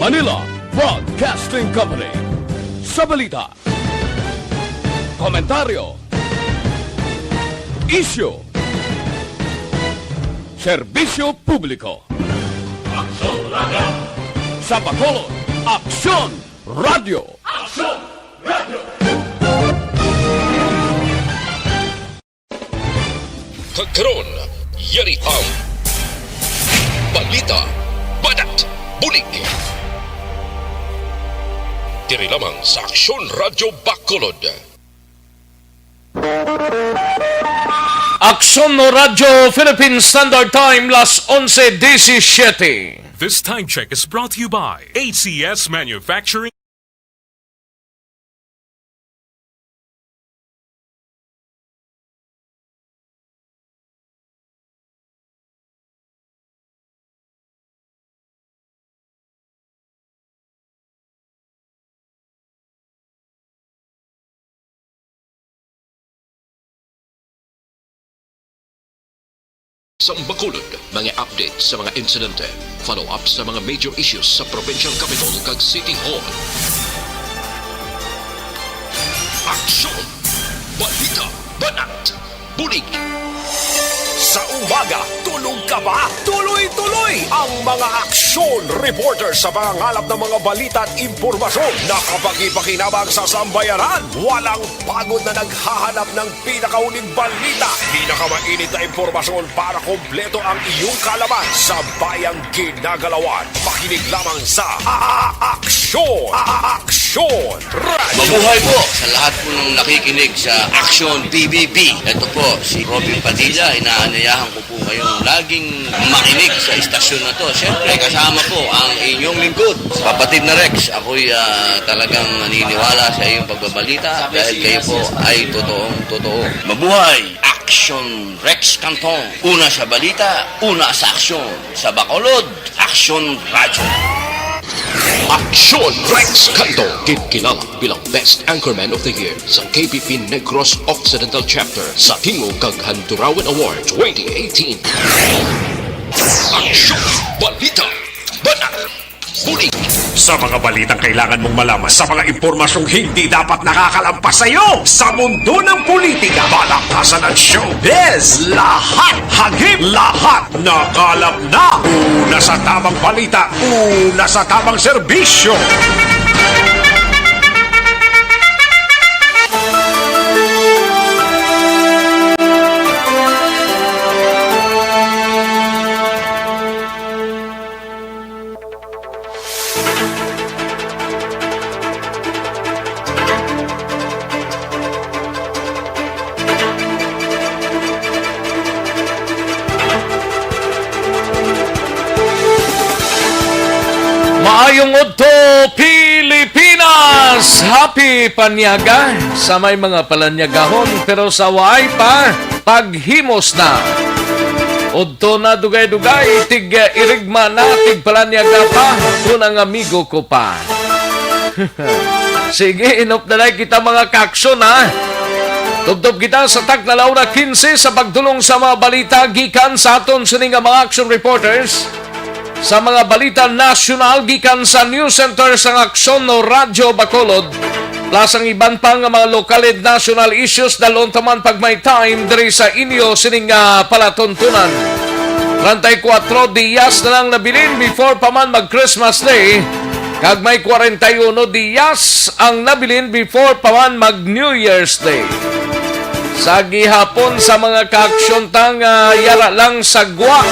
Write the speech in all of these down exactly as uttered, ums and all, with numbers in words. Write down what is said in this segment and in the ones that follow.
Manila Broadcasting Company. Sa balita, komentaryo, isyu, serbisyo publiko. Aksyon Radio! Sa Bacolod, Aksyon Radio! Aksyon Radio! Kag karon, yari ang balita, banat, bulig. Diri lamang sa Aksyon Radio Bacolod. Aksyon Radyo Philippine Standard Time, las onse disisiete. This time check is brought to you by A C S Manufacturing. Sa Bacolod, mga update sa mga insidente, follow-up sa mga major issues sa provincial capital kag city hall. Aksyon! Balita! Banat! Bulig! Sa umaga, tulog ka ba? Tuloy-tuloy ang mga aksyon reporter sa pangangalap ng mga balita at impormasyon na kapakipakinabang sa sambayanan. Walang pagod na naghahanap ng pinakauling balita, pinakamainit na impormasyon para kompleto ang iyong kaalaman sa bayang ginagalawan. Makinig lamang sa A-, A-, Aksyon! A-, A-, Aksyon! Radyo! Mabuhay po sa lahat po ng nakikinig sa Aksyon P B B. Ito po si Robin Padilla. Inaanyayahan ko po kayong laging makinig sa istasyon na to. Siyempre, kasama po ang inyong lingkod, Kapatid na Rex. Ako'y, ah, talagang naniniwala sa iyong pagbabalita dahil kayo po ay totoong totoo. Mabuhay! Aksyon Rex Canton. Una sa balita, una sa aksyon. Sa Bacolod, Aksyon Radyo. Aksyon Rex Canton, ginkilala bilang Best Anchorman of the Year sa K P P Negros Occidental Chapter sa Tingog kag Handurawan Award twenty eighteen. Aksyon! Balita! Banat! Bulig! Sa mga balitang kailangan mong malaman, sa mga impormasyong hindi dapat nakakalampas sa iyo, sa mundo ng politika, palakpasan at showbiz, lahat hagip, lahat nakalap na. Una sa tamang balita, una sa tamang serbisyo. Maayong udto, Pilipinas! Happy Panyaga sa may mga palanyagahon, pero sa waay pa, paghimos na. Udto na dugay-dugay, tig-irigma na, tigpalanyaga pa, kun ang amigo ko pa. Sige, inop na lang kita, mga kaaksyon, ha? Tubtob kita sa takna, la una quince, sa pagdulong sa mga balita gikan sa aton sini nga mga action reporters. Sa mga balita nasyonal gikan sa News Center sang Aksyon no Radyo Bacolod, plus ang iban pa nga mga lokal and national issues, dalon ta man pag may time diri sa inyo sining, ah, palatuntunan. Treinta y cuatro dias na lang nabilin before pa man mag Christmas Day, kag may kwarenta y uno dias ang nabilin before pa man mag New Year's Day. Sa gihapon sa mga kaaksyon ta nga yara lang sa gwa,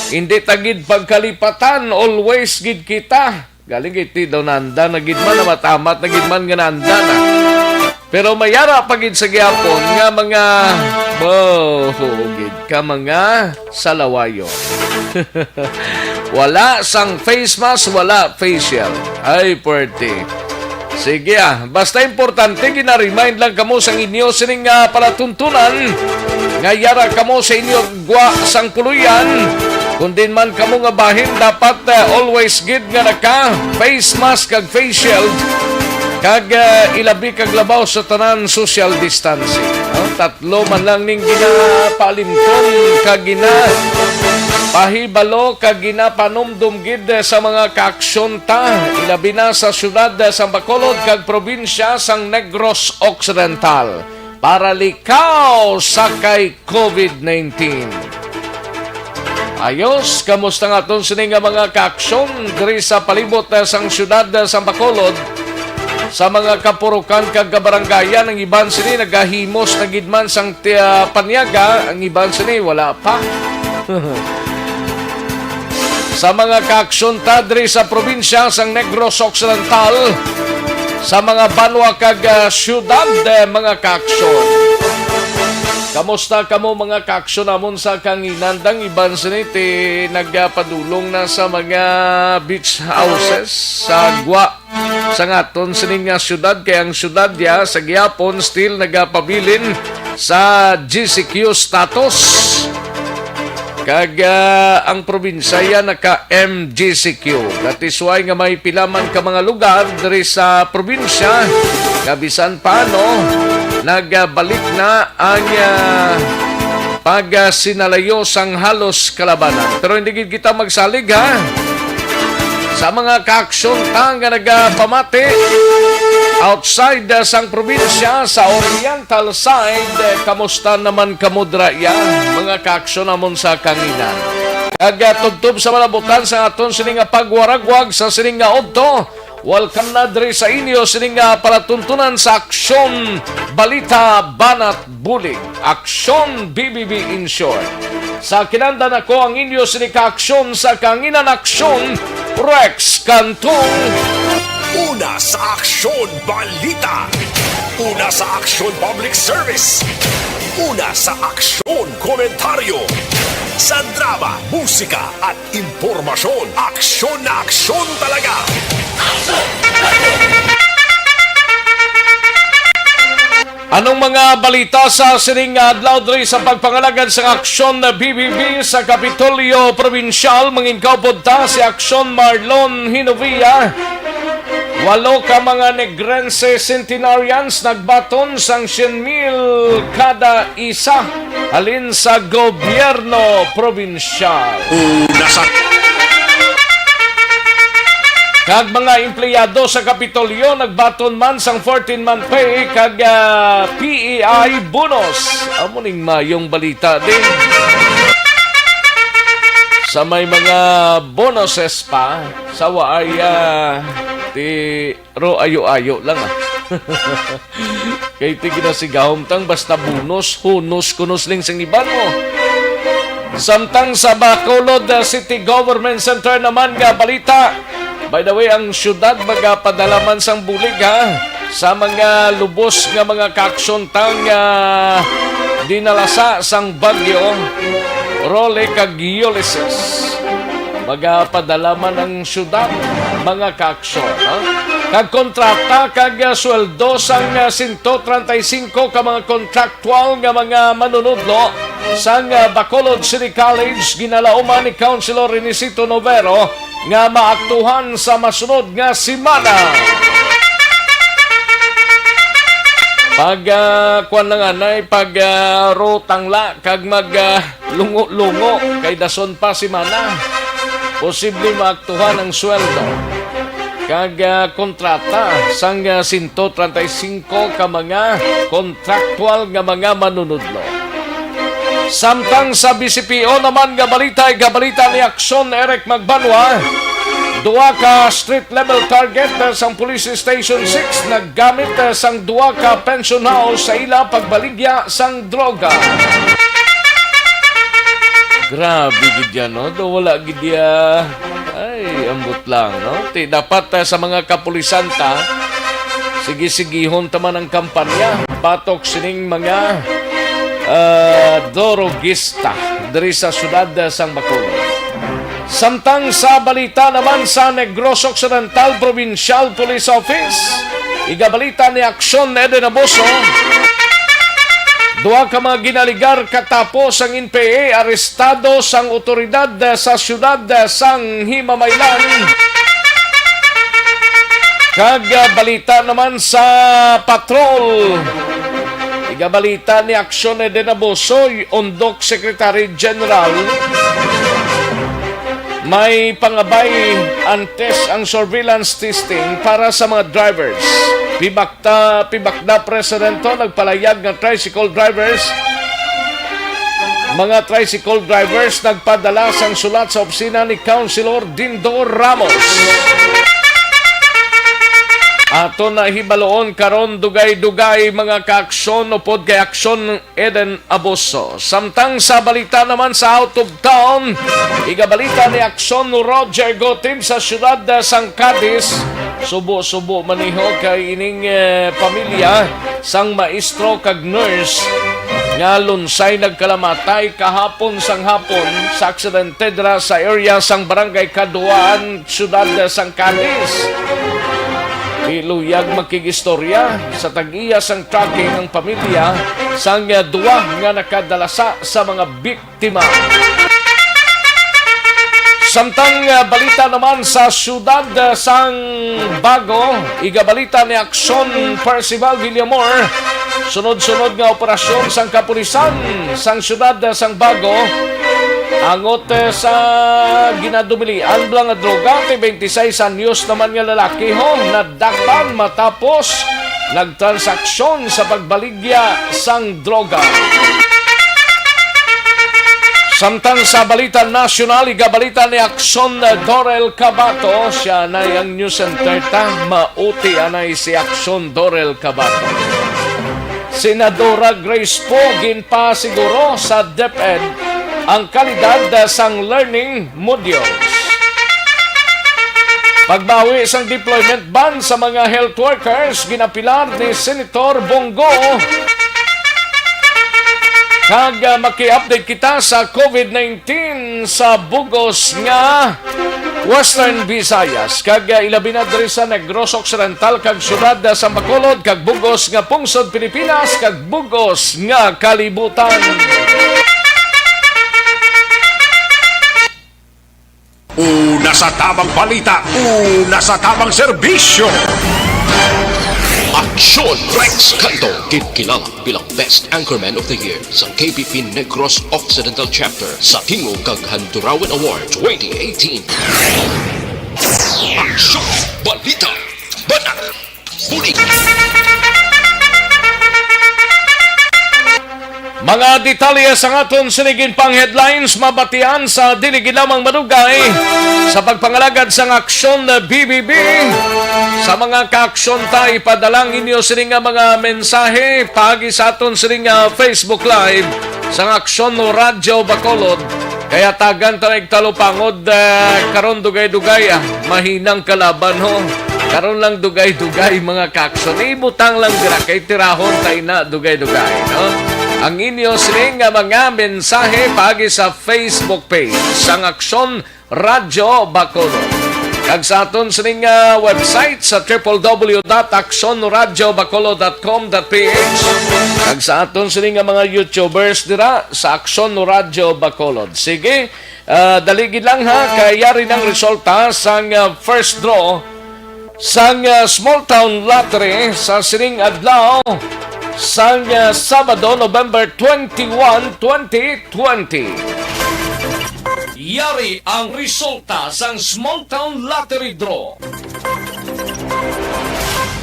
hindi ta gid pagkalipatan, always gid kita. Galing kay ti daw naanda na gid man, namatamat na gid man nga naanda na. Pero mayara pa gid sa gihapon nga mga, oh, gid ka mga salawayon. Wala sang face mask, wala facial. Ay, pwerte. Sige, ah, basta importante, gina-remind lang kamo sang inyo sining, ah, palatuntunan nga yara kamo sa inyo gwa sang puloy-an. Kung din man kamo nga bahin, dapat, ah, always gid nga naka face mask kag face shield, kag, ah, ilabi kag labaw sa tanan social distancing. No? Tatlo man lang ning ginapaalimton kag gina Pahibalo kag ginapanumdom gid sa mga kaaksyon ta, ilabi na sa siyudad sang Bacolod kag probinsya sang Negros Occidental, para likaw sa kay COVID nineteen. Ayos, kamusta nga aton sini nga mga kaaksyon diri sa palibot, eh, sang siyudad, eh, sang Bacolod? Sa mga kapurukan kag kabarangayan, ang iban sini nagahimos na gid man sang ti-, ah, panyaga, ang iban sini wala pa. Sa mga kaaksyon ta diri sa probinsya sang Negros Occidental, sa mga banwa kag, ah, siyudad, eh, mga kaaksyon. Kamusta kamo, mga kaaksyon namon sa kanginan? Ang iban sini ti nagapadulong na sa mga beach houses sa gwa sang aton sining nga siyudad, kay ang siyudad ya sa gihapon still nagapabilin sa G C Q status. Kag, ah, ang probinsya ya naka M G C Q. That is why nga may pila man ka mga lugar diri sa probinsya nga bisan paano nagabalik na ang, ah, pagsinalayo sang halos kalabanan. Pero hindi gid kita magsalig, ha? Sa mga kaaksyon ta nga nagapamati outside, ah, sang probinsya, sa Oriental side, eh, kamusta naman kamo dira, ya, mga kaaksyon namon sa kanginan? Kag, ah, tubtob sa malabutan sa aton sini nga pagwaragwag sa sini nga udto, welcome na diri sa inyo sini nga palatuntunan sa Aksyon Balita Banat Bulig, Aksyon B B B in short. Sa kinandan ako ang inyo sini ka aksyon sa kanginan, Aksyon Rex Cantong. Una sa Aksyon Balita. Una sa Aksyon Public Service. Una sa Aksyon Komentaryo. Sa drama, musika, at impormasyon, aksyon na aksyon talaga. Anong mga balita sa sining nga adlaw diri sa pagpangalagad sa Aksyon B B B sa Kapitolyo Probinsyal? Mangin kaupod ta si Aksyon Marlon Hinovia. Walo ka mga Negrense centenarians nagbaton sang syen mil kada isa halin sa gobyerno probinsyal. Una sa Kag mga empleyado sa Kapitolyo nagbaton man sang fourteen-month pay kag, ah, P E I bonus. Amo ning mayong balita din. Sa may mga bonuses pa, sa waay, ah, ti-, ro ayo-ayo lang, ah. Kay ti ginasigahom tang basta bonus, hunus, kunus ling sang iban mo. Samtang sa Bacolod, uh, City Government Center naman nga balita. By the way, ang syudad magapadala man sang bulig, ha, sa mga lubos nga mga kaaksyon tang, uh, dinalasa sang bagyo Rolly kag Ulysses. Magapadala man ang syudad, mga kaaksyon, ha? Kag kontrata kag, ah, sweldo sang, ah, sento treinta y cinco ka mga kontraktual nga mga manunudlo sang, ah, Bacolod City College ginalauman ni Councilor Renisito Novero nga maaktuhan sa masunod nga semana. Pag, ah, kwan lang anay, pag, ah, rutang la, kag mag, ah, lungo-lungo kay dason pa semana. Posible maaktuhan ang sweldo kag, ah, kontrata sang, ah, sento treinta y cinco ka mga kontraktual nga mga manunudlo. Samtang sa B C P O naman nga balita, igabalita ni Aksyon Eric Magbanwa, duha ka street level target, ah, sang Police Station six naggamit, ah, sang duha ka pension house sa ila pagbaligya sang droga. Grabe gid yan, no? Do wala gid ya. Ay, ambot lang, no? Ti, dapat, ah, sa mga kapulisan ta, sige-sigihon ta man ang kampanya batok sining mga, ah, drogista diri sa syudad, ah, sang Bacolod. Samtang sa balita naman sa Negros Occidental Provincial Police Office, igabalita ni Aksyon Eden Abuso, duha ka mga ginaligar katapos ang N P A arestado sang otoridad sa siyudad sang Himamaylan. Kag, ah, balita naman sa patrol, igabalita ni Aksyon Eden Abuso, Undok Secretary General, May pangabay antes ang surveillance testing para sa mga drivers. Pibakta, Pibakda Presidente nagpalayag nga tricycle drivers, mga tricycle drivers nagpadala sang sulat sa opisina ni Councilor Dindo Ramos. Ato na hibaloon karon, dugay-dugay, mga kaaksyon, upod kay aksyon Eden Abuso. Samtang sa balita naman sa out of town, igabalita ni Aksyon Roger Gotib sa siyudad, ah, sang Cadiz. Subo-subo maniho kay ining, eh, pamilya sang maestro kag nurse nga lunsay nagkalamatay kahapon sang hapon sa aksidente dira sa area sang Barangay Kaduan, siyudad sang Cadiz. Di luyag makig-istorya sa tag-iya sang tracking ang pamilya sang duwa nga nakadalasa sa mga biktima. Samtang, ah, balita naman sa siyudad, ah, sang Bago, igabalita ni Aksyon Percival Villamor, sunod-sunod nga operasyon sang kapulisan sang siyudad, ah, sang Bago, angot, eh, sa ginadumilian bala nga droga, ti twenty-six anyos naman nga lalaki, ho, nadakpan matapos nagtransaksyon sa pagbaligya sang droga. Samtang sa balita nasyonal, igabalita ni Aksyon Dorel Cabato, siya na ang news center ta, mauti anay si Aksyon Dorel Cabato. Senadora Grace Poe ginpasiguro sa DepEd ang kalidad sang learning modules. Pagbawi sang deployment ban sa mga health workers ginapilar ni Senator Bong Go. Kag, ah, maki-update kita sa COVID nineteen sa bug-os nga Western Visayas, kag, ah, ilabi na diri sa Negros Occidental kag siyudad sa Bacolod, kag bug-os nga pungsod Pilipinas, kag bug-os nga kalibutan. Una sa tabang balita, una sa tabang serbisyo. Aksyon Rex Canto, ginkilala bilang Best Anchorman of the Year sa K P P Negros Occidental Chapter sa Tingog kag Handurawan Award twenty eighteen. Aksyon Balita, Banat Bulig. Mga detalye sang aton sini ginpang headlines mabatian sa dili gid lamang madugay sa pagpangalagad sang Aksyon B B B. Sa mga kaaksyon ta, ipadala ang inyo sini nga mga mensahe paagi sa aton sini nga Facebook Live sang Aksyon Radyo Bacolod. Kaya tagan ta na igtalupangod, ah, karon dugay-dugay, ah. Mahinang kalaban, ho. Karon lang dugay-dugay, mga kaaksyon. Ibutang lang dira kay tirahon ta ina dugay-dugay, no? Ang inyo sini nga mga mensahe paagi sa Facebook page sang Aksyon Radyo Bacolod. Kag sa aton sini nga website sa triple W dot aksyon radyo bacolod dot com dot P H. Kag sa aton sini nga mga YouTubers dira sa Aksyon Radyo Bacolod. Sige, ah, dali gid lang, ha, kay yari nang resulta sang, ah, first draw sang, ah, Small Town Lottery sa sining adlaw sang, ah, Sabado, November twenty-one, twenty twenty. Yari ang resulta sang Small Town Lottery Draw.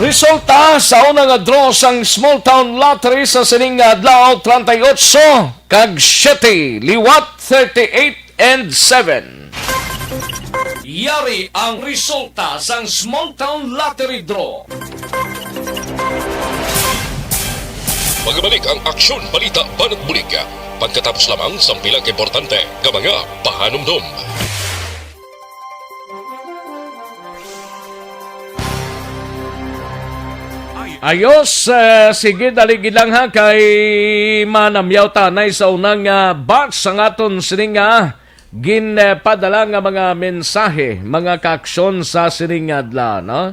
Resulta sa una nga draw sang Small Town Lottery sa sining nga adlaw, treinta y ocho kag siete, liwat thirty-eight and seven. Yari ang resulta sang Small Town Lottery Draw. Magbalik ang Aksyon Balita Banat Bulig pagkatapos lamang sang pila ka importante nga mga pahanumdom. Ayos, eh, sige, dali gid lang, ha, kay manamyaw tanay sa unang, ah, batch sang aton sining, ah, ginpadala nga mga mensahe, mga kaaksyon sa sining adlaw, no?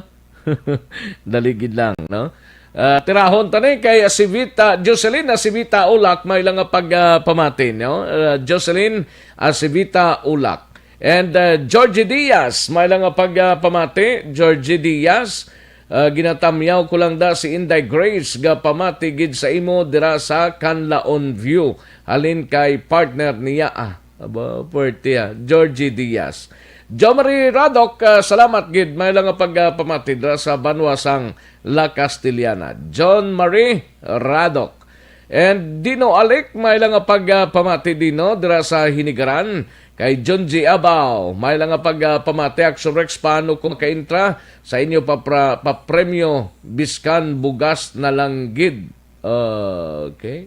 Dali gid lang, no? Ah, tirahon ta ni kay Asivita, Jocelyn Asivita Ulak, may lang nga pag, ah, pamati, no? Ah, Jocelyn Asivita Ulak. And, uh, Georgie Diaz, may lang nga pag, uh, pamati, Georgie Diaz, uh, ginatamyaw ko lang da si Inday Grace, ga pamati gid sa imo dira sa Canlaon View. Halin kay partner niya, ah. Aba, puwerte, ah. Georgie Diaz. John Marie Radok, ah, salamat gid. May lang nga pagpamati dira sa banwa sang La Castellana. John Marie Radok. And Dino Alec, may lang nga pagpamati, Dino, dira sa Hinigaran. Kay John G Abaw, may lang nga pagpamati, Action Rex, paano ko makaintra sa inyo papra-, papremyo, biskan bugas na lang gid? Ah, okay.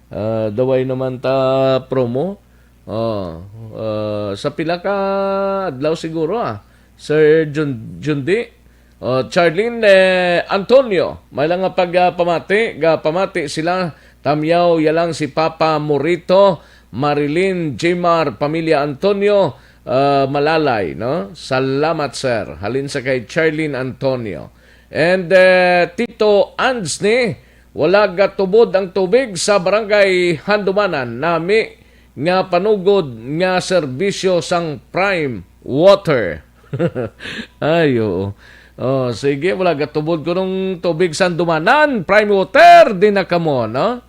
Ah, daway naman ta promo. Oh, ah, sa pila ka adlaw siguro, ah, Sir Jun-, Jundi? Oh, Charlene, eh, Antonio, may lang nga pagpamati, gapamati sila, Tamyaw, ya lang si Papa Morito, Marilyn, Jimar, Pamilya Antonio, ah, Malalay, no? Salamat, sir. Halin sa kay Charlene Antonio. And, eh, Tito Ands ni, wala gatubod ang tubig sa barangay Handumanan. Nami nga panugod nga serbisyo sang Prime Water. Ay, oo. Oh, sige, wala gatubod ko nung tubig sa Handumanan. Prime Water, di na kamo, no?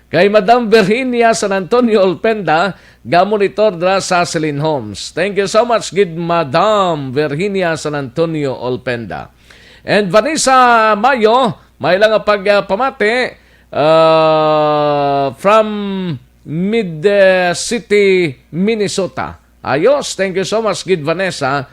Kay Madam Virginia San Antonio Olpenda, gamonitor dra sa Celine Homes. Thank you so much, gid Madam Virginia San Antonio Olpenda. And Vanessa Mayo, may lang nga pagpamati, ah, from Mid, eh, City, Minnesota. Ayos, thank you so much, gid Vanessa.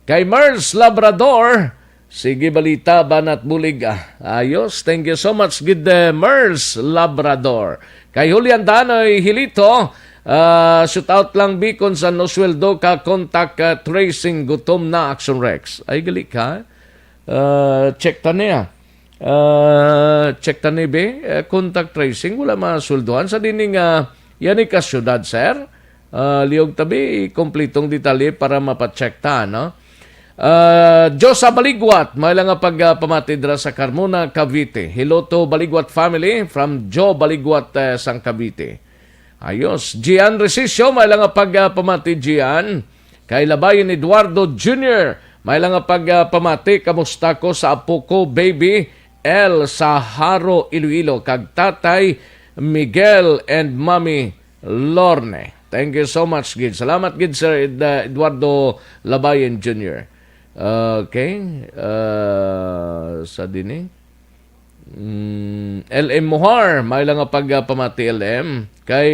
Kay Merls Labrador, sige balita, banat bulig, ah. Ayos, thank you so much, gid, eh, Merls Labrador. Kay Julian Danoy Hilito, ah, shoot out lang, Bicon, San Oswaldo, ka contact, ah, tracing, gutom na, Action Rex. Ay, gali ka. Ah, check ta niya. Ah, check ta ni, be. Eh, contact tracing, wala masulduhan. Sa dini nga, yan ni ka syudad, sir. Ah, liog tabi, kompletong detalye para mapacheck ta, no? Ah, Diyosa Baligwat, may lang nga pagpamati dira sa Carmona, Cavite. Hello to Baligwat family from Joe Baligwat, eh, sang Cavite. Ayos. Gian Resicio, may lang nga pagpamati, Gian. Kay Labayon Eduardo Junior, may lang nga pagpamati, kamusta ko sa apo ko, baby L sa Jaro, Iloilo, kag Tatay Miguel and Mami Lorne. Thank you so much, gid. Salamat, gid, Sir Ed-, uh, Eduardo Labayon Junior. Okay. Uh, sa dini. Mm, L M Mohar, may lang nga pagpamati, L M. Kay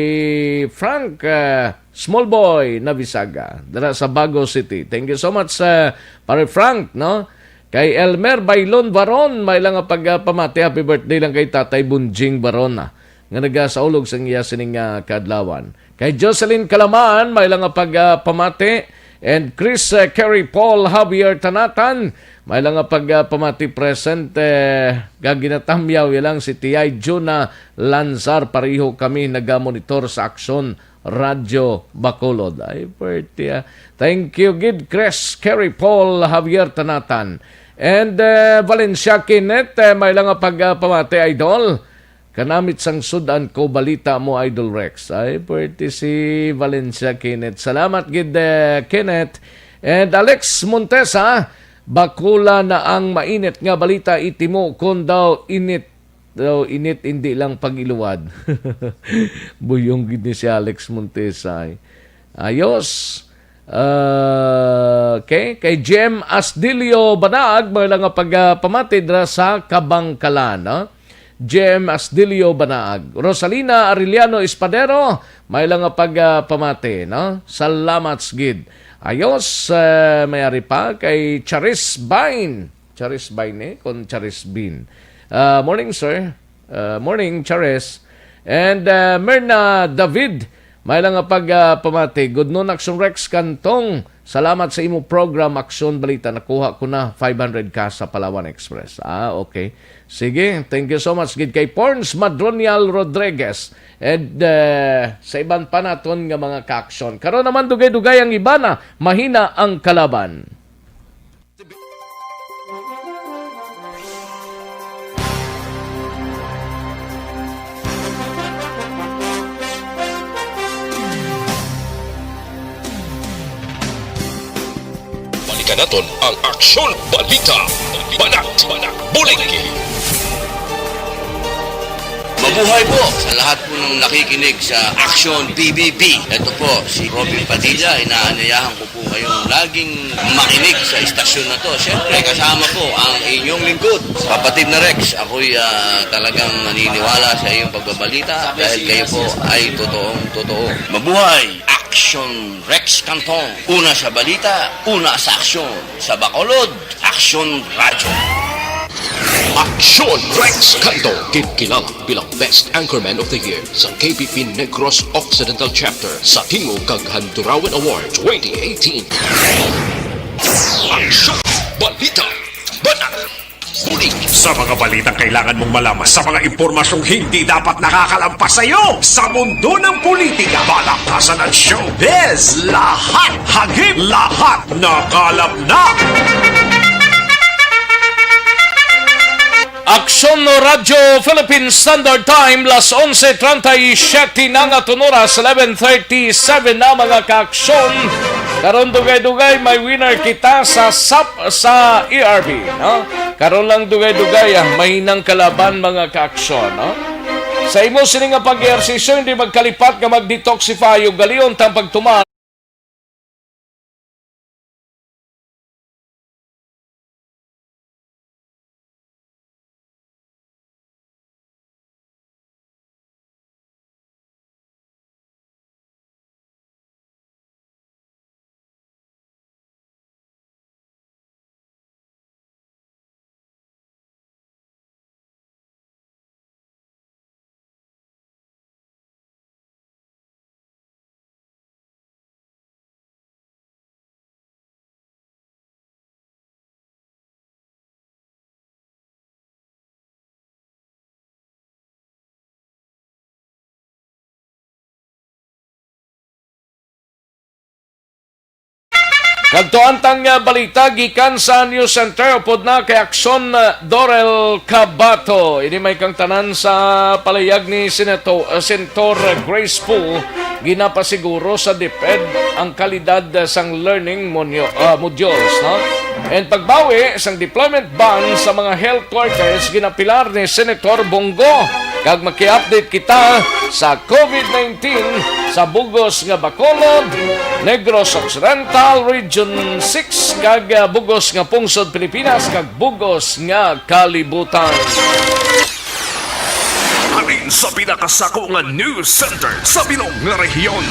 Frank, uh, Small Boy Navisaga, dira sa Bago City. Thank you so much, uh, Pare Frank, no? Kay Elmer Bailon Baron, may lang nga pagpamati, happy birthday lang kay Tatay Bunjing Baron, ah, nga nagasaulog sang iya sining, ah, kaadlawan. Kay Jocelyn Kalaman, may lang nga pagpamati. And Chris, ah, Kerry Paul Javier Tanatan, may lang nga pagpamati, present, eh, kag ginatamyaw ya lang si Tiyay Juna Lanzar, pareho kami nagamonitor sa Aksyon Radyo Bacolod. Ay, pwerte, ah. Thank you, gid, Chris, Kerry Paul, Javier Tanatan. And, eh, Valencia Kenneth, eh, may lang nga pagpamati, idol. Kanamit sang sudan ko balita mo, Idol Rex. Ay, pwerte si Valencia Kenneth. Salamat, gid, eh, Kenneth. And Alex Montesa, bakula na ang mainit nga balita, itimo kon daw init daw init, indi lang pag-iluwad. Buyong gid ni si Alex Montesa, eh. Ayos. Ah, okay. Kay Jem Asdilio Banaag, may lang nga pagpamati dira sa Kabangkalan, no? Jem Asdilio Banaag. Rosalina Arellano Espadero, may lang nga pagpamati, no? Salamat, gid. Ayos, eh, may ari pa kay Charis Bain. Charis Bain, eh, kon Charis Bean. Ah, morning, sir. Ah, morning, Charis. And, ah, Mirna David, may lang nga pag, ah, pamati. Good noon, Action Rex Cantong. Salamat sa imo program, Aksyon Balita. Nakuha ko na five hundred ka sa Palawan Express. Ah, okay. Sige, thank you so much. Gid kay Porns Madronial Rodriguez. And, ah, sa iban pa naton nga mga kaaksyon. Karon naman, dugay-dugay ang iba na, mahina ang kalaban. Balikan naton ang Aksyon Balita. Banat, Bulig. Mabuhay po sa lahat po ng nakikinig sa Action P B B. Ito po si Robin Padilla. Inaanyayahan ko po kayong laging makinig sa istasyon na to. Siyempre, kasama po ang inyong lingkod, Kapatid na Rex. Ako'y ah, talagang naniniwala sa iyong pagbabalita dahil kayo po ay totoong totoo. Mabuhay! Action Rex Cantong. Una sa balita, una sa aksyon. Sa Bacolod, Action Radyo. Action Rex Cantong, ginkilala bilang Best Anchorman of the Year sa K P P Negros Occidental Chapter sa Tingog kag Handurawan Award twenty eighteen. Action Balita. Banat. Ulit sa mga balitang kailangan mong malaman, sa mga impormasyong hindi dapat nakakalampas sa iyo sa mundo ng politika, balakasan at showbiz. Lahat hagip, lahat nakalap na. Aksyon Radyo Philippine Standard Time, las onse treinta y siete na nga, tun-o oras, eleven thirty-seven na, mga kaaksyon. Karon, dugay-dugay, may winner kita sa sap sa E R B, no? Karon lang, dugay-dugay, ah, mahinang kalaban, mga kaaksyon, no? Sa imo sini nga pag-ehersisyo, hindi magkalipat nga mag-detoxify ug galion tang pagtuman. Kadto ang tang, ah, balita gikan sa News Center, upod na kay Aksyon, ah, Dorel Cabato. Ini may kang tanan sa palayag ni Senato-, ah, Senator Grace Poe, ginapasiguro sa DepEd ang kalidad, ah, sang learning monyo-, ah, modules, no? And pagbawi sang deployment ban sa mga health workers, ginapilar ni Senator Bong Go. Kag maki-update kita sa COVID nineteen sa bugos nga Bacolod, Negros Occidental, Region six, kag, ah, bugos nga pungsod Pilipinas, kag bugos nga kalibutan. Halin sa pinakasako nga news center sa bilog nga rehiyon.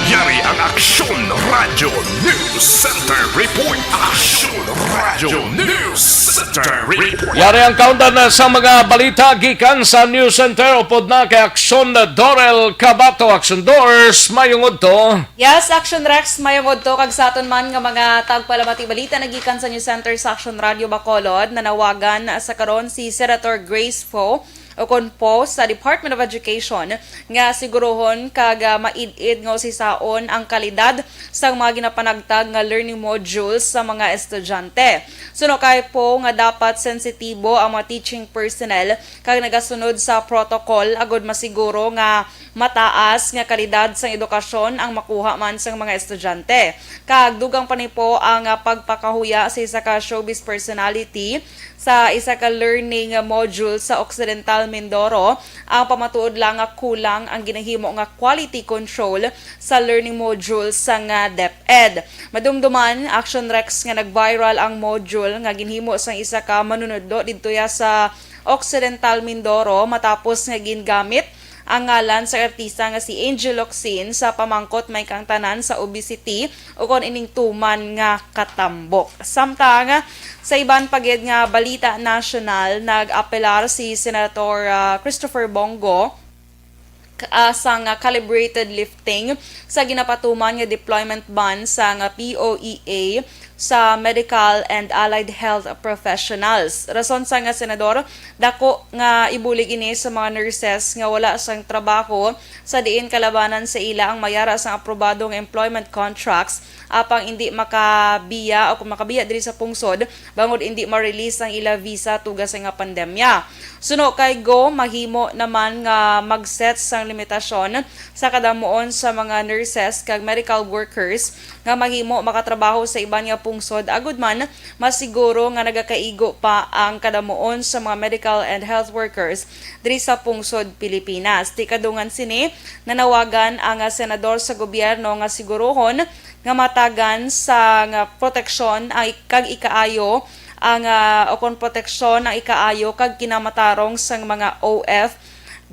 Yari ang Aksyon Radyo News Center Report. Aksyon Radyo News Center Report. Yari ang kaundan na sa mga balita gikan sa News Center. Upod na kay Aksyon Dorel Cabato. Aksyon Dors, mayong udto. Yes, Action Rex, mayong udto kag sa aton man nga mga tagpalamati balita nagikan sa News Center sa Action Radio Bacolod, nanawagan sa karon si Senator Grace Poe, o kon Poe, sa Department of Education nga siguruhon kag, ah, maid-id nga usisaon ang kalidad sang mga ginapanagtag nga learning modules sa mga estudyante. Suno kay Poe nga dapat sensitibo ang mga teaching personnel kag nagasunod sa protocol agud masiguro nga mataas nga kalidad sang edukasyon ang makuha man sang mga estudyante. Kag dugang pa ni Poe ang, ah, pagpakahuya sa isa ka showbiz personality sa isa ka learning module sa Occidental Mindoro, ang pamatuod lang nga kulang ang ginahimo nga quality control sa learning module sang, ah, DepEd. Madumduman, Action Rex, nga nag-viral ang module nga ginhimo sang isa ka manunudlo didto ya sa Occidental Mindoro matapos nga gingamit ang ngalan sa artista nga si Angel Locsin sa pamangkot may kang tanan sa obesity o kon ining tuman nga katambok. Samtang sa iban pa gid nga balita nasyonal, nag-apelar si Senator, ah, Christopher Bong Go, k-, ah, sang, ah, calibrated lifting sa ginapatuman nga deployment ban sang, ah, P O E A sa medical and allied health professionals. Rason sa nga senador, dako nga ibulig ini sa mga nurses nga wala sang trabaho, sa diin kalabanan sa ila ang mayara sang aprobado nga employment contracts, apang indi makabiya o kung makabiya diri sa pungsod bangod indi ma-release ang ila visa tuga sa nga pandemya. Suno kay Go, mahimo naman nga mag-set sang limitasyon sa kadamuon sa mga nurses kag medical workers nga mahimo makatrabaho sa iban nga pungsod, agud man masiguro nga nagakaigo pa ang kadamuon sa mga medical and health workers diri sa pungsod Pilipinas. Ti kadungan sini, nanawagan ang, ah, senador sa gobyerno nga siguruhon nga matagan sa nga proteksyon ang ik-, kag ikaayo ang, ah, o kon proteksyon ang ikaayo kag kinamatarong sang mga O F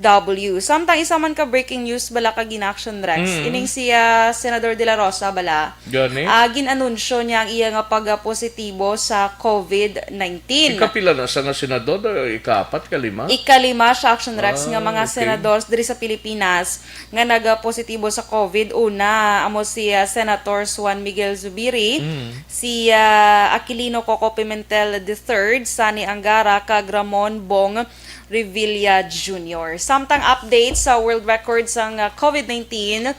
W. Samtang isa man ka breaking news bala kag in action, Rex. Mm. Ining si, ah, Senador De La Rosa bala. Gani? Ah, gin-anunsyo niya ang iya nga pagpositibo sa covid nineteen. Ikapila na sa nga senador? Ikaapat, kalima? Ikalima siya, Action Rex, nga Ah, mga okay. senador diri sa Pilipinas nga nagapositibo sa covid. Una, amo si, ah, Senator Juan Miguel Zubiri, Mm. si, ah, Aquilino Coco Pimentel the third, Sonny Angara, kag Ramon Bong Revilla Junior. Samtang update sa world record sang, ah, covid nineteen,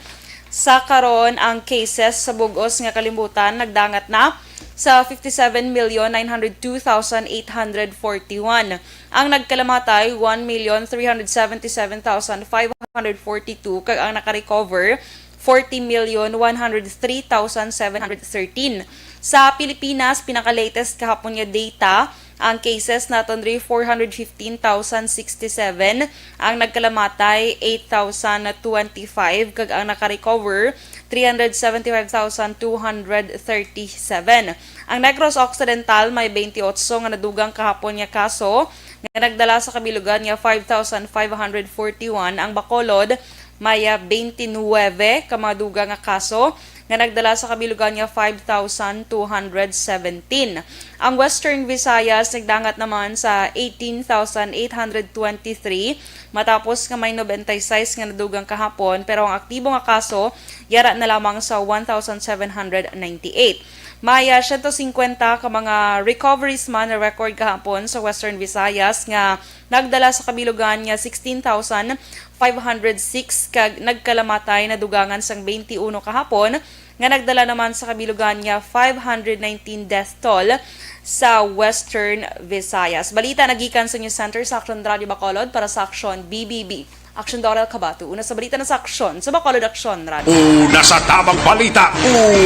sa karon ang cases sa bug-os nga kalibutan nagdangat na sa fifty-seven million nine hundred two thousand eight hundred forty-one. Ang nagkalamatay, one million three hundred seventy-seven thousand five hundred forty-two, kag ang nakarecover, forty million one hundred three thousand seven hundred thirteen. Sa Pilipinas, pinaka-latest kahapon nga data, ang cases naton diri, four hundred fifteen thousand sixty-seven, ang nagkalamatay, eight thousand twenty-five, kag ang nakarecover, three hundred seventy-five thousand two hundred thirty-seven. Ang Negros Occidental may twenty-eight nga nadugang kahapon nga kaso, nga nagdala sa kabilugan nga five thousand five hundred forty-one. Ang Bacolod may, ah, twenty-nine ka mga dugang nga kaso, nga nagdala sa kabilugan nga five thousand two hundred seventeen. Ang Western Visayas nagdangat naman sa eighteen thousand eight hundred twenty-three, matapos nga may ninety-six nga nadugang kahapon, pero ang aktibo nga kaso yara na lamang sa one thousand seven hundred ninety-eight. May, ah, siyento singkwenta ka mga recoveries man na record kahapon sa Western Visayas nga nagdala sa kabilugan nga sixteen thousand five hundred six kag nagkalamatay na dugangan sang twenty-one kahapon, nga nagdala naman sa kabilugan nga five hundred nineteen death toll sa Western Visayas. Balita nagikan sa News Center sa Aksyon Radio Bacolod para sa Aksyon B B B. Aksyon Dorel Cabato, una sa balita na sa Aksyon sa Bacolod Aksyon Radio. Una sa tamang balita,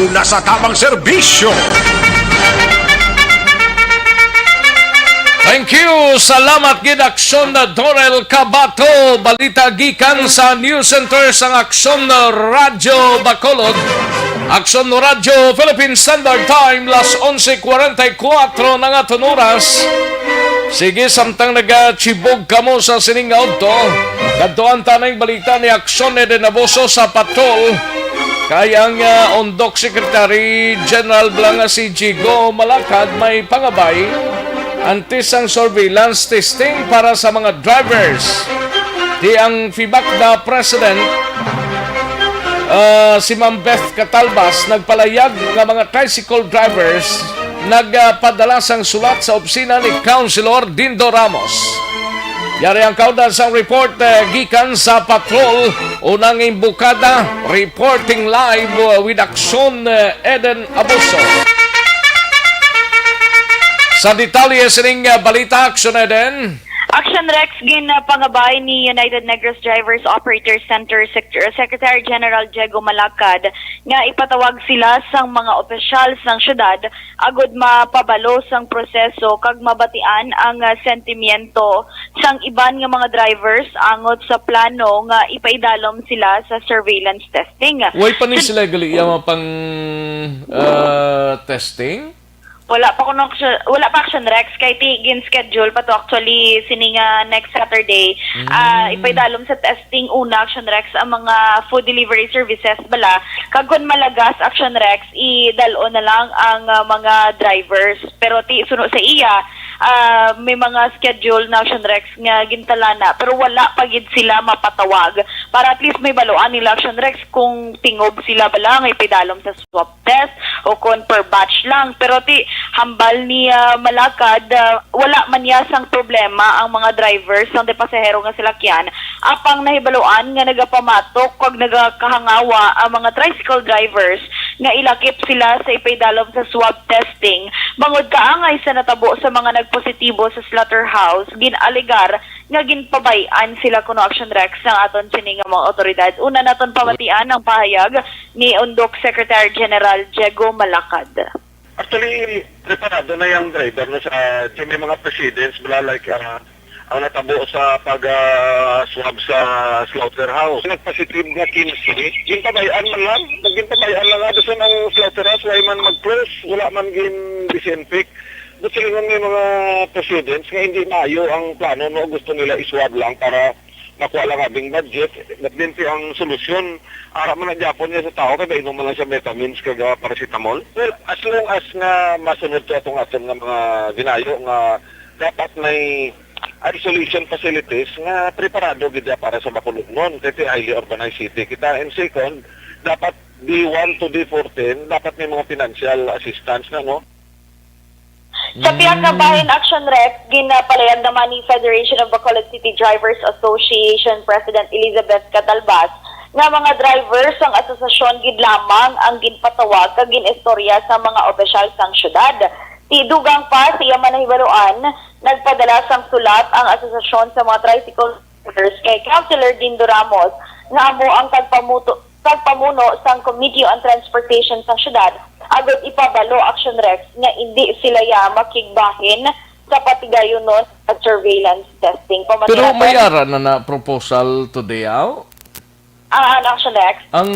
una sa tamang serbisyo. Thank you. Salamat gid, Aksyon Dorel Cabato. Balita gikan sa News Center sang Aksyon Radio Bacolod. Aksyon Radio Philippine Standard Time, las onse cuarenta y cuatro na nga aton oras. Sige, samtang nagachibog kamo sa sining nga udto, kadtuan ta na ang balita ni Aksyon Eden Abuso sa patrol. Kay ang, ah, Undok Secretary General bala nga si Jigo Malakad may pangabay antes ang surveillance testing para sa mga drivers. Ti ang FIBACDA President, ah, si Ma'am Beth Catalbas, nagpalayag nga mga tricycle drivers nagpadala sang sulat sa opisina ni Councilor Dindo Ramos. Yari ang kaundan sang report, eh, gikan sa patrol. Unang imbukada, reporting live, uh, with Aksyon, uh, Eden Abuso. Sa detalye sining, uh, balita, Aksyon Eden. Action Rex, ginpangabay ni United Negros Drivers Operators Center Sec-, Secretary General Diego Malacad nga ipatawag sila sang mga opisyal sang syudad agud mapabalo sang proseso kag mabatian ang, ah, sentimiento sang iban nga mga drivers angot sa plano nga ipaidalom sila sa surveillance testing. Way pa ni Sid- sila gali iya mapang, ah, testing? Wala pa kuno action, wala pa, Action Rex, kay ti gin-schedule pa to actually sini nga next Saturday. Mm. Ah, ipaidalom sa testing una, Action Rex, ang mga food delivery services bala. Kag kun malagas, Action Rex, idal-on na lang ang, ah, mga drivers. Pero ti suno sa iya, ah, may mga schedule na, Action Rex, nga gintalana, pero wala pa gid sila mapatawag para at least may baluan nila, Action Rex, kung tingob sila bala nga ipaidalom sa swab test o kon per batch lang. Pero ti hambal ni, ah, Malakad, ah, wala man niya sang problema ang mga driver sang de pasahero nga salakyan, apang nahibaluan nga nagapamatok kag nagakahangawa ang mga tricycle drivers nga ilakip sila sa ipaidalom sa swab testing bangod kaangay sa natabo sa mga nagpositibo sa slaughterhouse. Gin-alegar nga ginpabay-an sila kuno, Action Rex, sang aton sini nga mga awtoridad. Una naton pamatian ang pahayag ni Undok Secretary General Diego Malacad. Actually, preparado na yung driver na sa, sa may mga precedents, bala, like, ah, ang natabo sa pag, ah, swab sa slaughterhouse. Nagpositive nga kinse, ginpabay-an man lang, nagginpabay-an lang nga, dason ang slaughterhouse, wala man mag-close, wala man gin-disinfect. But sila nga may mga precedents nga hindi maayo ang plano, no? Gusto nila iswab lang para makuha lang abing budget, but then ti ang solusyon, ara man na gyapon niya sa tao, kay inom man lang siya vitamins kag, ah, paracetamol. Well, as long as nga masunod to atong aton nga mga ginayo nga dapat may isolation facilities nga preparado gid para sa Bacolodnon, kay ti highly urbanized city kita. And second, dapat D one to D fourteen, dapat may mga financial assistance na, no? Sa pihak nga bahin, Action Rex, ginapalayag naman ni Federation of Bacolod City Drivers Association President Elizabeth Catalbas nga mga drivers sang asosasyon gid lamang ang ginpatawag kag gin-istorya sa mga opisyal sang syudad. Ti dugang pa sa iya man nahibaluan, nagpadala sang sulat ang asosasyon sa mga tricycle drivers kay Councilor Dindo Ramos nga amo ang tagpamuto-, tagpamuno sang Committee on Transportation sang syudad agud ipabalo, Action Rex, nga indi sila ya makigbahin sa patigayonon at surveillance testing. Pero may ara na na proposal today, aw? Ah, ano, Action Rex? Ang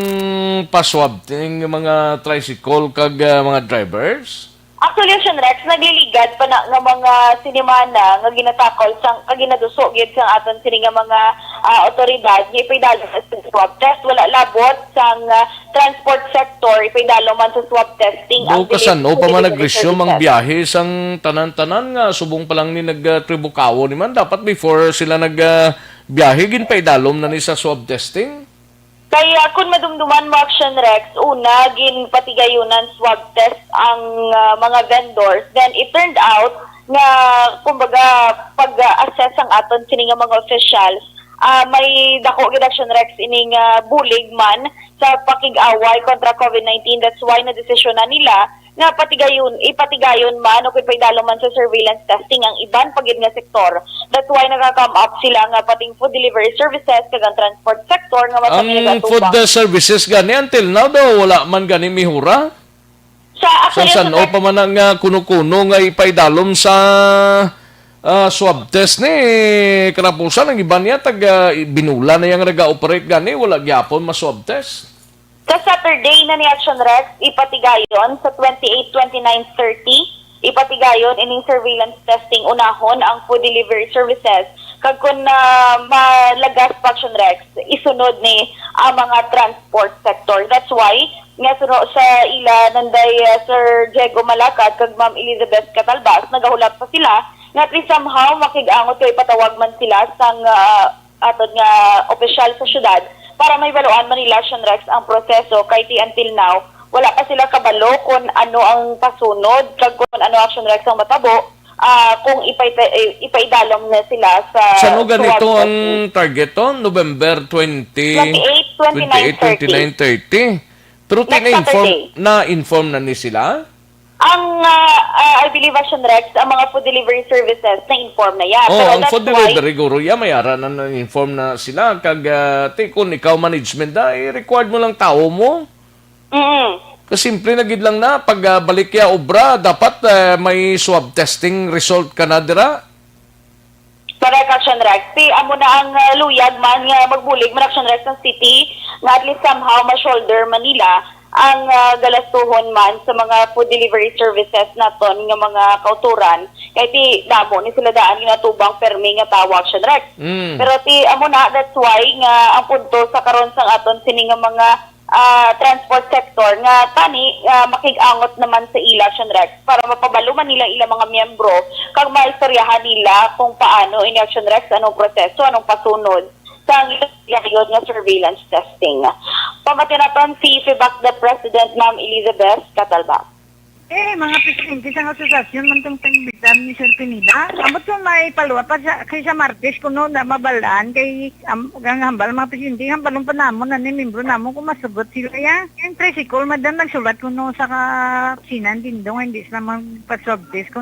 paswab ning mga tricycle kag, ah, mga drivers? Actually, Action Rex, nagliligad pa na nga mga sinimana nga ginatakol sang, kag ginaduso gyud sang aton sini nga mga, ah, otoridad nga ipaidalom sa swab test. Wala labot sang, ah, transport sector, ipaidalom man sa swab testing ang Bukasan, o pa man nag-resume ang biyahe sang tanan-tanan nga subong pa lang ni nag-, ah, Tribucawo ni man. Dapat before sila nag, ah, biyahe, ginpaidalom na ni sa swab testing? Kay, ah, kun madumduman mo, Action Rex, una, ginpatigayunan swab test ang, ah, mga vendors. Then, it turned out nga, kumbaga, pag-assess ang aton sini nga mga officials, ah, may dako gid, Action Rex, ini nga bulig man sa pakig-away kontra COVID nineteen. That's why nadesisyonan nila nga patigayon, ipatigayon man o kung paidalom man sa surveillance testing ang iban pa gid nga sektor. That's why naka-come up sila nga pating food delivery services kag ang transport sector nga Ang masanay food, nagatubang. uh, services gani until now daw wala man gani mihura. Sa Sa actually, san-o pa man ang, uh, kuno-kuno nga ipaidalom sa, uh, swab test ni karapusan ang iban niya tag, uh, binula na yang naga-operate gani wala gyapon ma-swab test. Sa Saturday na ni Action Rex, ipatigayon sa twenty-eight, twenty-nine, thirty, ipatigayon ining surveillance testing unahon ang food delivery services. Kag kung, ah, malagas pa, Action Rex, isunod ni ang mga transport sector. That's why, nga suno sa ila nanday, ah, Sir Diego Malacad kag Ma'am Elizabeth Catalbas, nagahulat pa sila nga at least somehow makig-angot kay patawag man sila sang, ah, aton nga opisyal sa syudad para mahibaluan man nila, Action Rex, ang proseso kay ti until now, wala pa sila kabalo kung ano ang pasunod kag kung ano, Action Rex, ang matabo, ah, kung ipaita-, i-, ipaidalom na sila sa San-o ganito swab ang testing. Target to? November twenty, Twenty-eight, twenty-nine, twenty-eight, twenty-nine, thirty. Pero Next tina-inform, Saturday. Na-inform na ni sila? Ang, ah, ah, I believe, Action Rex, ang mga food delivery services na-inform na yan. Oh, Pero ang that's food why delivery, guro, ya, may ara na na-inform na sila. Kag, ah, ti, kung ikaw management na, eh, required mo lang tao mo. Mm. Kasimple na gid lang na, pag, ah, balik ya obra, dapat, ah, may swab testing result ka na dira. Correct, Action Rex. Ti, amo na ang, ah, luyag man nga magbulig man, Action Rex, ang city nga at least somehow ma-shoulder man nila ang, ah, galastuhon man sa mga food delivery services naton nga mga kauturan. Kay ti, damo ni sila daan ginatubang permi nga tawo, Action Rex. Mm. Pero ti, amo na, that's why nga ang punto sa karon sang aton sini nga mga ah, transport sector nga tani, ah, makig-angot naman sa ila, Action Rex, para mapabalo man nila ilang mga miyembro kag maistoryahan nila kung paano ini, Action Rex, anong proseso, anong pasunod sa ang ilang gayod nga surveillance testing. Pamati naton si FEBACDA President Ma'am Elizabeth Catalba. Eh, mga presidente sang asosasyon man tong pangbitan ni Sir Pineda. Ambot kung may paluwa pa sa, kay sa Martes kuno na mabalaan kay, am-, ang hambal mga presidente, hambalon pa namon na ni membro namon kung masugot sila ya. Ang tricycle, madam, nagsulat kuno sa ka-, sinan Dindong, hindi sila magpa-swab test ko.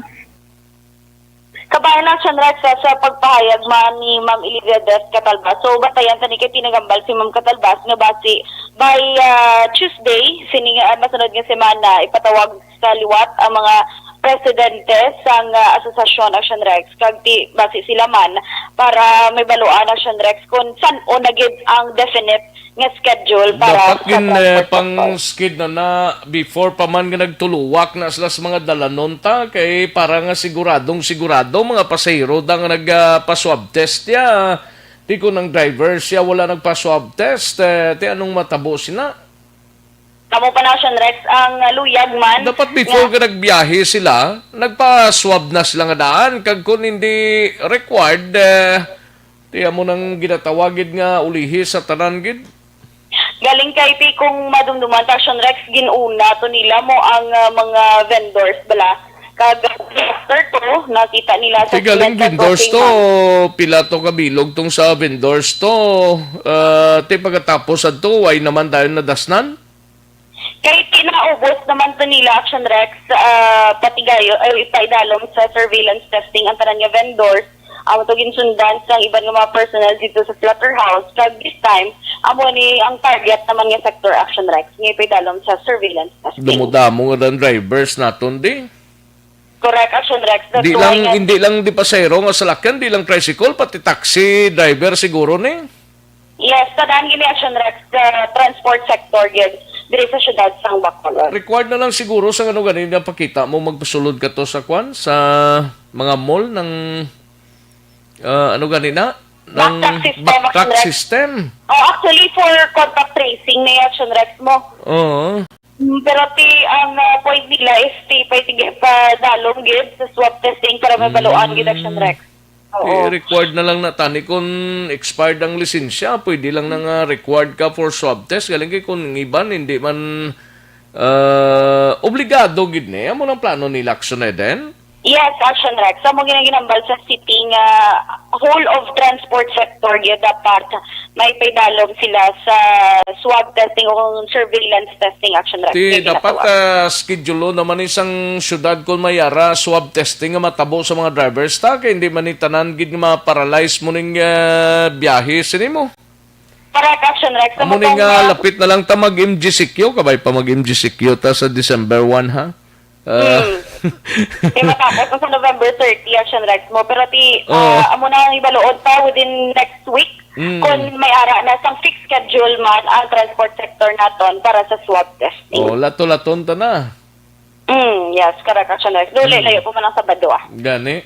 Sa Bayan lang, Shanrex, sa, sa pagpahayag man ni Ma'am Elizabeth Catalbas. So, bantayan ta ni kay pinagambal si Ma'am Catalbas nga basi by, ah, Tuesday, sini nga, ah, masunod nga semana, ipatawag sa liwat ang mga presidente sang, ah, asosasyon, Action Rex, kag ti, basi sila man para may baluan, Action Rex, kung san-o na gid ang definite nga schedule para Dapat sa gin, eh, transport pang sector. Skid na na before pa man nga nagtuluwak na sila sa mga dalanon ta, kay para nga siguradong sigurado mga pasahero da nga nag, ah, pa-swab test ya. Di ko nang driver siya wala nagpa-swab test, eh, ti anong matabo sina? Kamo pa na, Action Rex, ang, ah, luyag man Dapat before nga ka nagbiyahe sila, nagpa-swab na sila nga daan, kag kung hindi required, eh, ti amo nang ginatawagid nga ulihi sa tanan gid. Galing kay ti kung madumduman ta, Action Rex, ginuna to nila mo ang, ah, mga vendors bala. Kag after to, nakita nila sa Ti galing Cement vendors Crossing to, man. Pila to ka bilog tong sa vendors to. Ah, ti pagkatapos adto, way naman dayon nadasnan? Kay pinaubos naman to nila, Action Rex, ah, patigayo, ay, ipaidalom sa surveillance testing ang tanan nga vendors. Amo to ginsundan sang iban nga mga personnel dito sa slaughterhouse. Kag this time, amo ni ang target naman nga sector, Action Rex, nga ipaidalom sa surveillance testing. Dumudamo nga dan drivers naton di. Correct, Action Rex. That's Di why lang, nga hindi lang di pasahero nga salakyan, di lang tricycle, pati taxi driver siguro ni. Yes, tanan gini, Action Rex, sa transport sector gid diri sa siyudad sang Bacolod. Required na lang siguro sa ano gani nga pakita mo magpasulod ka to sa kwan, sa mga mall ng, ah, ano gani na? Ng Backtrack system, backtrack Action Rex. System. Oh, actually, for contact tracing na yung, Action Rex, mo. Oo. Mm, pero ti ang, ah, point nila is ti pwede gi-, padalom gid sa swab testing para mabaluan gid, Action Mm. Rex. Oo. Eh, required na lang na tani kung expired ang lisensya, pwede lang na nga required ka for swab test. Galing kay kung iban, hindi man, ah, obligado gid ni. Amo nang plano ni Lacson Eden? Yes, Action Rex. Sa mo ginang ginambal sa city nga whole of transport sector gyud dapat may paidalom sila sa swab testing o surveillance testing, Action Rex. Ti Kay dapat, ginatawag. Ah, schedule naman isang syudad kung may ara swab testing nga matabo sa mga drivers ta, kay hindi man ni tanan gid nga ma-paralyze mo ning, ah, biyahe sini mo. Correct, Action Rex. Sa Amo ni matong, nga ah, lapit na lang ta mag M G C Q, kabay pa mag M G C Q ta sa December one, ha? Ah. Hmm. Kay matapos na sa November thirty, Action Rex mo. Pero ti, Oo. Ah, amo na ang ibaluod pa within next week. Mm. Kung may ara na sang fixed schedule man ang transport sector naton para sa swab testing. Oh, lato-laton ta na. Mm, yes, correct, Action Rex. Duli, Mm. layo pa man ang Sabado, ah. Gani.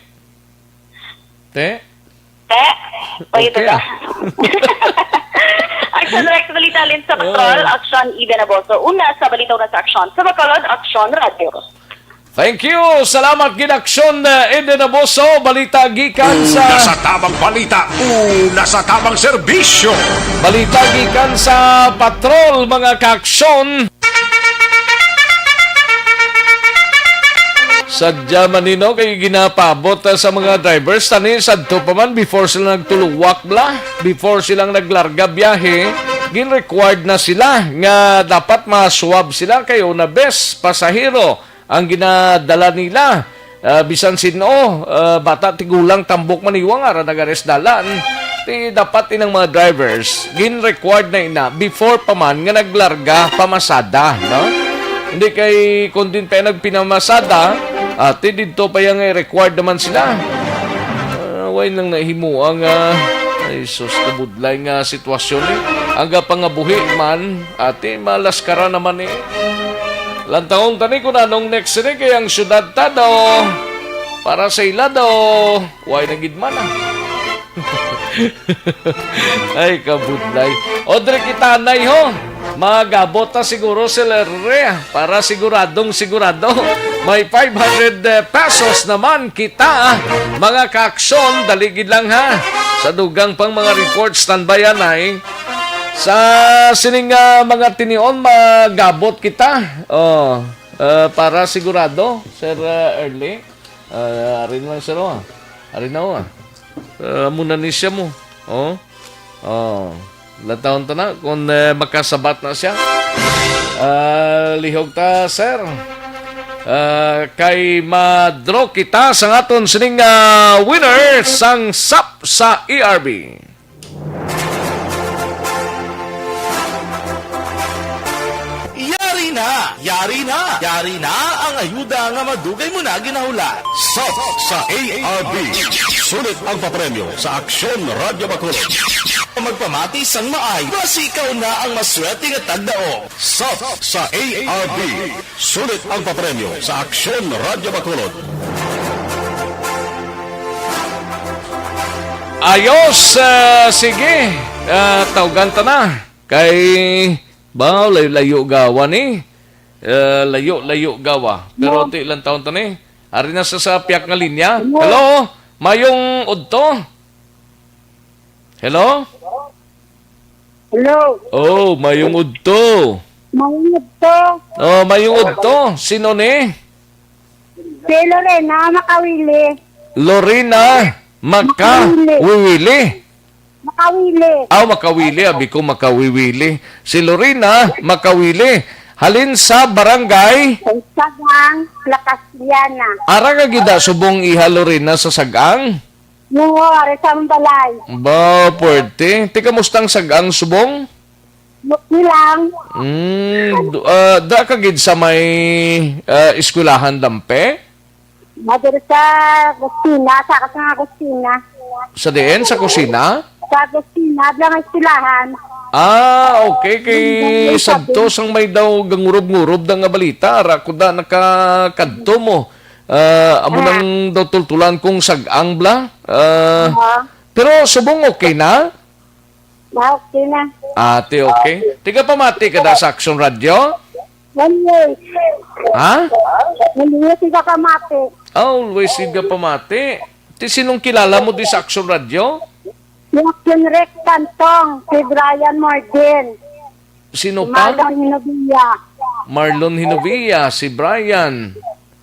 Te? Te? Pwede Okay, ba? Ah. Action Rex, balita halin sa Bacolod. Oh. Action, Eden Aboso. Una sa balita, una sa aksyon. Sa Bacolod, Action Radio. Thank you. Salamat gid, Action, uh, Eden Aboso. Balita gikan sa Una sa tabang balita, una sa tabang serbisyo. Balita gikan sa patrol, mga kaaksyon. Sadya man ni, no, kay ginapaabot, ah, sa mga drivers tani sadto pa man before sila nagtuluwak bla, before silang naglarga biyahe, gin-required na sila nga dapat ma-swab sila kay una bes pasahero ang ginadala nila. Ah, bisan sin-o, ah, bata, tigulang, tambok man iwang ara nagares dalan. Ti dapat inang mga drivers, gin-required na ina before pa man nga naglarga pamasada, no? Hindi kay kung din pa nagpinamasada, ati didto pa yang required naman sila. Ah, way lang nahimo ang, ah, ay sus, kabudlay nga sitwasyon eh. Ang pangabuhi man, ati malaskara naman eh. Lantawon tani kung anong next ni kay ang syudad ta daw para sa ila daw. Why na gid man, ah? Ay, kabudlay. O, diri kita, anay, ho. Magabot ta siguro si Lerea para siguradong sigurado. May five hundred pesos naman kita, mga kaaksyon. Dali gid lang, ha. Sa dugang pang mga report, standby, anay. Sa sining, ah, mga tinion, magabot kita. Oh, ah, para sigurado, Sir, ah, Early. Ah, ari na lang, sir, oh. Ari na, oh. Ah, amo na ni siya mo. Oh. Oh. Lantawon ta na kung, eh, makasabat na siya. Ah, lihog ta, sir. Ah, kay ma-draw kita sa aton sining, ah, winner sang sap sa A R B. Yari na! Yari na! Yari na ang ayuda nga madugay mo na ginahulat. Sap sa A R B. Sulit ang papremyo sa Aksyon Radyo Bacolod. Magpamati sang maay, basi ikaw na ang maswerte nga tagdaog. Sap sa A R B. Sulit ang papremyo sa Aksyon Radyo Bacolod. Ayos, ah, sige. Ah, tawgan ta na. Kay, ba, layo-layo gawa ni. Ah, layo-layo gawa. Pero Hello? Ti lang taon ta ni. Ari na sa, sa piyak nga linya. Hello? Hello? Mayong udto? Hello? Hello? Oh, mayong udto. Mayong udto. Oh, mayong udto. Sino ni? Si Lorena Makawili. Lorena Makawiwili. Makawili. Aw, Makawili. Abi ko Makawiwili. Si Lorena Makawili. Halin sa barangay? Sagang, La Castellana. Ara ka gid subong iha Lorena sa Sagang? Oo, ari sa among balay. Ba, puwerte. Ti, kamusta ang Sagang subong? Okay lang. Mm, du-, ah, da ka gid sa may, ah, eskwelahan, Lampe? Madiri sa kusina, sa akas nga kusina. Sa diin? Sa kusina? Sa kusina, lang ang eskwelahan. Ah, okay. Kay Yung sabto sabi. Sang may daw gangurob-ngurob da nga balita. Ara ko da nakakadto mo. Ah, amo Ah. Nang daw tultulan kong Sagang bla. Ah, Oo. Pero subong okay na? Ah, okay na. Ate, okay. Tiga pamati ka da sa Action Radio? Always. Ha? Always ka kamati. Ah, always ka pamati. Ti sinong kilala mo di sa Action Radio? Yung Action Rick Cantong, si Brian Mordin. Sino pa? Marlon Hinovia. Marlon Hinovia, si Brian,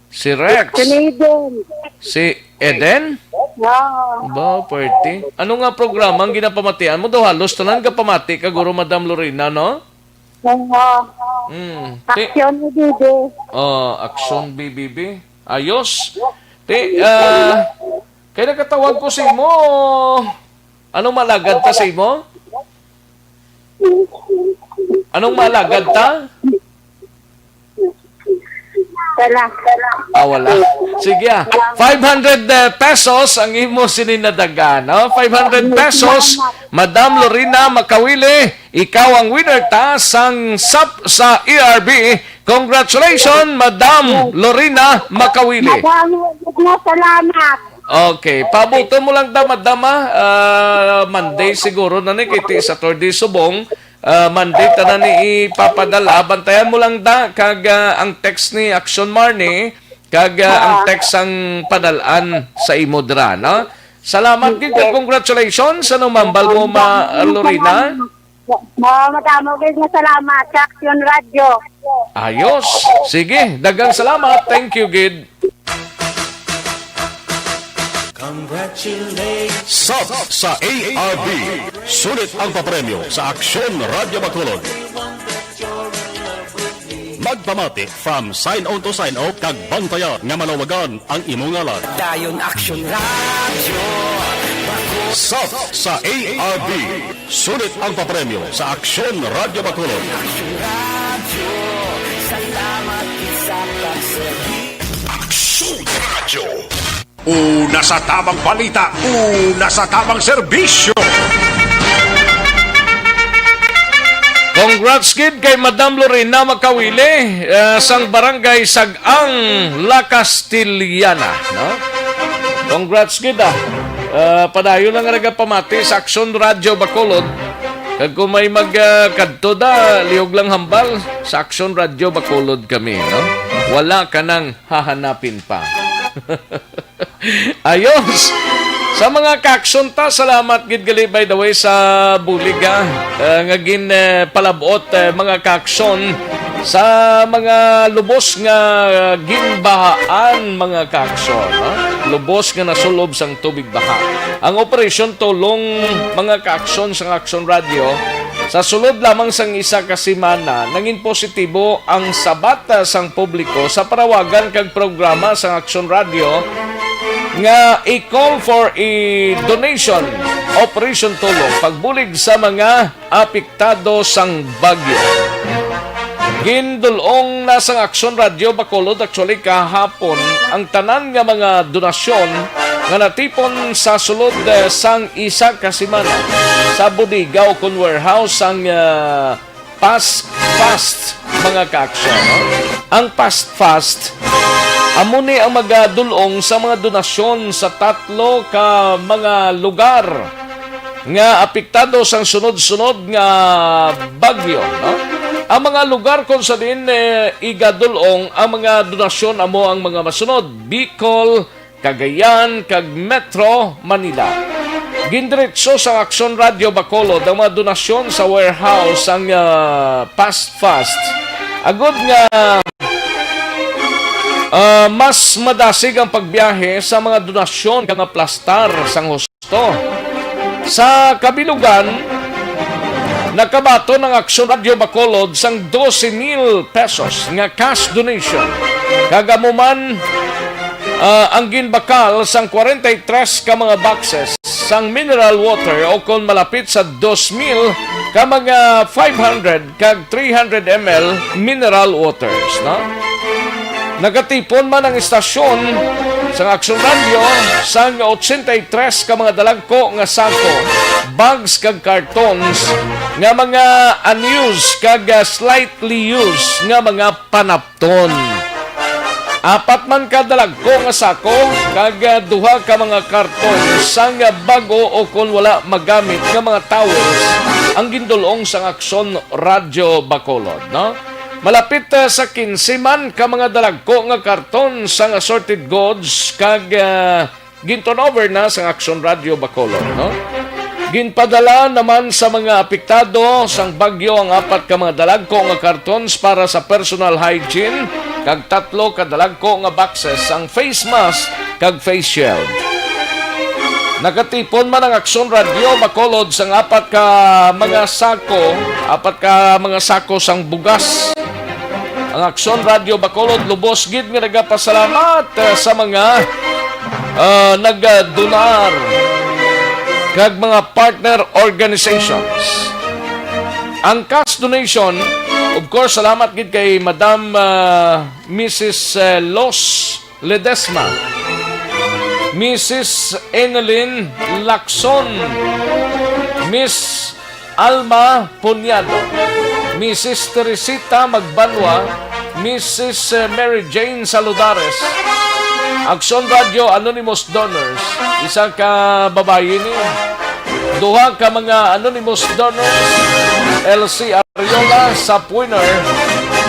si Rex, Si Eden. Si Eden? Oo. Ba, pwerte. Ano nga programa ang ginapamatian mo? Daw halos tanan ka pamati ka, Guro Madam Lorena, no? Oo. Mm. Ti- Action ni Bibi. Oh, Action B B B. Ayos. Ti, ah, kay nakatawag ko sa imo. Anong malagad ta sa imo? Anong malagad ta? Wala. Ah, wala. Sige, ah. Five hundred, eh, pesos ang imo sini nadagan, no? Five hundred pesos, Madam Lorena Makawili, ikaw ang winner ta sang sap sa E R B. Congratulations, Madam Lorena Makawili. Madam, na salamat. Okay, paabuton mo lang ta, madam, ah. Ah, Monday siguro na ni, kay ti Saturday subong. Ah, Monday tanan ni ipapadala. Bantayan mo lang ta kag, ah, ang text ni Action Marnie kag, ah, ang Ah. Text ang padal-an sa imo dira, no? Salamat gid kag Okay. Congratulations sa numambal mo, ma, Lorena. Ma-, madamo gid nga salamat sa Action Radio. Ayos. Sige, daghang salamat. Thank you gid. Congratulations. Sap sa A R B. Sulit ang papremyo sa Aksyon Radyo Bacolod. Magpamati from sign on to sign off kag bantaya nga malawagan ang imo ngalan. Dayon Action Radio. Sap sa A R B. Sulit ang papremyo sa Aksyon Radyo Bacolod. Action Radio. Salamat sa pagserbi. Aksyon Radio. Una sa tamang balita, una sa tamang serbisyo. Congrats gid kay Madam Lorena Makawili, eh, sang Barangay Sag-ang, La Castellana, no? Congrats gid, ah. Eh, padayon lang nga nagapamati sa Action Radio Bacolod. Kag kung may mag, ah, kadto da, liog lang hambal, sa Action Radio Bacolod kami, no? Wala ka nang hahanapin pa. Ayos. Sa mga ka-action ta, salamat gid gali, by the way, sa bulig, ah, ah, nga gin, eh, palabot, eh, mga ka-action, sa mga lubos nga ginbahaan, mga ka-action, ah, lubos nga nasulob sang tubig baha. Ang Operasyon Tulong, mga ka-action, sa Action Radio, Sa sulod lamang sang isa ka semana, nangin positibo ang sabat, ah, sang publiko sa parawagan kag programa sang Aksyon Radio nga A Call for a Donation, Operation Tulong, pagbulig sa mga apektado sang bagyo. Gindul-ong na sang Aksyon Radio Bacolod, actually, kahapon ang tanan nga mga donasyon nga natipon sa sulod, eh, sang isa ka semana sa bodega o kon warehouse sang, ah, Past Fast, mga kaaksyon, no? Ang Past Fast, amo ni ang magadul-ong sa mga donasyon sa tatlo ka mga lugar nga apektado sang sunod-sunod nga bagyo, no? Ang mga lugar kung sa din, eh, igadul-ong ang mga donasyon amo ang mga masunod: Bicol, Cagayan, kag Metro Manila. Gindiretso sang Aksyon Radio Bacolod ang mga donasyon sa warehouse sang, ah, Past Fast, agud nga, ah, mas madasig ang pagbiyahe sa mga donasyon kag mga plastar sang husto. Sa kabilugan, nakabaton ang Aksyon Radio Bacolod sang doce mil pesos nga cash donation, kag amo man, ah, ang ginbakal sang kwarenta y tres ka mga boxes sang mineral water, o kon malapit sa dos mil ka mga five hundred kag three hundred M L mineral waters, no? Nagatipon man ang istasyon sang Aksyon Radio sang otsenta y tres ka mga dalagko nga sako, bags kag kartons nga mga unused kag, ah, slightly used nga mga panapton. Apat man ka dalagko nga sako kag, ah, duha ka mga karton sang, ah, bag-o o kon wala magamit nga mga towels ang gindul-ong sang Aksyon Radio Bacolod, no? Malapit, ah, sa kinse man ka mga dalagko nga karton sang assorted goods kag, ah, gin-turnover na sang Aksyon Radio Bacolod, no? Ginpadala naman sa mga apektado sang bagyo ang apat ka mga dalagko nga kartons para sa personal hygiene kag tatlo ka dalagko nga boxes sang face mask kag face shield. Nakatipon man ang Aksyon Radio Bacolod sang apat ka mga sako, apat ka mga sako sang bugas. Ang Aksyon Radio Bacolod lubos gid nga nagapasalamat, eh, sa mga, ah, nagdonar kag mga partner organizations. Ang cash donation, of course, salamat gid kay Madam, ah, Missus, eh, Los Ledesma, Missus Enelyn Lacson, Miss Alma Punyado, Missus Teresita Magbanwa, Missus Mary Jane Saludares. Aksyon Radio Anonymous Donors, isa ka babayi ni. Duha ka mga anonymous donors, L C Ariola Sapwiner,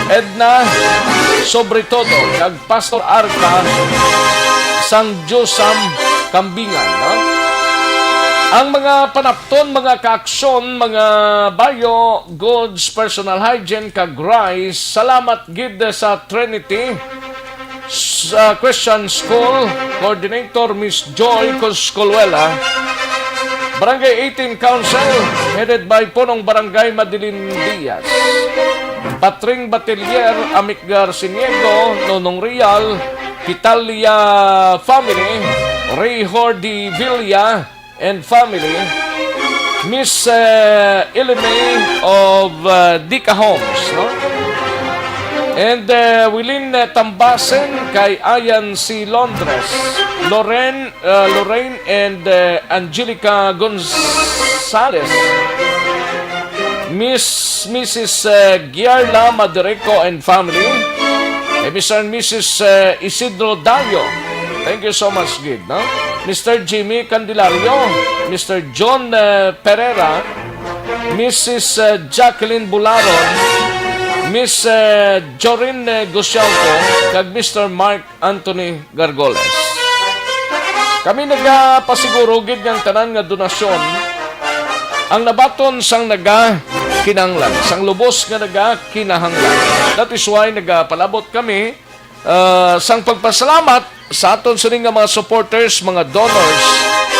Edna Sobretodo, kag Pastor Arca sang Diosam Kambingan, no? Ang mga panapton, mga kaaksyon, mga bayo, goods, personal hygiene, kag rice, salamat gid sa Trinity sa Christian School Coordinator, Miss Joy Coscoluela, Barangay eighteen Council, headed by Punong Barangay Madeline Diaz, Patring Batilier, Amik Garciniego, Nonong Real, Pitalia family, Rehor de Villa and family, Miss, eh, Ilime of, eh, Dica Homes, no? And, eh, Wilin, eh, Tambasen, kay Ayan C. Londres, Loren, eh, Lorraine and, eh, Angelica Gonzalez, Miss, Missus, eh, Giarla Maderico and family, eh, Mister and Missus, eh, Isidro Dayo. Thank you so much, gid, no? Mister Jimmy Candelario, Mister John, eh, Pereira, Missus, eh, Jacqueline Bularon, Miss, eh, Jorin, eh, Gosiauco, kag Mister Mark Anthony Gargoles. Kami nagapasiguro gid nga ang tanan nga donasyon ang nabaton sang nagakinahanglan, sang lubos nga nagakinahanglan. That is why nagapalabot kami, ah, sang pagpasalamat sa aton sini nga mga supporters, mga donors,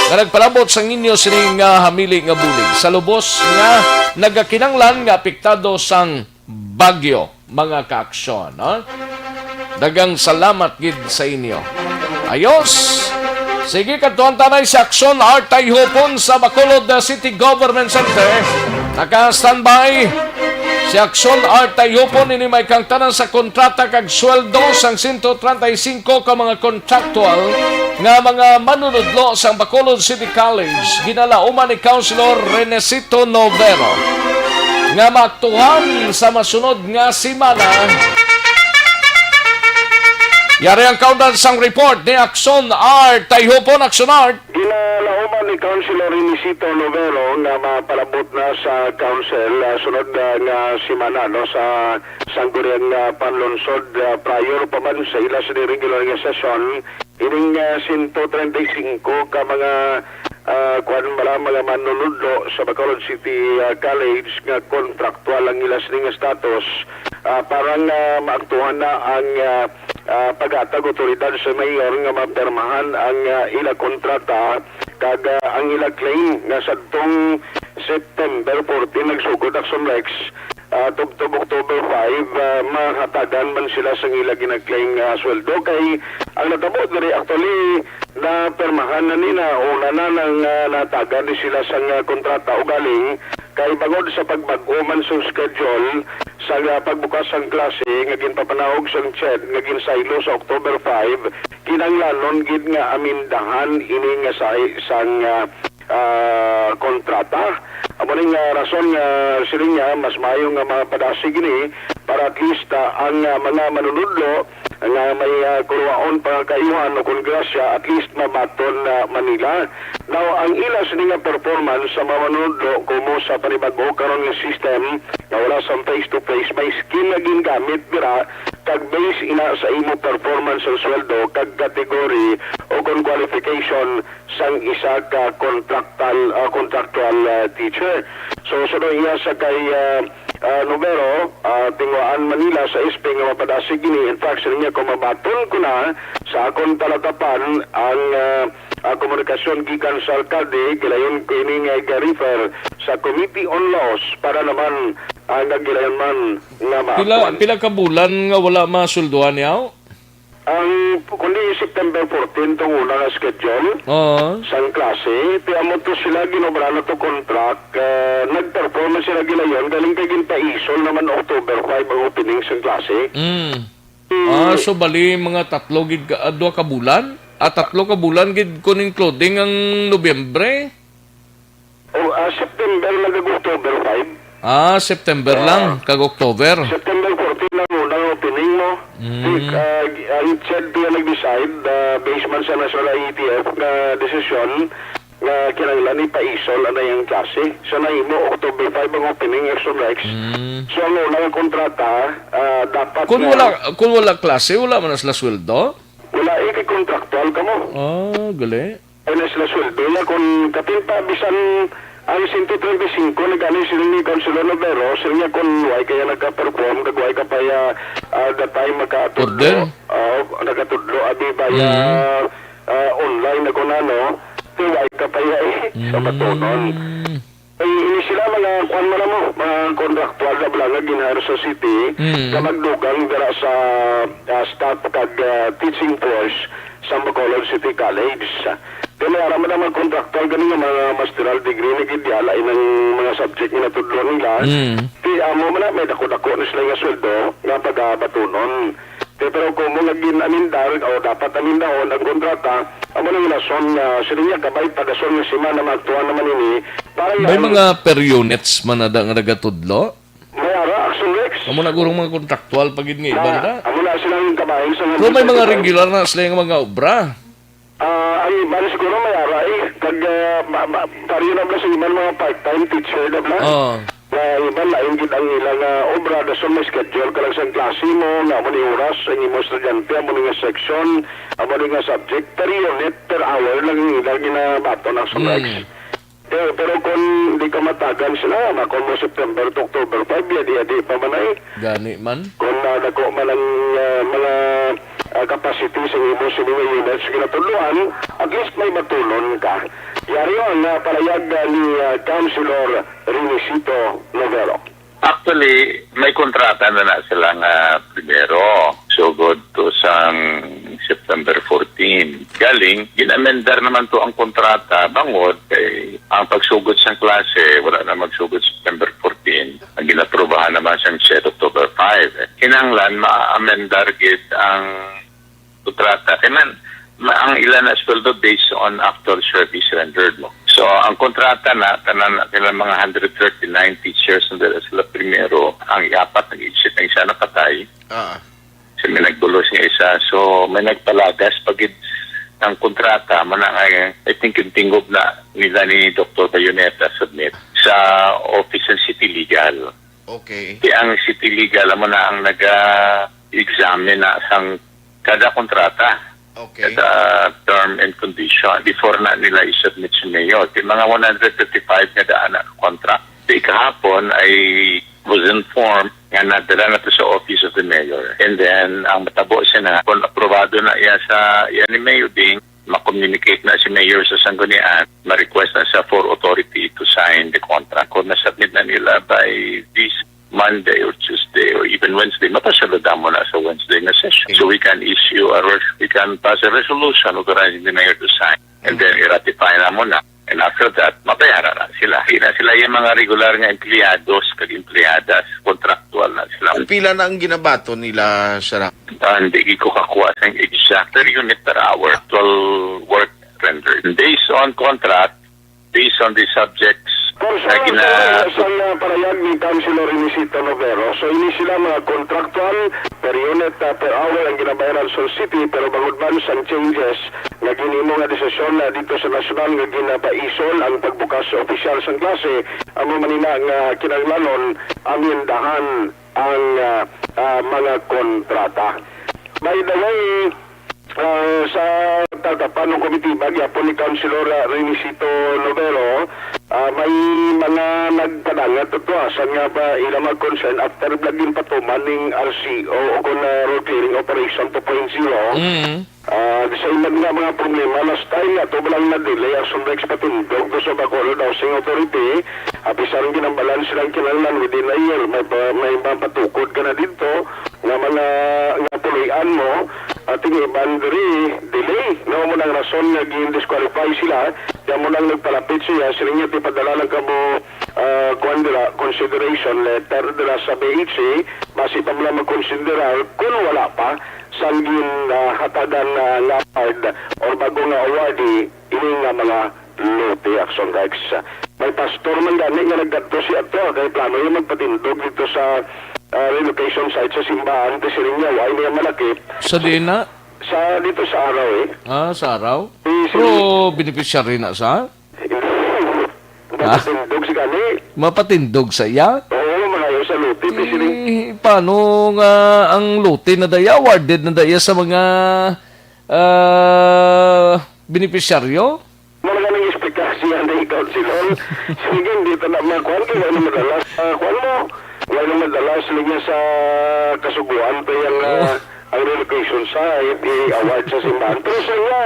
nga nagpalabot sang inyo sini nga hamili nga bulig. Sa lubos nga nagakinanglan nga apektado sang bagyo, mga kaaksyon, ha? Daghang salamat gid sa inyo. Ayos! Sige, kadtuan ta na si Aksyon Art Tayhupon sa Bacolod, uh, City Government Center. Naka-standby si Aksyon Art Tayhupon. Ini may kang tanan sa kontrata kag sweldo sang sento treinta y cinco ka mga contractual nga mga manunudlo sang Bacolod City College, ginalauman ni Councilor Renesito Novero nga maaktuhan sa masunod nga semana. Yari ang kaundan sang report ni Aksyon Art. Tayhupon, Aksyon Art. Ginalauman ni Councilor Renesito Novero nga mapalabot na sa council, ah, sunod, ah, nga semana, no, sa sangguniang, ah, panlunsod, ah, prior pa man sa ila sini regular nga sesyon. Ining, ah, sento treinta y cinco ka mga, ah, kuwan bala, mga manunudlo sa Bacolod City, ah, College nga kontraktual ang ila sini nga status, ah, para nga maaktuhan na ang, ah, ah, paghatag otoridad sa mayor nga mapirmahan ang, ah, ila kontrata kag, ah, ang ila claim nga sadtong September fourteen nagsugod, Action Rex, ah, tubtob October five, ah, mahatagan man sila sang ila gina-claim nga sweldo. Kay ang natabo diri, actually, napirmahan na nila, una na nang, ah, nahatagan ni sila sang, ah, kontrata. Ugaling kay bangod sa pagbag-o man sang schedule sa, ah, pagbukas sang klase nga ginpapanahog sang CHED nga ginsaylo sa October five, kinahanglanon gid nga amendahan ini nga sa sang, ah, ah, kontrata. Amo ni nga rason nga siling niya, mas maayo nga mapadasig ini para at least, ah, ang, ah, mga manunudlo nga may, ah, kuruwaon, pangakaayuhan o kon grasya, at least mabaton na man nila. Now, ang ila sini nga performance sa mga manunudlo kumo sa panibag-o karon nga system nga wala sang face-to-face, may scheme nga gingamit dira kag base ina sa imo performance sa sweldo kag category o kon qualification sang isa ka contractual, ah, contractual, ah, teacher. So, suno iya sa kay, ah, ah, Novero, ah, tinguhaan man nila sa S P nga mapadasig ini. In fact, siling niya, kung mabaton ko na sa akon talatapan ang, ah, ah, komunikasyon gikan sa alkalde, gilayon ko ini nga iga-refer sa Committee on Laws para naman, ah, nga gilayon man nga Pila, maaktuhan. Pila ka bulan nga wala masulduhan niya? Ang, kundi September fourteen tong una nga schedule Oo. sang klase, ti amo to sila ginobra na to contract, ah, nag-perform na sila gilayon, galing kay ginpaisol naman October five ang opening sang klase. Mm. Mm. Ah, so bali mga tatlo gid ka, ah, duha ka bulan? Ah, tatlo ka bulan gid kun including ang Nobyembre? O, ah, September lang kag October five. Ah, September Ah. lang, kag October. September fourteen ang unang opening mo. Mm. Di, ah, gi-, ang CHED nga nag-decide, ah, based man sa National I E T F nga desisyon nga kinahanglan ipaisol anay ang klase. So, nahimo October five ang opening, Action Rex. Mm. So, ang una nga kontrata, ah, dapat Kung nga wala, kung wala klase, wala man na sila sweldo? Wala, eh, kay contractual ka mo. Ah, gali. Ay na sila sweldo niya kung kapin pa, bisan ang sento treinta y cinco, nag-ani sila ni Councilor Novero, sila niya kung why kaya nagka-perform, kag why ka pa ya, ah, that time makatudlo, Order? ah, nakatudlo, abi ba ya, Mm. ah, online na kung ano, kay why ka pa ya, eh, sa Mm. batunon. Ay, ini sila mga, kuwan man mo, mga contractual na bala nga gin-hire sa city, Mm. nga magdugang dira sa, ah, staff kag, ah, teaching force sa Bacolod City College. Kay may ara man ang mga contractual gani nga mga masteral degree na gid, ya, lain ang mga subject nga natudlo nila. Mm. Ti amo man na, may dako-dako na sila nga sweldo nga pagabatunon. Ti pero kung mo nga gin-amendar o dapat amendahon ang kontrata, amo nang rason nga sila niya kabay padason nga semana maaktuhan naman ini para May nga mga per units man na da nga nagatudlo? May ara, Action Rex. Amo na gurong mga kontraktual pa gid nga iban Na, da. Amo na silang kabahin sa Pero may mga regular na sila nga mga obra. Ah, ang iban siguro may ara, eh. Kag, ah, ma-, ma-, pareho na bala sa iban mga part-time teacher na bala. Oo. Nga iban lain gid ang ilang, ah, obra, dason may schedule ka lang sa klase mo, nga amo ni oras ang imo estudyante, amo ni nga section, amo ni nga subject, per unit, per hour lang ang ilang ginabaton, Action Rex. Mm. Pero, pero kung di ka matagan sila, makon mo September to October five, yadi-yadi pa man ay. Gani man. Kung nadako man ang, ah, mga, ah, capacity sa imo sa mga units ginatudloan, at least may batunon ka. Yari ang, ah, palayag, ah, ni, ah, Councilor Renisito Novero. Actually, may kontrata na na sila nga primero. Sugod to sang September fourteen. Galing, gin-amendar naman to ang kontrata bangod kay ang pagsugod sang klase, wala na magsugod September fourteen. Ang ginaprobahan naman sang set October five. Kinahanglan ma-amendar gid ang kontrata. Kay man, ma-, ang ila na sweldo based on actual service rendered mo. So, ang kontrata na, tanan na sila mga hundred thirty-nine teachers na dala sila primero, ang iapat nag-exit, ang isa napatay. Ah. Kasi may nagbulos nga isa. So, may nagpalagas pagid ng kontrata, man ang, I think, yung tingog na nila ni Doktor Bayoneta submit sa Office ng City Legal. Okay. Kaya ang City Legal, amo na ang naga-examine na sang kada kontrata, Okay. kada term and condition before na nila i-submit sa mayor. Kay mga one hundred fifty-five nga daan na contract. Di kahapon, I was informed nga nadala na to sa Office of the Mayor. And then, ang matabo siya na, kung aprobado na iya sa iya ni Mayor Ding, ma-communicate na si Mayor sa Sanggunian, ma-request na sa for authority to sign the contract. Kung na-submit na nila by this Monday or Tuesday or even Wednesday, mapasulod mo na sa Wednesday na session. Okay. So we can issue a res-, we can pass a resolution authorizing the mayor to sign. And then i-ratify na mo na. And after that, mabayaran na sila. Hindi na sila yung mga regular nga empleyados kag empleyadas, contractual na sila. Pila na ang ginabaton nila, sir? Ah, hindi ko kakuha sa exact per unit per hour, actual work rendered. Based on contract, based on the subjects Pero na sa gina- sa, sa parayag ni Councilor Renisito Novero, so ini sila mga contractual per unit, ah, per hour ang ginabayaran sa city, pero bangod man sang changes nga ginhimo nga desisyon na dito sa nasyonal nga ginapaison ang pagbukas sa opisyal sang klase, amo man ina nga kinahanglanon amyendahan ang, ah, ah, mga kontrata. By the way, ah, sa tatapan ng komitiba gyapon ni Councilor, ah, Renisito Novero, ah, may mga nagpadangat ato, ah, sa nga ba ila mga concern after blag ginpatuman ning R C O o kon, ah, road clearing operation two point zero. Mm. Ah, sa ilang nga mga problema, last time ato ba lang na-delay ang Sunrex patindog to sa Bacolod Housing Authority, apisan ginambalan silang kinahanglan within a year, may pa-, may mapatukod ka na dito nga mga nga puloy-an mo, at ang iban diri delay. No, mo nang rason nga gin-disqualify sila, kaya mo nang nagpalapit siya, sila niya tipadala lang kamo, ah, kuwan dira, consideration letter dira sa B H A, basi pa mo lang magkonsiderar kung wala pa sang gin, ah, hatagan na nga award or bago nga awardee ini nga mga lote, Action Rex. May pastor man gani nga nagkadto siya to, kay plano yung magpatindog dito sa, ah, relocation site sa simbahan, kasi rin niya, why niya malakip? Sa diin na? Sa, dito sa Araw, eh. Ah, sa Araw? Eh, si Pero beneficiary na sa? Hindi. Ah? Mapatindog si gani. Mapatindog sa iya? Oo, malayo sa lote, eh, si rin. Eh, paano nga ang lote na daya, awarded na daya sa mga, ah, beneficiaryo? Mura nga nang esplikasyon na ikaw, Silon. Sige, hindi ka na makuha. Kaya wala madala sa, kuwan mo. Wala madala sa linya sa kasuguan pa yung, ah, ang relocation sa i-award sa simbahan. Pero sa iya,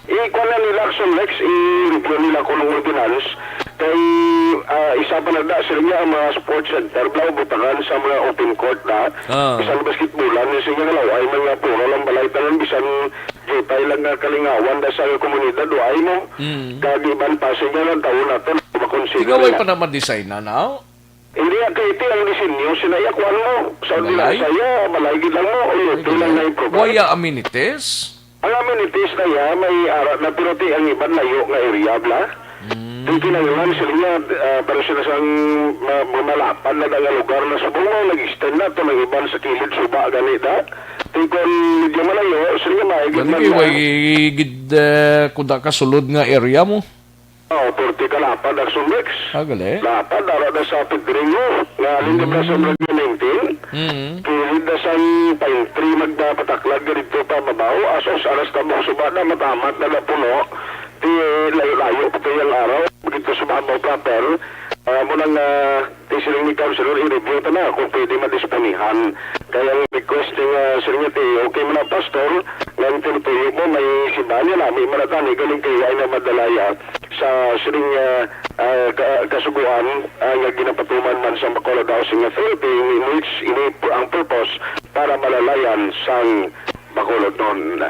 ikuha na nila Action Rex, i-review nila kung anong ordinance. Kay, ah, isa pa na da, sa linya ang mga sports center, bla, butangan sa mga open court na. Ah. Bisan basketballan, yung sige na law, ay mga puro lang balay tanan, bisan Jutay lang nga kalingawan da sa komunidad, wa ay mo. Mm. Kag iban pa, sige lang, taon na to, makonsider Ikaw ay niya. pa naman design na, no? Hindi, ang kaiti ang disenyo, sila iya, kuwan mo. Sa Balay? Sa iya, balay gid lang mo, o lote lang na i-provide. Waya amenities? Ang amenities na iya, may ara na, pero ti ang iban layo nga area, bla. Mm. Di kinahanglan sila niya, ah, pero sila sang ma-, mamalapad na nga lugar na subong mo, nag-extend na to, nang iban sa kilid suba, gani da. Ti kon medyo malayo, sila niya maigid Gani man kay na. way gid, eh, kuda ka sulod nga area mo. Oh, forty ka lapad, Action Rex. Ah, gali. Lapad, ara na sa Pedringo, nga alin na sa Mm. Barangay nineteen. Mm. Kilid na sang pine tree, magpapataklag ka dito pa babaw. Asos, aras na mo, suba na, matamat na na puno. Ti layo-layo pa to yung araw. Dito sa Babaw proper. Ah, mo nang, ah, ti siling ni Councilor, i-review ta na kung pwede madisponihan. Kaya ang request ni, ah, siling niya, ti, okay mo na, Pastor, nga ang tinutuyo mo, may siba niya na, may manatani, galing kayo ay na madalaya. sa sining, ah, ah, ka-, kasugoan, ah, nga ginapatuman man sa Bacolod Housing Authority, in which ini pu-, ang purpose para malalayan sang Bacolod noon.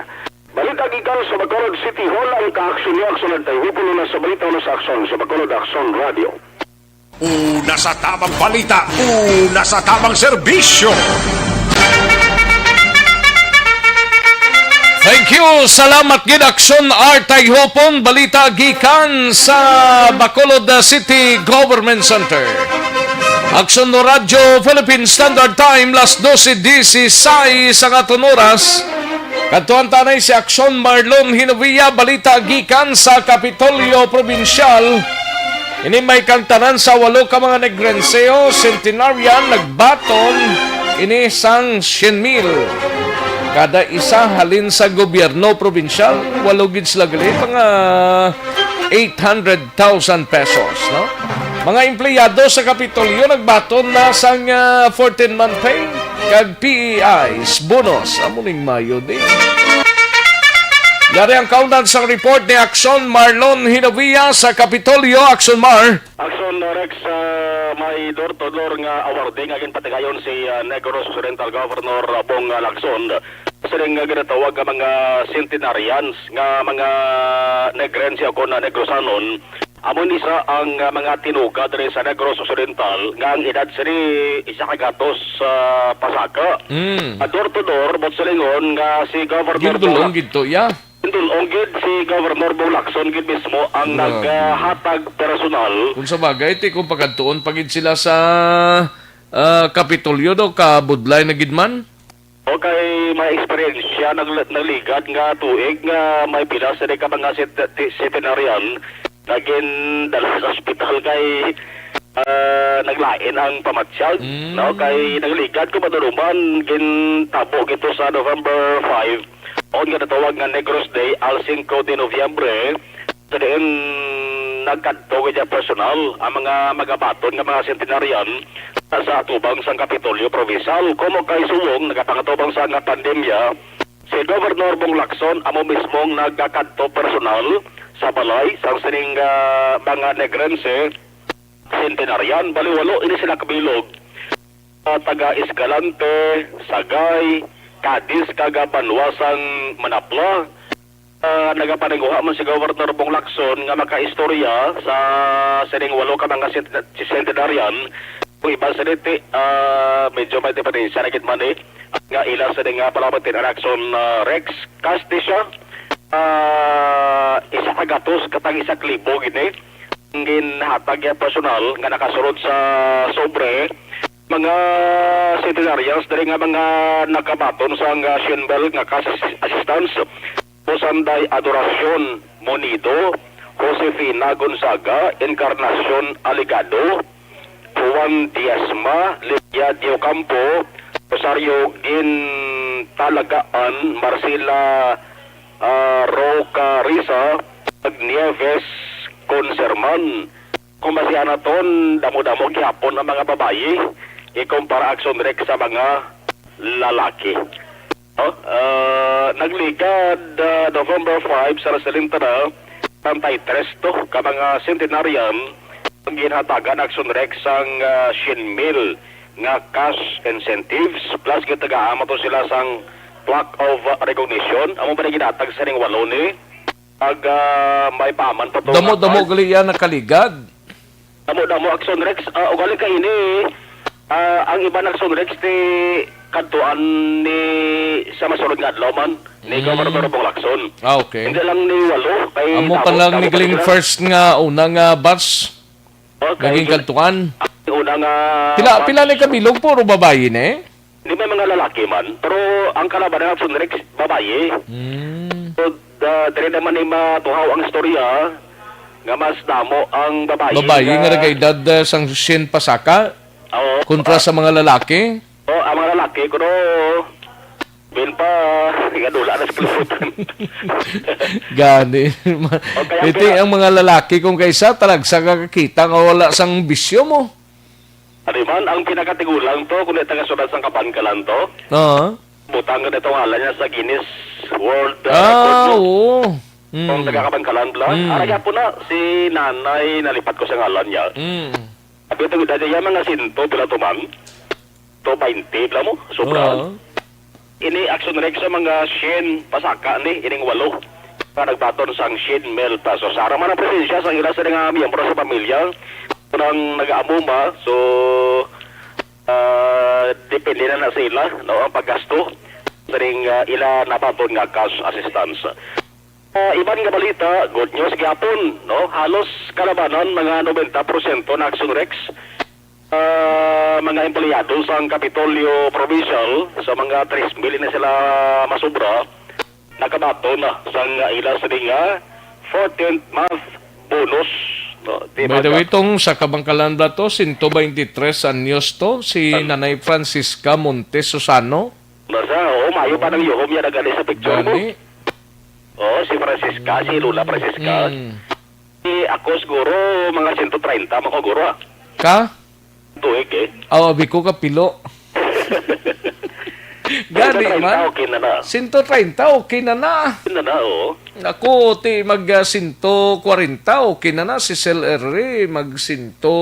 Balita gikan sa Bacolod City Hall, ang kaaksyon niya, Aksyon Artay Hupon, una sa balita, una sa aksyon sa Bacolod Aksyon Radio. Una sa tamang balita, una sa tamang serbisyo. Thank you. Salamat gid, Aksyon Artay Hupon. Balita gikan sa Bacolod City Government Center. Aksyon no Radyo Philippine Standard Time, las doce dieciséis ang aton oras. Kadtuan ta anay si Aksyon Marlon Hinovia, balita gikan sa Kapitolyo Probinsyal. Ini may kagtanan sa walo ka mga Negrense o centenarian nagbaton ini sang syen mil. Kada isa halin sa gobyerno probinsyal, walo gid sila gali, mga eight hundred thousand pesos, no? Mga empleyado sa Kapitolyo nagbaton na sang, ah, fourteen-month pay kag P E Is bonus. Amo ning mayo din. Yari ang kaundan sang report ni Aksyon Marlon Hinovia sa Kapitolyo. Aksyon Mar. Aksyon Rex, ah, may door-to-door nga awarding nga ginpatigayon si, ah, Negros Occidental Governor, ah, Bong, ah, Lacson. Sining nga ginatawag nga mga centenarians nga mga Negrense o kon, ah, Negrosanon. Amo ni isa ang, ah, mga tinuga diri sa Negros Occidental nga ang edad sini isa ka gatos, ah, pasaka. Mm. Ah, door to door, buot silingon nga si Governor Gindulong Bong gid to, ya. Gindulong gid si Governor Bong Lacson gid mismo ang Grabe. naghatag personal. Kung sa bagay, ti kung pagkadtuon pa gid sila sa, ah, Kapitolyo, do, kabudlay na gid man? O kay may eksperyensya, nag-, nagligad nga tuig nga may pila sini ka mga cent-, ti-, centenarian nga gindala sa ospital kay, ah, naglain ang pamatyag, Mm. no? Kay nagligad ko maduluman, gintabo gito sa November five, on nga natawag nga Negros Day, al cinco de Noviembre, sa diin nagkadto gid ang personal ang mga magabaton nga mga centenarian sa atubang sang Kapitolyo Provincial. Komo kay subong nagapangatubang sa nga pandemya, si Governor Bong Lacson amo mismong nagakadto personal sa balay sang sining, ah, mga Negrense centenarian. Bali walo ini sila kabilog, ah, taga Escalante, Sagay, Cadiz, kag banwa sang Manapla. Ah, nagapaninguha man si Governor Bong Lacson nga makaistorya sa sining walo ka mga cent-, centenarian. Kung iban sa diti, ah, medyo may diferensya na gid man, eh, nga ila sa nga palamatin ang Aksyon, ah, Rex. Kasti siya, ah, isa ka gatos katang isa ka libo gini ang ginhatag niya personal nga nakasulod sa sobre mga centenarians diri nga mga nakabaton sang, ah, syen mil nga cash assistance. Pusanday Adoracion Monido, Josefina Gonzaga, Encarnacion Alegado, Juan Diezma, Lydia Diocampo, Rosario Gintalagaan, Marcela, ah, Roca Risa, kag Nieves Conserman. Kung basihan naton, damo-damo gihapon ang mga babayi ikumpara, Aksyon Rex, sa mga lalaki. Oh, ah, nagligad, ah, November five sa Rasalintana, treinta y tres to ka mga centenarian ang ginhatagan, Aksyon Rex, sang, ah, syen mil nga cash incentives, plus gitagaan man to sila sang plaque of recognition. Amo ba na ginatag sa ning walo ni? Ag, ah, may paman pa to Damo-damo nga gali yan nakaligad. Damo-damo, Aksyon Rex. Ah, ugali ka ini, ah, ang iban, Aksyon Rex, ti kadtuan ni sa masulod nga adlaw man ni Mm. Governor Bong Lacson. Ah, okay. Hindi lang ni walo, kay Amo pa damo, lang damo ni pa Glenn sila. First nga una nga batch. Oh, kay Naging kadtuan. Una nga Pila, batch. Pila ni kabilog, puro babayi ni? Di may mga lalaki man, pero ang kalaban na Aksyon Rex, babayi. Mm. So, da-, diri naman ni matuhaw ang istorya nga mas damo ang babayi Babayi nga nga nagaedad, ah, sang syen pasaka Oo. kontra Ah. sa mga lalaki. Oh, ang mga lalaki, kuno, bin pa, nga dula na sa kalibutan. Gani. O, kaya ang Iti pina- ang mga lalaki kung kaisa, talagsa ka kakita nga wala sang bisyo mo. Ano man, ang pinakatigulang to, kung di taga Sudan sang Kabankalan to, Oo. butang ka na itong ngalan niya sa Guinness World, uh, Ah, Record, no? Oo. Mm. Kung taga Kabangkalan bala, Mm. ara gyapon na, si Nanay, nalipat ko sa ngalan niya. Mm. Abi, ito, dati yung mga sinto, pila to, ma'am? To twenty, bala mo? Sobra. Oo. Ini Action Rex sa mga syen, pasaka ni, ining walo. Nga nagbaton sang syen mil pesos. Ara man ang presensya sa ila sa mga miyembro sa pamilya. Kung nag-aamuma, so, ah, depende na na sa ila, no, ang paggasto sa ring, ah, ila nabaton nga cash assistance. Ah, iban nga balita, good news gyapon, no? Halos kalabanan, mga nobenta porsyento na Action Rex, ah, mga empleyado sang Kapitolyo Provincial, sa mga tres mil na sila masubra, nakabaton na sang ila sini nga fourteenth month bonus, no? Di By the ba way, tong sa Kabangkalan ba to, sento baynte tres anyos to, si An- Nanay Francisca Montes Susano. Nasa, oo, mayo pa nang yuhom niya na gani sa picture mo. Gani. Oo, si Francisca, si Lola Francisca. Mm. Si ako siguro, mga sento treinta man ko, guro, ah. Ka? Tuig, eh. Aw, abi ko kapilo. Gani Sento treinta, man. Okay na na. Sento treinta, okay na na. Yun na na, oo. Ako, ti mag, ah, sento kwarenta, okay na na. Si Sel Eri, mag sento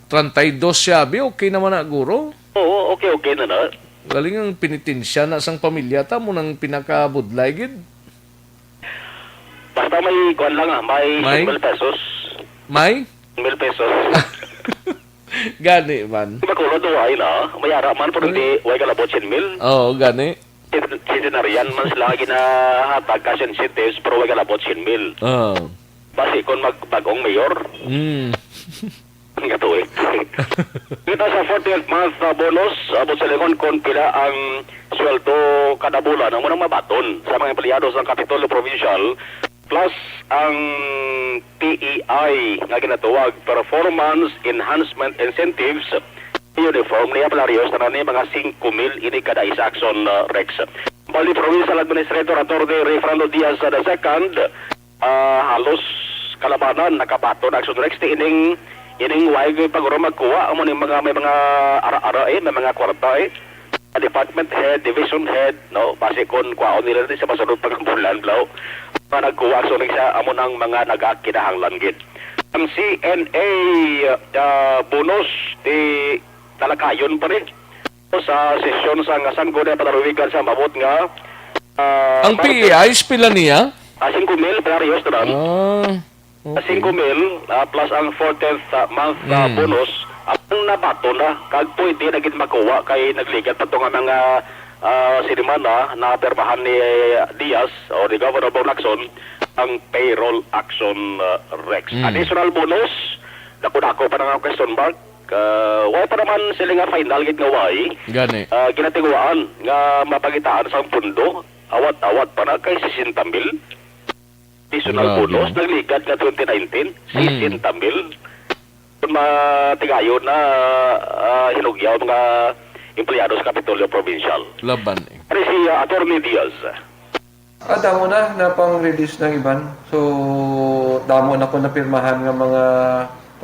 treinta y dos siya, abi, okay naman na, guro. Oo, okay, okay na na. Galing ang penitensya na sang pamilya ta, mo nang pinakabudlay gid. Basta may kuwan lang, ah, may May? Siyam mil pesos. May? Siyam mil pesos. Gani man. Di ba, kuno to, ay na, may ara man, pero Mm. di, way kalabot siyam mil. Oo, gani. Centenarian man sila ginahatag cash incentives, pero way kalabot siyam mil. Oo. Basi kung magbagong mayor. Mm. Nga tuig. Kita sa fourteenth month, uh, bonus, abot sa lingon kung pila ang sweldo kada bulan ang munang mabaton sa mga empleyado sa Kapitolyo Provincial, plus ang P E I nga ginatawag Performance Enhancement Incentives, uniform niya palariyos na ni mga singko mil ini kada isa, Action, uh, Rex. Bali, Provincial Administrator Attorney Rayfrando Diaz the second, ah, halos kalabanan nakabaton Action Rex ti ining, ining way gid paguro magkuha amo ning mga may mga ara-ara, eh, may mga kwarta, eh. Department head, division head, no, basi kon kwaon nila ni sa masunod pa nga bulan, bro. Mga nagkuha Action Rex sa amo nang mga nagakinahanglan gid. Ang C N A, ah, bonus ti talakayon pa ni sa sesyon sa nga Sangguniang Panalawigan sa maabot nga, ah, Ang Martes. P E Is, pila niya? Ah, singko mil, palariyos na lang. Ah, Ah, okay. Singko mil, ah, plus ang fourteenth, ah, month, ah, Mm. bonus, ang nabaton na, kag pwede na gid makuha kay nagligad pa to nga mga, ah, sinimana na pirmahan ni Diaz o ni Governor Bong Lacson ang payroll Action, ah, Rex. Mm. Additional bonus, dako-dako pa na nga question mark. Ah, wa pa naman sila nga final gid nga way. Gani. Ah, ginatiguwaan nga mapangitaan sang pundo, awat-awat pa na kay sesenta mil. Additional Grabe, bonus, no? Nagligad nga twenty nineteen, Mm. sesenta mil. Kung matigayon na, ah, hinugyaw mga empleyado sa Kapitolyo Provincial. Laban, eh. Ari si, ah, Attorney Diaz. Ah, damo na, na pang-release ng iban. So, damo na ko napirmahan nga mga,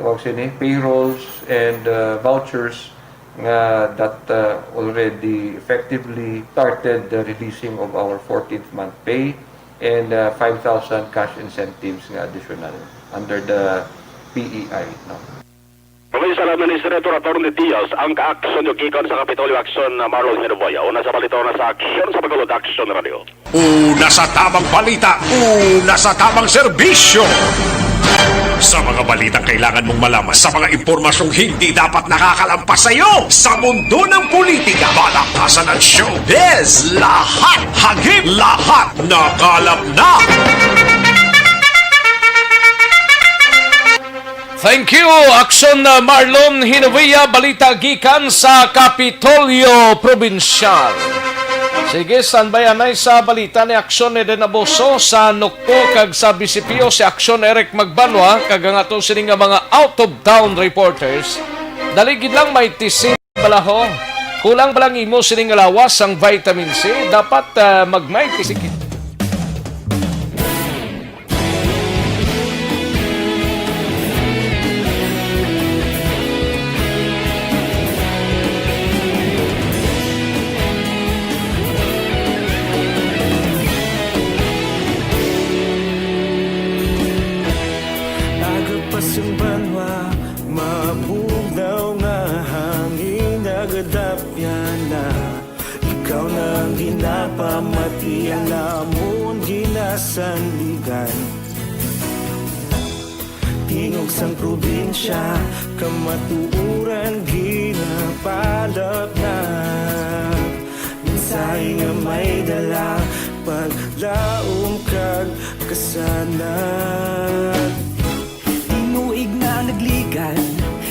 tawag sini, payrolls and, uh, vouchers nga that, uh, already effectively started the releasing of our fourteenth month pay and, uh, five thousand cash incentives nga additional under the P E I, no? Provincial Administrator Attorney Diaz, ang ka-action nyo gikan sa Kapitolyo Action, uh, Marlon Hinuboy. Una sa balita, una sa aksyon sa Bacolod Action Radio. Una sa tamang balita, una sa tamang serbisyo. Sa mga balitang kailangan mong malaman, sa mga impormasyong hindi dapat nakakalampas sa iyo, sa mundo ng politika, balakasan at showbiz, lahat hagip, lahat nakalap na. Thank you, Action, uh, Marlon Hinovia. Balita gikan sa Kapitolyo Probinsyal. Sige, standby anay sa balita ni Action Eden Abuso sa Nukpo kag sa Bisipio, si Action Eric Magbanwa, kag ang ato sini nga mga out-of-town reporters. Dali gid lang, may tisin balaho. Kulang pa lang imo sining lawas ang vitamin C, dapat, ah, mag-may tisin. Sandigan. Tingog sang probinsya, kamatuoran ginapalapnap. Mensahe nga may dala, paglaom kag kasanag. Tinuig nga nagligan,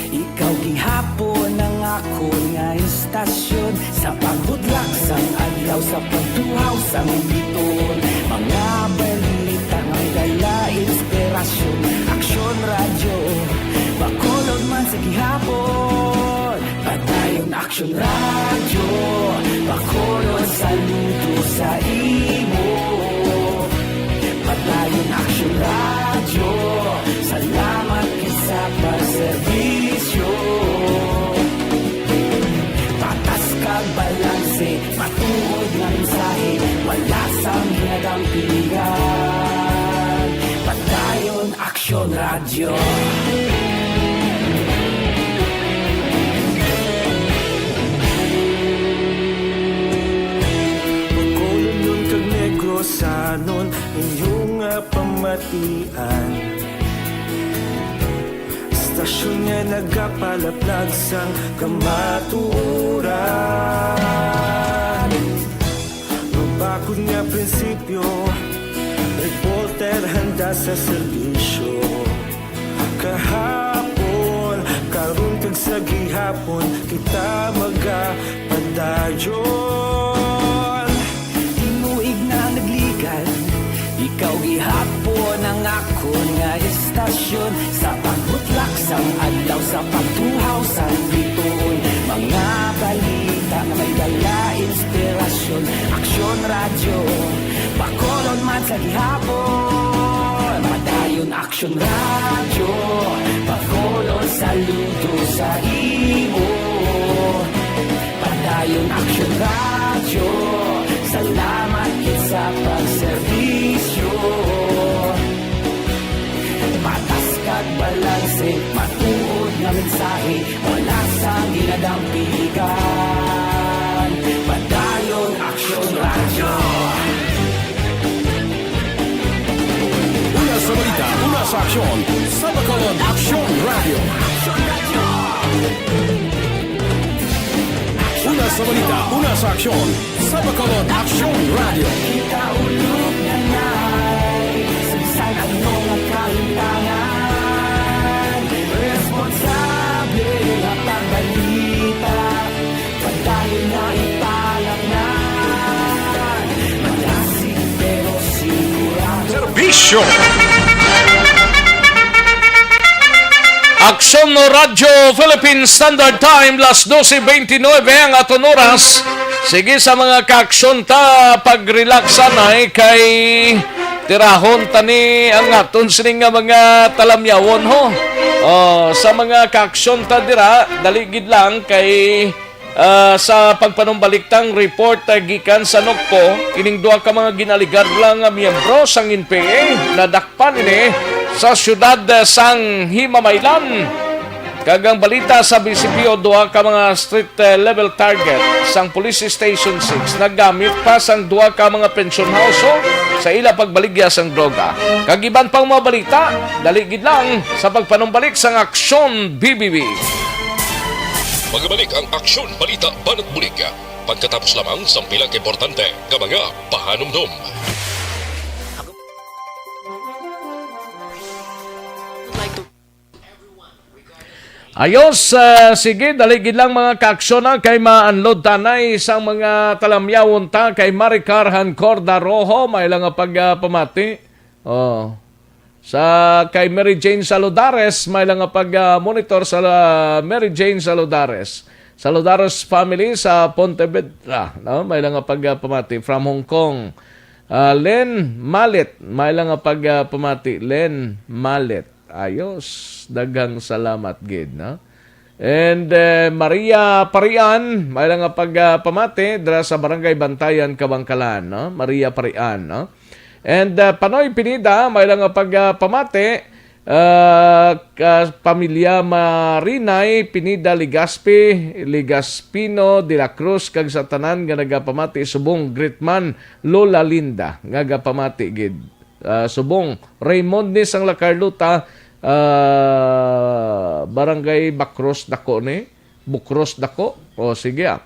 ikaw gihapon ang akon nga istasyon. Sa pagbudlak sang adlaw, sa pagtuhaw sang bituon, mga balita nga may dala inspirasyon. Aksyon Radyo, Bacolod man sa gihapon. Padayon Aksyon Radyo, Bacolod, saludo sa imo. Padayon Aksyon Radyo, salamat gid sa pagserbisyo. Patas kag balanse, matuod nga mensahe, wala sang ginadampigan. Padayon Aksyon Radyo. Bacolodnon kag Negrosanon, inyo nga pamatian. Istasyon nga nagapalaplag sang kamatuoran. Mabakod nga prinsipyo, reporter handa sa serbisyo. Kahapon, karon kag sa gihapon, kita magapadayon. Tinuig na nagligan, ikaw gihapon ang akon nga istasyon. Sa pagbutlak sang adlaw, sa pagtuhaw sang bituon, mga balita nga may dala inspirasyon. Aksyon Radyo, Bacolod man sa gihapon. Padayon Aksyon Radyo, Bacolod, saludo sa imo. Padayon Aksyon Radyo, salamat gid sa pagserbisyo. Patas kag balanse, matuod nga mensahe, wala sang ginadampigan. Padayon Aksyon Radyo. Una sa balita, una sa aksyon, sa Bacolod Aksyon Radyo. Una sa balita, una sa aksyon, sa Bacolod Aksyon Radyo. Kita ulog na nai, sa bisan ano nga kalimtangan, responsable nga pagbalita, padayon na ipalapnan. Malasig pero sigurado. Serbisyo. Aksyon Radyo Philippine Standard Time, las doce veintinueve ang aton oras. Sige, sa mga kaaksyon ta, pag-relax anay kay tirahon ta ni ang aton sining nga mga talamyawon, ho. Oh, sa mga kaaksyon ta dira, dali gid lang kay, ah, sa pagpanumbalik tang report, ah, gikan sa NOCPO, kining duha ka mga ginaligar lang nga miyembro sang N P A nadakpan ini sa siyudad, ah, sang Himamaylan. Kag ang balita sa B C P O, duha ka mga street, ah, level target sang Police Station six nagamit pa sang duha ka mga pension household sa ila pagbaligya sang droga. Kag iban pang mga balita, dali gid lang sa pagpanumbalik sang Aksyon B B B. Magabalik ang Aksyon Balita Banat Bulig pagkatapos lamang sang pila ka importante nga mga pahanumdom. Ayos, ah, sige, dali gid lang mga kaaksyon na kay ma-unload tanay sang mga talamyawon ta kay Maricar Hancorda Rojo, may lang nga pag, ah, pamati. Oh. Sa kay Mary Jane Saludares, may lang nga pag, ah, monitor sa, ah, Mary Jane Saludares. Saludares family sa Pontevedra, no? May lang nga pag, ah, pamati from Hong Kong. Ah, Len Malit, may lang nga pag, ah, pamati. Len Malit. Ayos. Daghang salamat gid, no? And, eh, Maria Parian, may lang nga pag, ah, pamati dira sa Barangay Bantayan, Kabangkalan, no? Maria Parian, no? And, ah, Panoy Pinida, may lang nga pag, ah, pamati, ah, ka pamilya Marinay Pinida Legaspi, Legaspino, De La Cruz, kag sa tanan nga nagapamati subong Gritman, Lola Linda, nga gapamati gid. Ah, subong, Raymond ni sang La Carlota, ah, Barangay Bacros Dako ni. Bukros Dako. O, sige, ah.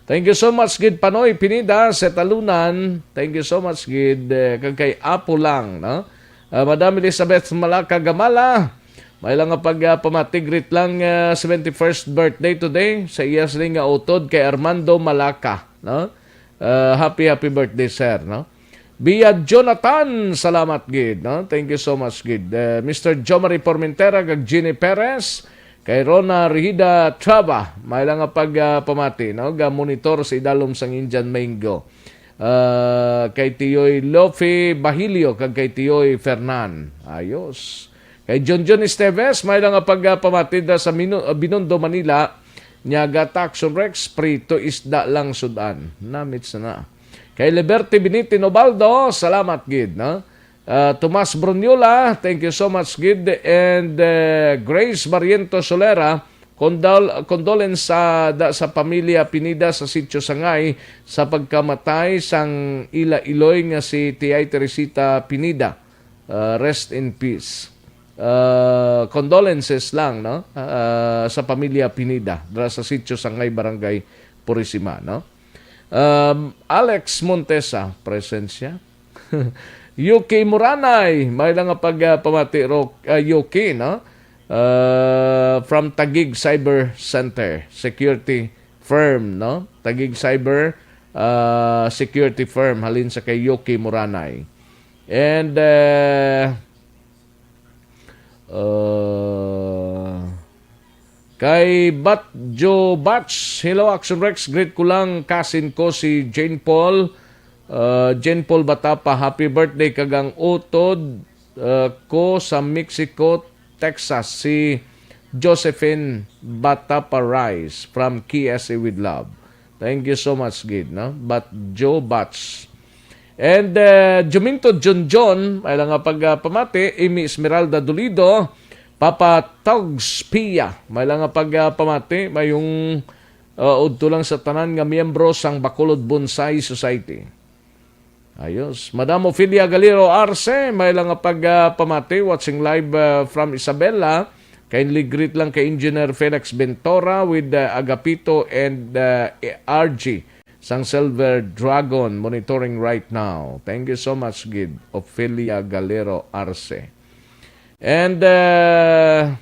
Thank you so much, gid, Panoy Pinida sa Talunan. Thank you so much, gid, eh, kag kay Apo lang, no? Ah, Madam Elizabeth Malaka Gamala, may lang nga pag, ah, pamati, greet lang, ah, seventy-first birthday today sa iya sini nga utod kay Armando Malaka, no? Ah, happy, happy birthday, sir, no? Bia Jonathan, salamat gid, no? Thank you so much gid. Eh, Mister Jomari Formentera kag Jeannie Perez, kay Rona Rihida Traba, may lang nga pag, ah, pamati, no? Ga monitor sa idalom sang Indian Mango. Ah, kay Tiyoy Lofi Bahilio kag kay Tiyoy Fernan. Ayos. Kay John John Esteves, may lang nga pag, ah, pamati da sa Mino-, ah, Binondo, Manila. Nya ga Takson Rex, prito isda lang sudan. Namits na. Kay Liberty Binitin Obaldo, salamat gid, no? Ah, Tomas Bruniola, thank you so much gid. And, eh, Grace Barrientos Solera, condol-, condolence sa, da, sa pamilya Pinida sa Sitio Sangay sa pagkamatay sang ila iloy nga si Tiay Teresita Pinida. Ah, rest in peace. Ah, condolences lang, no? Ah, sa pamilya Pinida, dira sa Sitio Sangay, Barangay Purisima, no? Um, Alex Montesa, presensya. Yuki Muranay, may lang nga pag, ah, pamati ro, ah, Yuki, no? Ah, from Taguig Cyber Center, security firm, no? Taguig Cyber, ah, security firm, halin sa kay Yuki Muranay. And, uh, uh, kay Batjo Batch, "Hello, Action Rex. Greet ko lang kasin ko si Jane Paul. Uh, Jane Paul Batapa, happy birthday kag ang utod, uh, ko sa Mexico, Texas, si Josephine Batapa Rice from K S A with Love." Thank you so much, gid, no? Batjo Batch. And, uh, Juminto Junjun, may lang nga pag, uh, pamati, Amy Esmeralda Dolido, Papa Togs Pia, may lang nga pag, uh, pamati, mayong, uh, udto lang sa tanan nga miyembro sang Bacolod Bonsai Society. Ayos. Madam Ophelia Galero Arce, may lang nga pag, ah, pamati, watching live, ah, from Isabela. Kindly greet lang kay Engineer Felix Ventura with, ah, Agapito and, ah, R G sang Silver Dragon, monitoring right now. Thank you so much, gid, Ophelia Galero Arce. And, ah,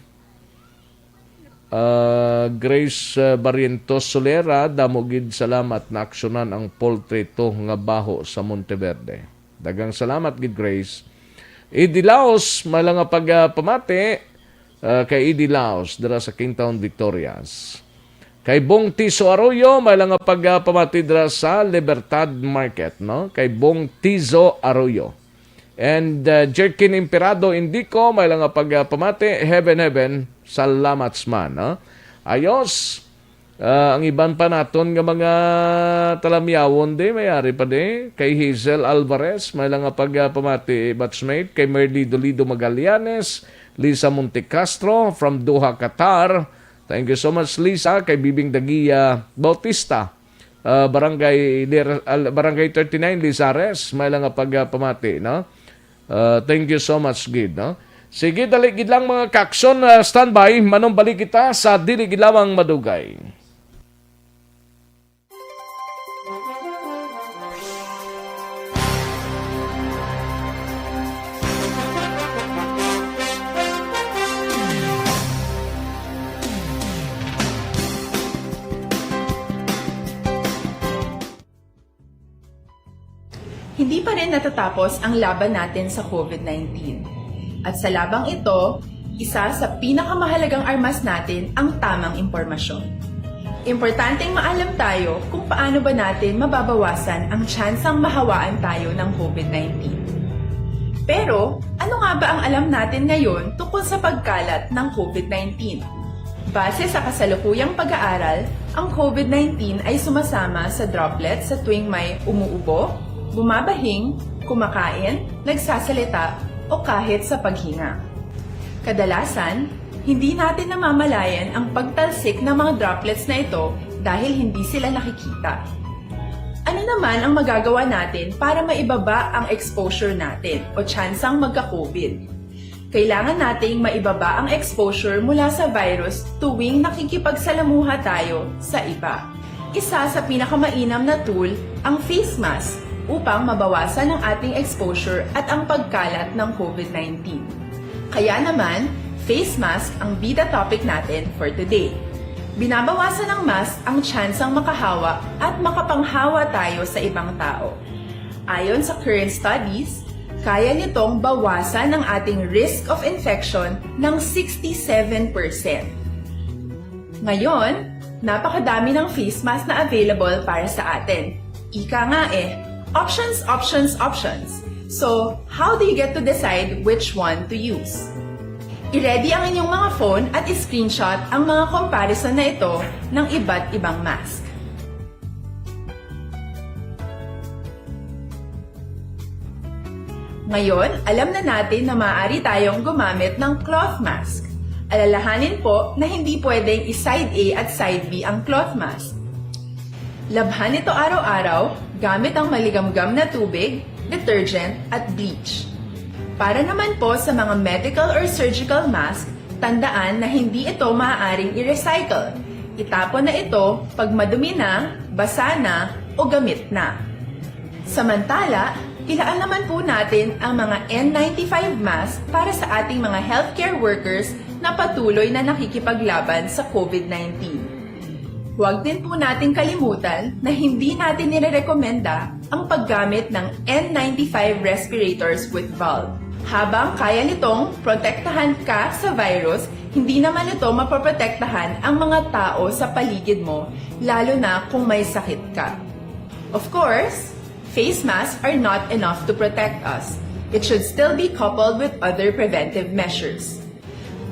Ah, Grace, ah, Barrientos Solera, damo gid salamat, naaksyonan ang poultry to nga baho sa Monteverde. Daghang salamat gid, Grace. Idi Laos, may lang nga pag, ah, pamati, ah, kay Idi Laos, dira sa Kingtown, Victorias. Kay Bong Tiso Arroyo, may lang nga pag, ah, pamati dira sa Libertad Market, no? Kay Bong Tizo Arroyo. And, uh, Jerkin Imperado Indico, may lang nga pag, uh, pamati, heaven, heaven, salamat man, no? Ayos. Uh, ang iban pa naton nga mga talamyawon di, may ari pa di. Kay Hazel Alvarez, may lang nga pag, uh, pamati, batchmate. Kay Merly Dolido Magallanes, Lisa Montecastro from Doha, Qatar. Thank you so much, Lisa. Kay Bibing Dagia Bautista, ah, Barangay Lir-, ah, Barangay thirty-nine, Lizares, may lang nga pag, ah, pamati, no? Ah, thank you so much, gid, no? Sige, dali gid lang, mga kakson, ah, standby. Manumbalik kita sa dili gid lamang madugay. Hindi pa rin natatapos ang laban natin sa COVID nineteen. At sa labang ito, isa sa pinakamahalagang armas natin ang tamang impormasyon. Importanteng maalam tayo kung paano ba natin mababawasan ang tsansang mahawaan tayo ng COVID nineteen. Pero, ano nga ba ang alam natin ngayon tungkol sa pagkalat ng COVID nineteen? Base sa kasalukuyang pag-aaral, ang COVID nineteen ay sumasama sa droplets sa tuwing may umuubo, bumabahing, kumakain, nagsasalita, o kahit sa paghinga. Kadalasan, hindi natin namamalayan ang pagtalsik ng mga droplets na ito dahil hindi sila nakikita. Ano Naman ang magagawa natin para maibaba ang exposure natin o tsansang magka-COVID? Kailangan nating maibaba ang exposure mula sa virus tuwing nakikipagsalamuha tayo sa iba. Isa sa pinakamainam na tool ang face mask upang mabawasan ang ating exposure at ang pagkalat ng COVID nineteen. Kaya naman, face mask ang bida topic natin for today. Binabawasan ng mask ang tsansang makahawa at makapanghawa tayo sa ibang tao. Ayon sa current studies, kaya nitong bawasan ang ating risk of infection ng sixty-seven percent. Ngayon, napakadami ng face mask na available para sa atin. Ika nga eh, options, options, options. So, how do you get to decide which one to use? I-ready ang inyong mga phone at i-screenshot ang mga comparison na ito ng iba't ibang mask. Ngayon, alam na natin na maaari tayong gumamit ng cloth mask. Alalahanin po na hindi pwedeng i-side A at side B ang cloth mask. Labhan ito araw-araw gamit ang maligamgam na tubig, detergent, at bleach. Para naman po sa mga medical or surgical mask, tandaan na hindi ito maaaring i-recycle. Itapon na ito pag madumi na, basa na, o gamit na. Samantala, ilaan naman po natin ang mga N ninety-five mask para sa ating mga healthcare workers na patuloy na nakikipaglaban sa COVID nineteen. Huwag din po nating kalimutan na hindi natin nirerekomenda ang paggamit ng N ninety-five respirators with valve. Habang kaya nitong protektahan ka sa virus, hindi naman ito mapoprotektahan ang mga tao sa paligid mo, lalo na kung may sakit ka. Of course, face masks are not enough to protect us. It should still be coupled with other preventive measures.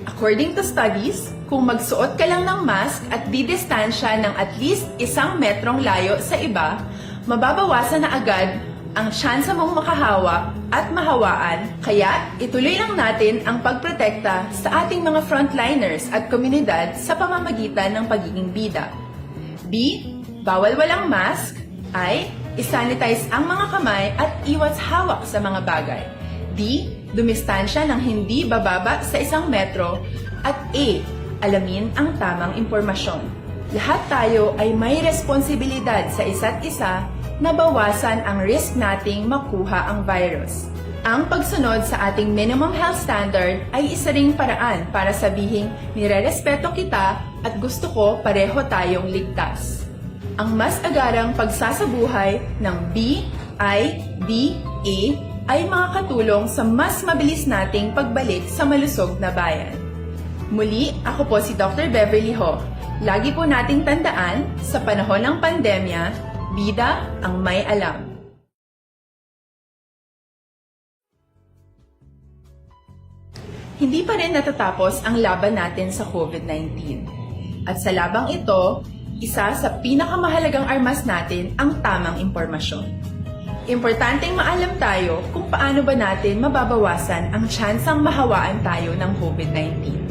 According to studies, kung magsuot ka lang ng mask at didistansya ng at least isang metrong layo sa iba, mababawasan na agad ang tsansa mong makahawa at mahawaan, kaya ituloy lang natin ang pagprotekta sa ating mga frontliners at komunidad sa pamamagitan ng pagiging bida. B, bawal walang mask. I, i-sanitize ang mga kamay at iwas hawak sa mga bagay. D, dumistansya ng hindi bababa sa isang metro. At E, alamin ang tamang impormasyon. Lahat tayo ay may responsibilidad sa isa't isa na bawasan ang risk nating makuha ang virus. Ang pagsunod sa ating minimum health standard ay isa ring paraan para sabihing nirerespeto kita at gusto ko pareho tayong ligtas. Ang mas agarang pagsasabuhay ng B I D A ay makakatulong sa mas mabilis nating pagbalik sa malusog na bayan. Muli, ako po si Doctor Beverly Ho. Lagi po nating tandaan, sa panahon ng pandemya, bida ang may alam. Hindi pa rin natatapos ang laban natin sa COVID nineteen. At sa labang ito, isa sa pinakamahalagang armas natin ang tamang impormasyon. Importanteng maalam tayo kung paano ba natin mababawasan ang tsansang mahawaan tayo ng COVID nineteen.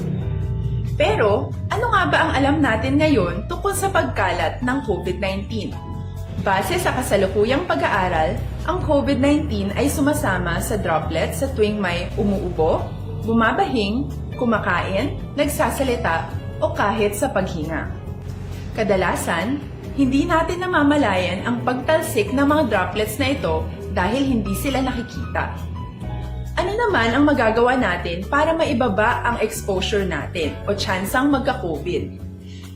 Pero, ano nga ba ang alam natin ngayon tungkol sa pagkalat ng COVID nineteen? Base sa kasalukuyang pag-aaral, ang COVID nineteen ay sumasama sa droplets sa tuwing may umuubo, bumabahing, kumakain, nagsasalita, o kahit sa paghinga. Kadalasan, hindi natin namamalayan ang pagtalsik ng mga droplets na ito dahil hindi sila nakikita. Ano naman ang magagawa natin para maibaba ang exposure natin o tsansang magka-COVID?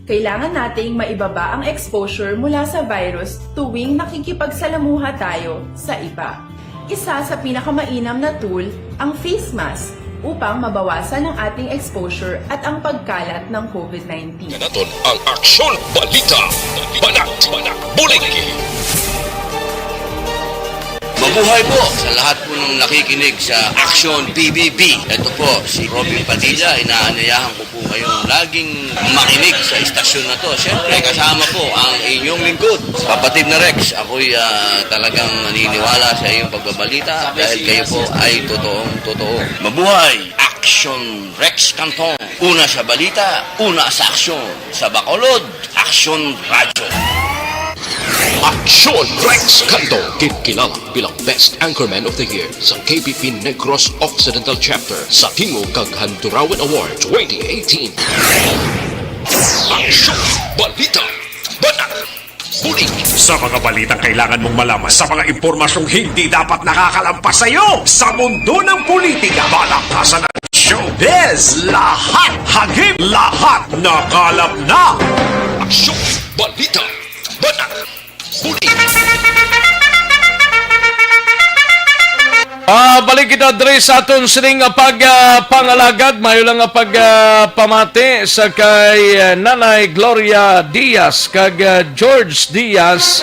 Kailangan nating maibaba ang exposure mula sa virus tuwing nakikipagsalamuha tayo sa iba. Isa sa pinakamainam na tool ang face mask upang mabawasan ang ating exposure at ang pagkalat ng COVID nineteen. Naton ang Aksyon Balita, Banat, Banat, Bulig. Mabuhay po sa lahat po ng nakikinig sa Action B B B. Ito po si Robin Padilla. Inaanyayahan ko po kayong laging makinig sa istasyon na to. Siyempre, kasama po ang inyong lingkod, kapatid na Rex. Ako'y ah, talagang naniniwala sa iyong pagbabalita dahil kayo po ay totoong totoo. Mabuhay! Action Rex Canton. Una sa balita, una sa aksyon. Sa Bacolod, Action Radyo. Aksyon! Rex Canto, ginkilala bilang Best Anchorman of the Year sa K P P Negros Occidental Chapter sa Tingog kag Handurawan Award twenty eighteen. Aksyon! Balita! Banat! Bulig! Sa mga balitang kailangan mong malaman, sa mga impormasyong hindi dapat nakakalampas sa iyo, sa mundo ng politika, balakasan at showbiz, lahat hagip, lahat nakalap na! Aksyon! Balita! Banat! Bulig! Ah, balik kita diri sa aton sining nga pag, ah, pangalagad. Mayo lang nga pag, ah, pamati sa kay, ah, Nanay Gloria Diaz kag, ah, George Diaz.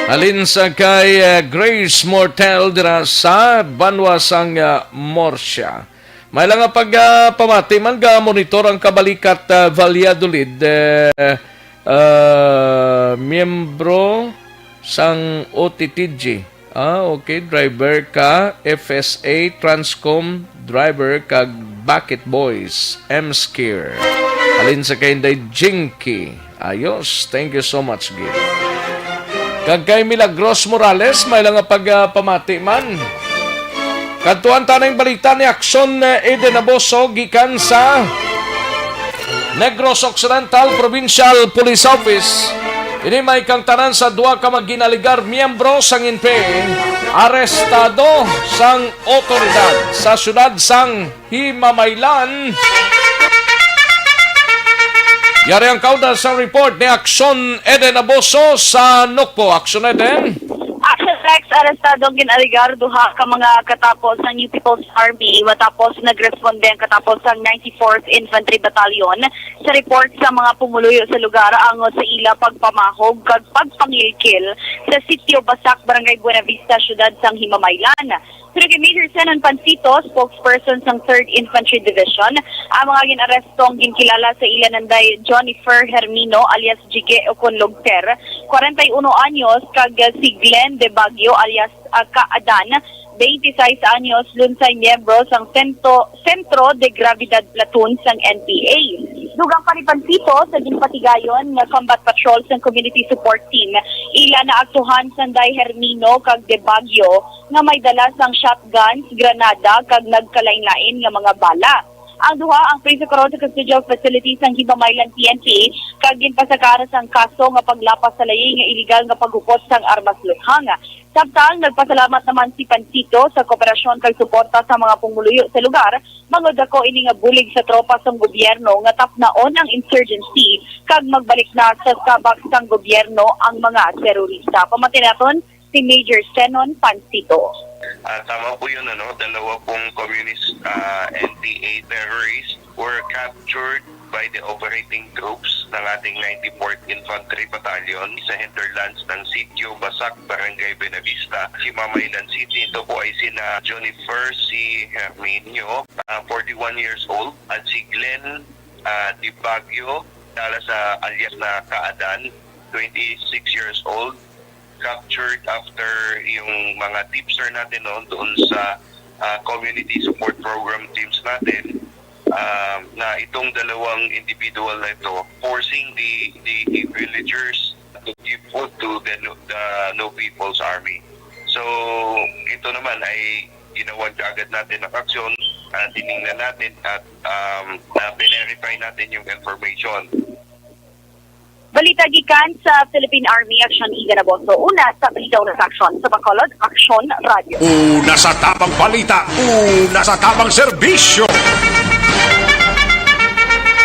Halin sa kay, ah, Grace Mortel dira sa banwa sang, ah, Murcia. May lang nga pag, ah, pamati man ga monitor ang kabalikat, ah, Valladolid, eh, ah, miyembro sang O T T G. Ah, okay. Driver ka, F S A, Transcom, driver kag Bakit Boys, M-Skier. Halin sa kay Inday Jinky. Ayos. Thank you so much, Gil. Kag kay Milagros Morales, may lang nga pag, ah, pamati man. Kadtuan ta ning balita ni Aksyon, eh, Eden Aboso gikan sa Negros Occidental Provincial Police Office. Ini may kangtanan sa duha ka magginaligar miyembro sang N P A arestado sang otoridad sa siyudad sang Himamaylan. Yari ang kauda sa report ni Aksyon Eden Aboso sa Nokpo. Aksyon Eden. Action Rex, arestado ang gin-alegar duha ka mga katapos sang New People's Army matapos nagresponde ang katapos sang ninety-fourth Infantry Battalion sa report sa mga pumuluyo sa lugar angot sa ila pagpamahog kag pagpangilkil sa Sitio Basak, Barangay Buenavista, siyudad sang Himamaylan. Suno kay Major Zenon Pancito, spokesperson sang Third Infantry Division, ang mga gin-arestong ginkilala sa ila nanday Johnny Fer Hermino alias Jike ukon Lugter, kwarenta y uno anyos, kag si Glenn De Baguio alias, ah, Ka Adan, twenty-six anyos, lunsay miyembro sang Sento-, Centro de Gravidad Platoon sang N P A. Dugang pa ni Pancito, sa ginpatigayon nga combat patrol sang Community Support Team, ila naaktuhan si Nanday Hermino kag De Baguio nga may dala sang shotguns, granada, kag nagkalainlain nga mga bala. Ang duha ang preso karon sa custodial facility sang Himamaylan P N P kag ginpasakar sang kaso nga paglapas sa layi nga iligal nga paghupot sang armas luthang. Samtang nagpasalamat naman si Pancito sa kooperasyon kag suporta sa mga pumuluyo sa lugar, bangod ako ini nga bulig sa tropa sang gobyerno nga tapnaon ang insurgency kag magbalik na sa sabak sang gobyerno ang mga terorista. Pamati naton, si Major Zenon Pancito. Ah, tama po yun, ano, dalawa pong communist, ah, N P A terrorists were captured by the operating groups ng ating ninety-fourth Infantry Battalion sa hinterlands ng Sitio Basak, Barangay Buenavista, Himamaylan City. Ito po ay sina Johnny Fer, si Herminio, ah, forty-one years old, at si Glenn, ah, Di Baguio, kilala sa alias na Kaadan, twenty-six years old, captured after yung mga tipster natin, no, doon sa, ah, community support program teams natin, ah, na itong dalawang individual na ito forcing the, the villagers to give food to the, the No People's Army. So, ito naman ay ginawa agad natin ang aksyon, ah, tiningnan natin at, um, na-verify natin yung information. Balita gikan sa Philippine Army, Action Eden Aboso. Una sa balita, una sa aksyon. Sa Bacolod, Aksyon Radio. Una sa tabang balita, una sa tabang serbisyo.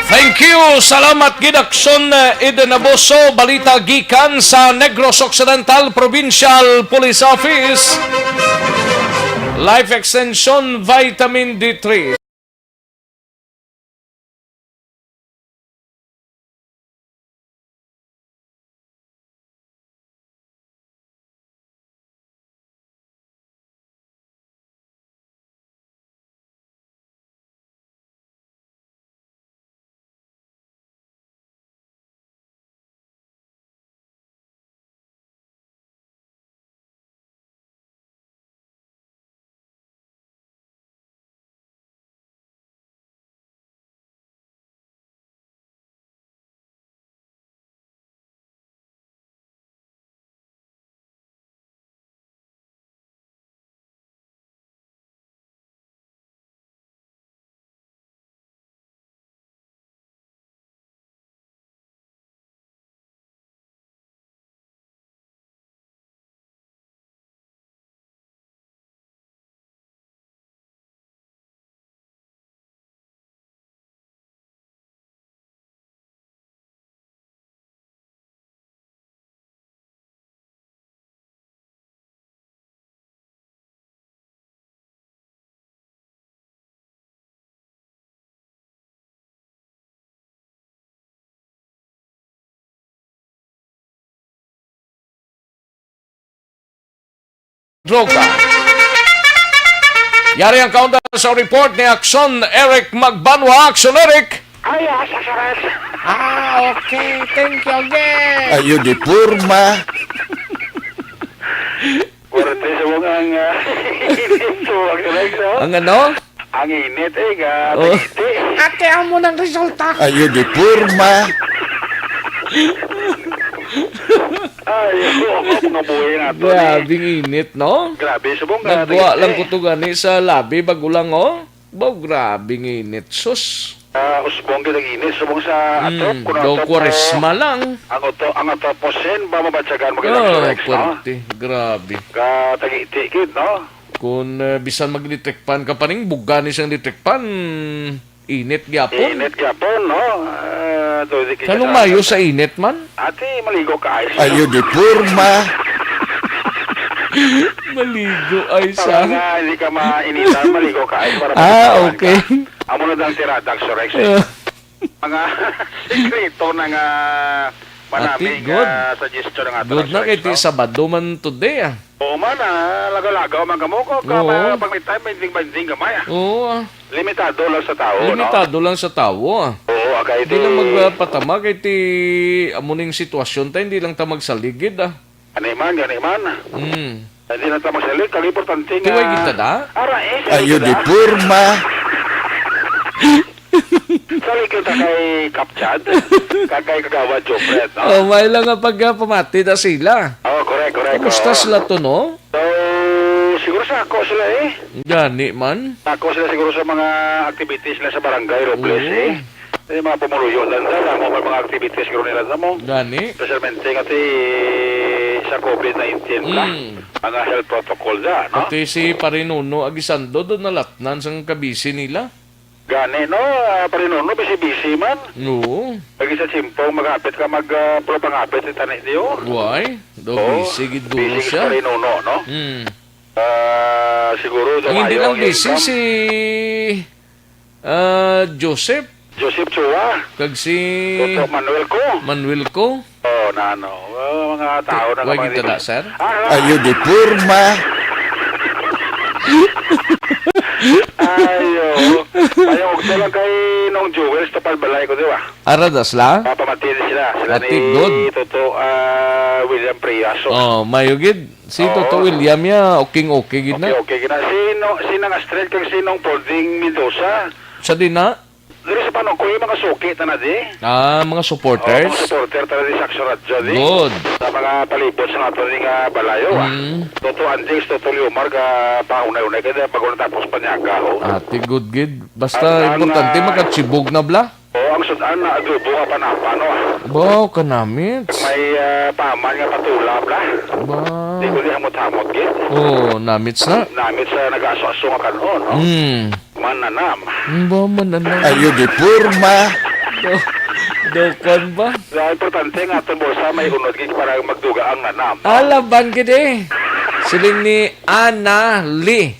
Thank you. Salamat gid, Aksyon, eh, Eden Aboso. Balita gikan sa Negros Occidental Provincial Police Office. Life Extension Vitamin D three. droga. Yari ang kaundan sa report ni Action Eric Magbanwa. Action Eric! Ay, ah, sa sarap. Ah, okay. Thank you again. Ayo di porma. Pwerte sa mga ang, ah, init, so, ang sarap, no? Ang ano? Ang init, eh, ga, Oh. Tahiti. Ate, amo nang resulta. Ayo di porma. Ay, oo, mga buhay na to, eh. Grabing init, no? Grabe, subong ka, Nagwa Tahiti. lang ko to gani sa labi, bago lang, oh. Baw, grabing init, sus. Ah, usbong gid ang init, subong sa Mm, atop, kuno daw atop, Kwaresma ah, lang. Ang uto-, ang atop mo, Sen, ba mabatyagan mo gid ang Ah, Surex, no? pwerte. Grabe. Ka Tahiti gid, no? Kung, eh, bisan mag-electric fan ka pa ning, buga ni siyang electric fan, init gyapon. Init gyapon, no? Ah, to, di kita Kanong sa mayo sa init man? Ate, maligo ka, ay. Ayo di porma. Maligo, ay, Para sa nga hindi ka mainitan, maligo ka, ay, para Ah, maligo ka. okay. Amo na dang tirada, Surex, eh. Ah. Mga sikreto na nga Ate, manami good. nga suggestion nga Good na kay ti Sabado man today, ah. Oo man, ah, lagaw-lagaw man kamo ko, ka-, Oo. ma-, pag may time, binding-binding gamay, ah. Oo, ah. Limitado lang sa tao, no? Limitado lang sa tao, ah. Oo, ah, kay Hindi lang ti magpatama kay ti amo ning sitwasyon ta, hindi lang ta magsaligid, ah. Gani man, gani man. Mm. Hindi na ta magsalig, kag importante Ti nga way kita da? Ara, eh, Ayo salig di kita. porma. Salig kita kay Kap Chad, kag kay Kagawad Jopret, no? Oh, may lang nga pagpamati na sila. Oh, correct, correct, Kumusta oo. sila to, no? So, siguro sa ako sila, eh. Gani man. Sa ako sila siguro sa mga activities nila sa barangay, Robles, Oo. eh. Yung mga pumuluyo lang dyan, amo may mga activities siguro nila sa mo. Gani. Especialmente nga ti sa covid nineteen na, Mm. mga health protocol dyan, no? Pati si Pare Nuno Aguisando doon nalatnan sang kabisi nila. Gani, no? Ah, Pare Nuno, busy-busy man. Oo. Lagi sa Chimpong, maghapit ka mag, ah, pro panghapit ni Tani Dio. Why? Daw Oo, busy gid duro busy siya. si Pare Nuno, no? Mm. Ah, siguro, Ang hindi dumayo lang ang busy income. si, ah, Joseph. Joseph Chua. Kag si Toto Manuel ko. Manuel ko. Oh, na ano. Ah, mga tao na Wa kamang gid di tada, sir? Ah, ah. Ayo di porma. Ayo. Ayo, og lang kay Nong Jewel sa Tapal Balay ko, di ba? Ara da sila? Papamatin sila. Sila Ati, ni good. Toto, ah, William Priaso. Oh, mayo gid. Si Oo. Toto William ya, okay, okay gid na. Okay, okay gid na. Si no-, si Nang Astrid kag si Nong Polding Mendoza. Sa din na? Diri sa Panukoy, mga suki ta na di. Ah, mga supporters? Oh, mga supporter ta na di sa Action Radyo, di. Good. Sa mga palibot sa ato ni nga balayo, ah. Mm. Toto Anjing, Toto Liomar, ka paunay-unay kay bago natapos panyaga, oh. Ati, good gid. Basta Ang, ang, importante, ah, makachibog na bla. Oh, ang sudan na adobo nga panapa, no? Baw, kanamit. May, ah, paman nga patula, bla. Ba. Di ko di hamot-hamot, gid. Oh, namits na. Namits sa nag-aso-aso nga kanon, no? Mm. Mananam. Ba, mananam. Ayo di porma. Do, do, kwan ba? Sa importante nga atong bulsa may unod gid para magduga ang nanam, no? Alaban gid eh. Siling ni Ana Lee.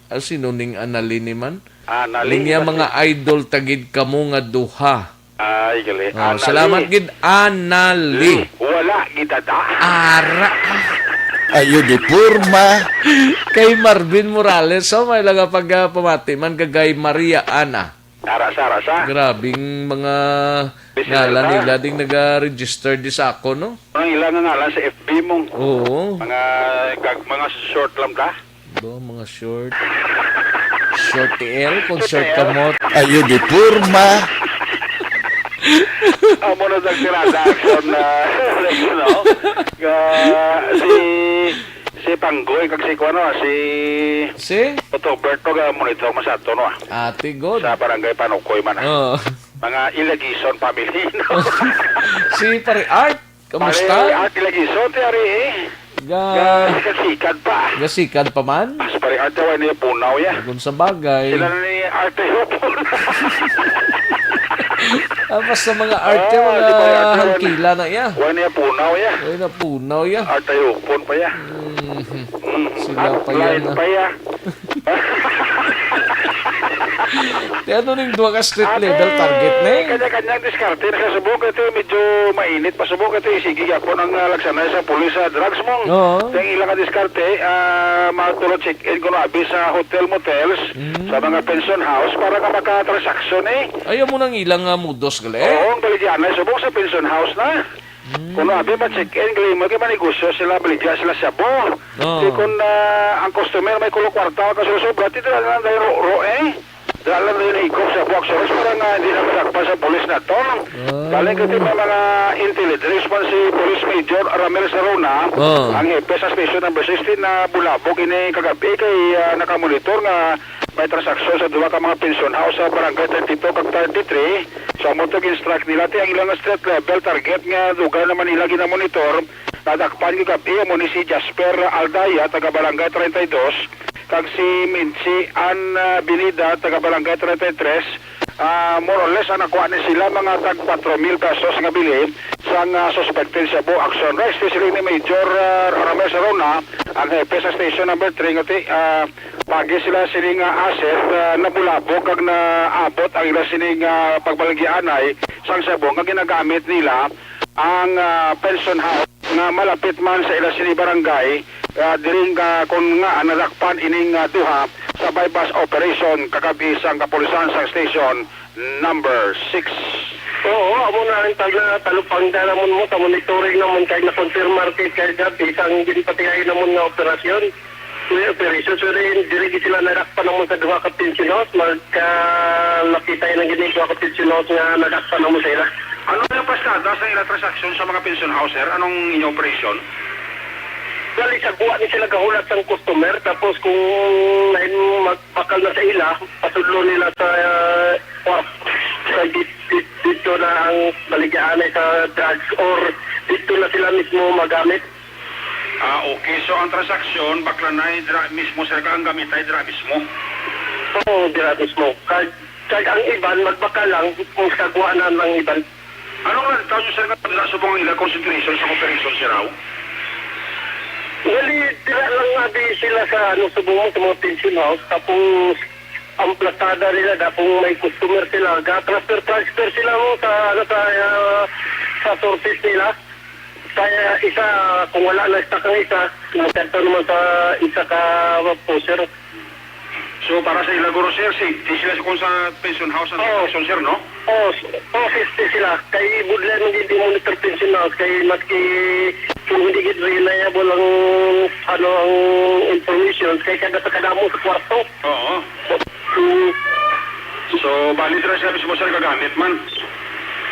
Ah, sino ning Ana Lee ni man? Ana Lee, Ning iya kasi mga idol ta gid kamo nga duha. Ay, gali. Oh, Ana salamat Lee. gid, Ana Lee. Lee, wala gid ada. Ara. Ayo di porma. Kay Marvin Morales, so may lang pag, ah, pamati man kag kay Maria Ana. Ara sa, ara sa. Grabing mga Business ngalan na. nila ding naga-register di sa ako, no? Ang ilang nga ngalan sa F B mo. Oo. Mga gag-, mga short lang ta. Do, mga short. Short T L, kung short T L. kamot. Ayo di porma. Amo na sa tirada action na, no? Ga, si, si Panggoy, kag si, kuwan, no, si Si? Toto Berto, ga monitor mo sa ato, no? Ate God. Sa barangay Panukoy man, ah. Oo. Mga Ilagison family, no? Si Pare Art. Kamusta? Pare, ah, kilagison ti ari, eh. Ga- Ga-, gasikad pa. Gasikad pa man? Ah, si Pare Arte, wa niya punaw, ya. Kung sa bagay. Sila na ni Arte Hupon. Ah, basta mga arte, Ah, mga si Pare Arte, wa na. hangkila na, ya. Wa niya punaw, ya. Wa na punaw, ya. Arte Hupon pa, ya. Mhm. Mm. Sila At pa yan, blind ah. pa, ya. Di ano ning duha ka street level target na eh? Kanya-kanyang diskarte na sa subong kay medyo mainit pa subong kay sige gyapon ang, ah, lagsanay sa pulis sa drugs, Mong. Oo. Ang ilang nga diskarte, ah, matulod check-in kuno abi sa hotel motels, Mm. sa mga pension house para nga makatransaksyon eh. Ay, amo nang ilang, ah, modus gali? Oo, ang baligyaanay subong sa pension house na. Mm. Kuno abi ma-check-in gali mo kay manegosyo sila, baligya sila shabu. Oo. Di kun, ah, ang customer may kulo kwarta ka sobra, ti dira lang dayon ro, ro eh. Dala na rin higop sa Buwak Soros para nga hindi na madakpan sa pulis na to. Ah. Galing kasi may mga intelligence man si Police Major Ramel Sarona, Ah. ang hepe sa Station Number sixteen na bulabog ini kagabi kay, ah, nakamonitor nga may transaksyon sa duha ka mga pension house sa Barangay thirty-two kag thirty-three. So, amo to gin-strike nila ti ang ilang street level target nga lugar naman nila ginamonitor. Nadakpan kagabi amo ni si Jasper Aldaya, taga Barangay thirty-two, kag si Mitzi Ann, ah, Binida, taga Barangay thirty-three. Ah, more or less, ang nakuha ni sila, mga tag kwatro mil pesos nga bili sang, ah, suspected shabu. Action rights, siling ni Major, ah, Ramel Sarona, ang hepe sa Station Number three, nga ti, ah, pagi sila sining, ah, asset, ah, nabulabog kag naabot ang ila sining, ah, pagbaligyaanay sang shabu nga ginagamit nila ang, ah, pension house nga malapit man sa ila sini barangay, ah, diri nga kon nga nadakpan ining, ah, duha sa buy-bust operation kagabi sang kapulisan sa station number six. Oo, amo na ang tag-, na talupangda namon mo sa monitoring namon kay na-confirmar kay kagabi sang ginpatigayon namon nga operasyon. May operation, so, diri, diri gid sila nadakpan namon sa duha ka pension house. Magkalapitay lang gid ni duha ka pension house nga nadakpan namon sa ila. Ano ang pasada sa ila transaksyon sa mga pension house, sir? Anong inyo operation? Bali, sa kuha ni sila gahulat sang customer, tapos kung may magbakal na sa ila, pasudlo nila sa, uh, sa di-, di-, dito na ang baligyaanay sa drugs or dito na sila mismo magamit. Ah, okay. So, ang transaksyon, baklanay, dira mismo, sir, ka ang gamitay, dira mismo? Oo, dira mismo. Kag, kag ang iban, magbakal lang, kung sagwa na ang iban. Anong lantaw nyo, sir, nga dira subong ang ilang concentration sa operation, sir, aw? Gali, dira lang nga di sila sa, ano, subong sa mga pension house, tapos ang plasada nila, da kung may customer sila, ga-transfer, transfer sila mo sa, ano, sa, ah, sa sources nila. Kaya isa, kung wala na stock ang isa, magkanta naman sa isa ka pusher. So, para sa ila, guro, sir, safety sila sa, kung sa pension house ang Oo. Station, sir, no? Oo, s-, oo, safety sila. Kay budlay man gid monitor pension house, kay maski kung hindi gid reliable ang, ano, ang information, kay kada sa kadamo sa kwarto. Oo. Mm. So, bali dira sila mismo, sir, gagamit man?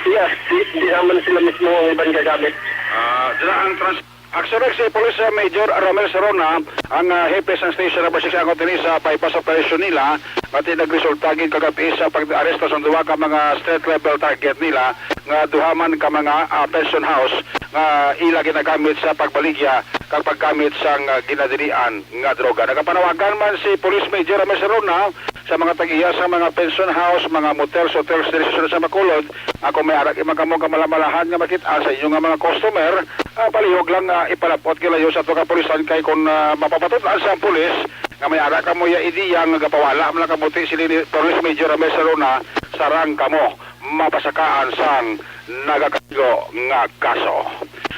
Yes, di, di naman sila mismo ang iban gagamit. Ah, dira ang trans-, Action Rex, si Police, uh, Major Romel Sarona, ang, uh, hepe sang Station Number six, ang tini sa bypass operation nila, at nagresulta gid kagabi sa pag-aresto sa duha ka mga street level target nila nga duha man ka mga, uh, pension house nga ila ginagamit sa pagbaligya kag paggamit sang, uh, ginadilian nga droga. Nagapanawagan man si Police Major Romel Sarona sa mga tag-iya sa mga pension house, mga motels, hotels diri sa siyudad sa Bacolod, nga kung may ara man kamo kamalamalahan nga makit-an sa inyo nga mga customer, ah, palihog lang nga ipalapot gilayo sa ato kapulisan kay kung, ah, mapapatut-an sa pulis nga may ara kamo ya ideya nga gapawala man lang kamo ti, siling ni Police Major Ramel Sarona, sarang kamo mapasakaan sang nagakaigo nga kaso.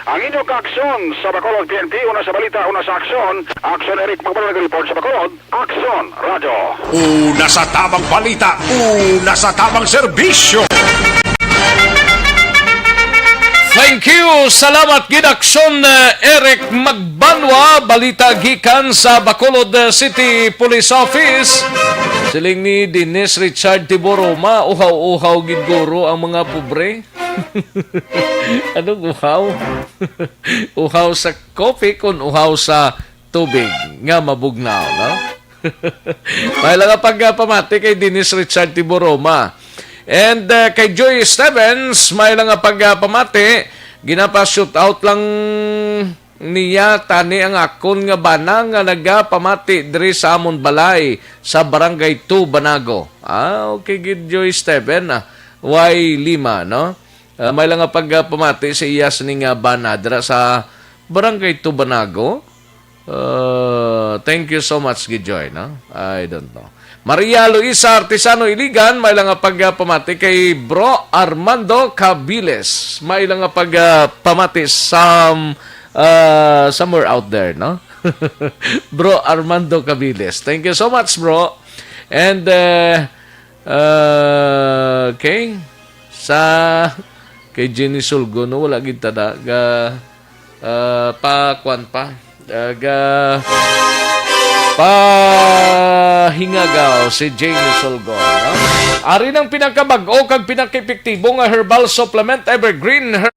Ang inyo kaaksyon sa Bacolod P N P, una sa balita, una sa aksyon. Aksyon Eric Magbanwa nag-report sa Bacolod. Aksyon Radyo. Una sa tamang balita, una sa tamang serbisyo. Thank you. Salamat gid, Aksyon, eh, Eric Magbanwa. Balita gikan sa Bacolod, eh, City Police Office. Siling ni Dennis Richard Tiboroma, uhaw-uhaw gid guro ang mga pobre. Anong uhaw? Uhaw sa kopi kun uhaw sa tubig nga mabugnaw, no? May lang nga pagpamati kay Dennis Richard Tiboroma. And, uh, kay Joy Stevens, may lang nga pagpamati, ginapa-shoot out lang niya tani ang akon nga bana nga nagapamati diri sa amon balay sa Barangay two Banago. Ah, okay gid, Joy Steven, ah, Y Lima, no? Ah, may lang nga pagpamati sa iya sini nga bana dira sa Barangay two Banago. Ah, thank you so much, gid, Joy, no? I don't know. Maria Luisa Artisano Iligan, may lang nga pagpamati kay Bro Armando Cabiles. May lang nga pagpamati sa, ah, somewhere out there, no? Bro Armando Cabiles. Thank you so much, bro. And, uh, uh, okay, sa kay Jenny Sulgo, no, wala gid ta na ga, ah, pa kwan pa. Ah, ga pahingagaw si Jenny Sulgo, no? Ari nang pinakabag-o kag pinakaepektibo nga herbal supplement, Evergreen Her-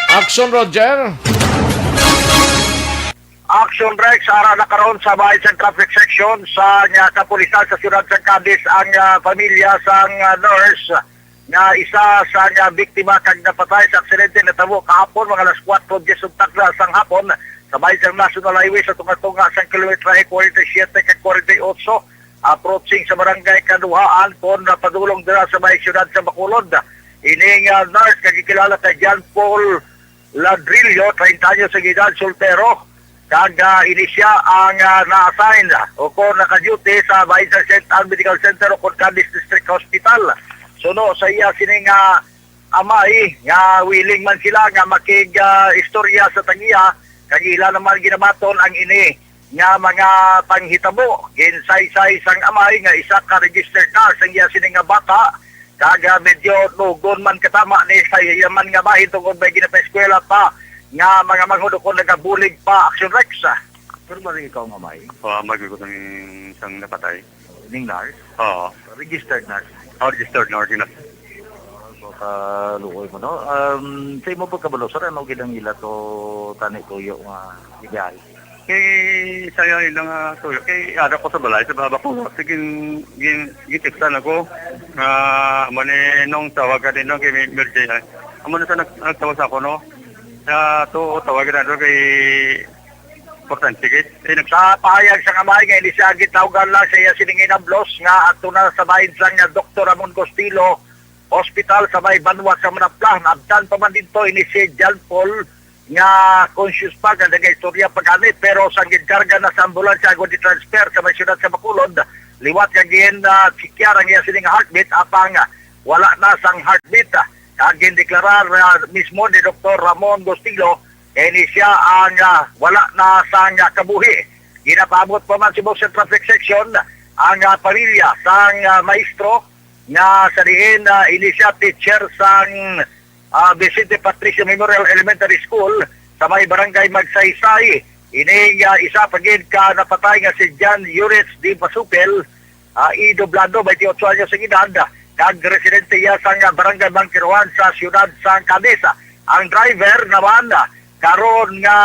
Action, Roger. Action, Rex. Ara na karon sa bahin sang traffic section sa nga kapulisan sa siyudad sa Cadiz ang, ah, pamilya sang, ah, nurse nga isa sa nga biktima kag napatay sa aksidente natabo kahapon mga alas kuwatro diyes ug takna sang hapon sa bahin sang National Highway sa tunga-tunga sang kilometrahe forty-seven kag forty-eight, approaching sa barangay Kaduhaan kon napadulong dira sa may siyudad sa Bacolod. Ining, ah, nurse nga gikilala kay John Paul Ladrillo, treinta anyos ang edad, soltero, kag, ah, ini siya ang, ah, na-assign o kon naka-duty sa bahin sa Saint Ann Medical Center o kon Cadiz District Hospital. Suno sa iya sining, ah, amay nga willing man sila nga makig, ah, istorya sa tag-iya, kag ila naman ginabaton ang ini nga mga panghitabo. Ginsaysay sang amay nga isa ka registered nurse ang iya sini nga bata, kag, ah, medyo nugon man katama ni sa iya man nga bahin tungod may ginapaeskwela pa nga mga manghod ukon nagabulig pa. Action, Rex. Pero bali ikaw nga may? Oo, amay ko sang, sang napatay. Ning nurse? Oo. Registered nurse? Oo, registered nurse, yun na. Baka luoy mo, no? Um, sa imo pagkabalo, sir, ano gid ang ila to tani tuyo nga gibiyahe? Kay saya ilang, ah, tuyo. Kay ara ko sa balay, sa baba ko, sige, gin-, gin-textan ako. Ah, amo ni nung tawag ka din, no, kay Mer-, Merjay, ay. Amo na sa nag-, nagtawag sa ako, no? Sa to, tawag na to kay importante, kay, eh, nag- Sa pahayag sa kamay nga ini siya gitawgan lang sa iya sining inablos nga ato na sa bahin sang Doktor Ramon Costello Hospital sa may banwa sa Manapla. Naabtan pa man dito ini si John Paul nga conscious pa nga nagaistorya pa gani, pero sang ginkarga na sa ambulansya agod i-transfer sa may siyudad sa Bacolod, liwat nga gin, ah, checkar ang iya sining heartbeat, apang, ah, wala na sang heartbeat. Kag gindeklarar, ah, mismo ni Doktor Ramon Gostilo, ini siya ang, ah, wala na sang, ah, kabuhi. Ginapaabot pa man subong sa traffic section ang, ah, pamilya sang, ah, maestro nga sa diin, ah, ini siya teacher sang ah, Vicente Patricio Memorial Elementary School sa may barangay Magsaysay. Ining, ah, isa pa gid ka napatay nga si John Yurits D. Pasupil, ah, Idoblado, twenty-eight anyos ang edad, kag residente iya sang, ah, barangay Mangkiruhan sa siyudad sang Cadiz. Ang driver naman, ah, karon nga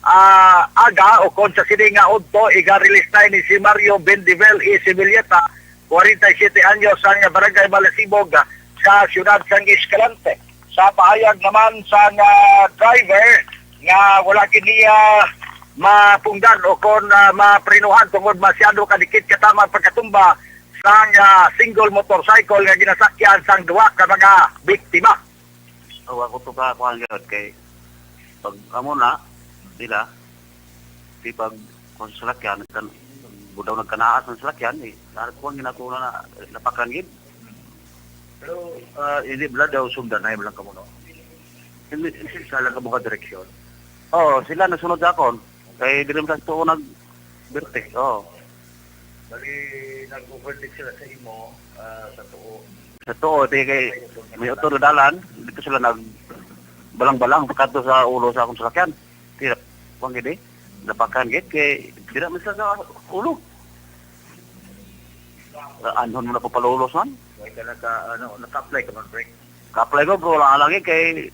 ah, aga, o kon sa sini nga udto, iga-release na ini si Mario Bendivel E. Sibilieta, forty-seven anyos, ang barangay Malasibog, ah, sa siyudad sang Escalante. Sa pahayag naman sang, ah, driver nga wala kini, ah, mapunggan o kon, ah, maprinuhan tungod masyado kadikit katama ang pagkatumba sang, ah, single motorcycle nga ginasakyan sang duha ka mga biktima. O, ako to ka, kuwan gyud kay pag amo na nila, di pag kung sa salakyan, kan, budaw nagkanaas ng salakyan, eh, na, kuwan gyud ako na, na, napakan gid. Pero, ah, hindi, wala daw sugdan na, wala kamo, no? Hindi, hindi sila lang kamo ka direksyon. Oo, sila nasunod sa akon. Kay diri man sa tuo nag-, birte, oo. Bali, nag-overtake sila sa imo, ah, sa tuo. Sa tuo, di kay may utod nga dalan, dito sila nag-balang-balang, pagkadto sa ulo sa akong salakyan. Tira, kuwan gid eh. Napakan gid kay dira man sila sa ulo. Ah, anhon mo na papalulos man? Wala ka naka, ano, naka-apply ka man, brake? Ka-apply ko, bro, wala lagi kay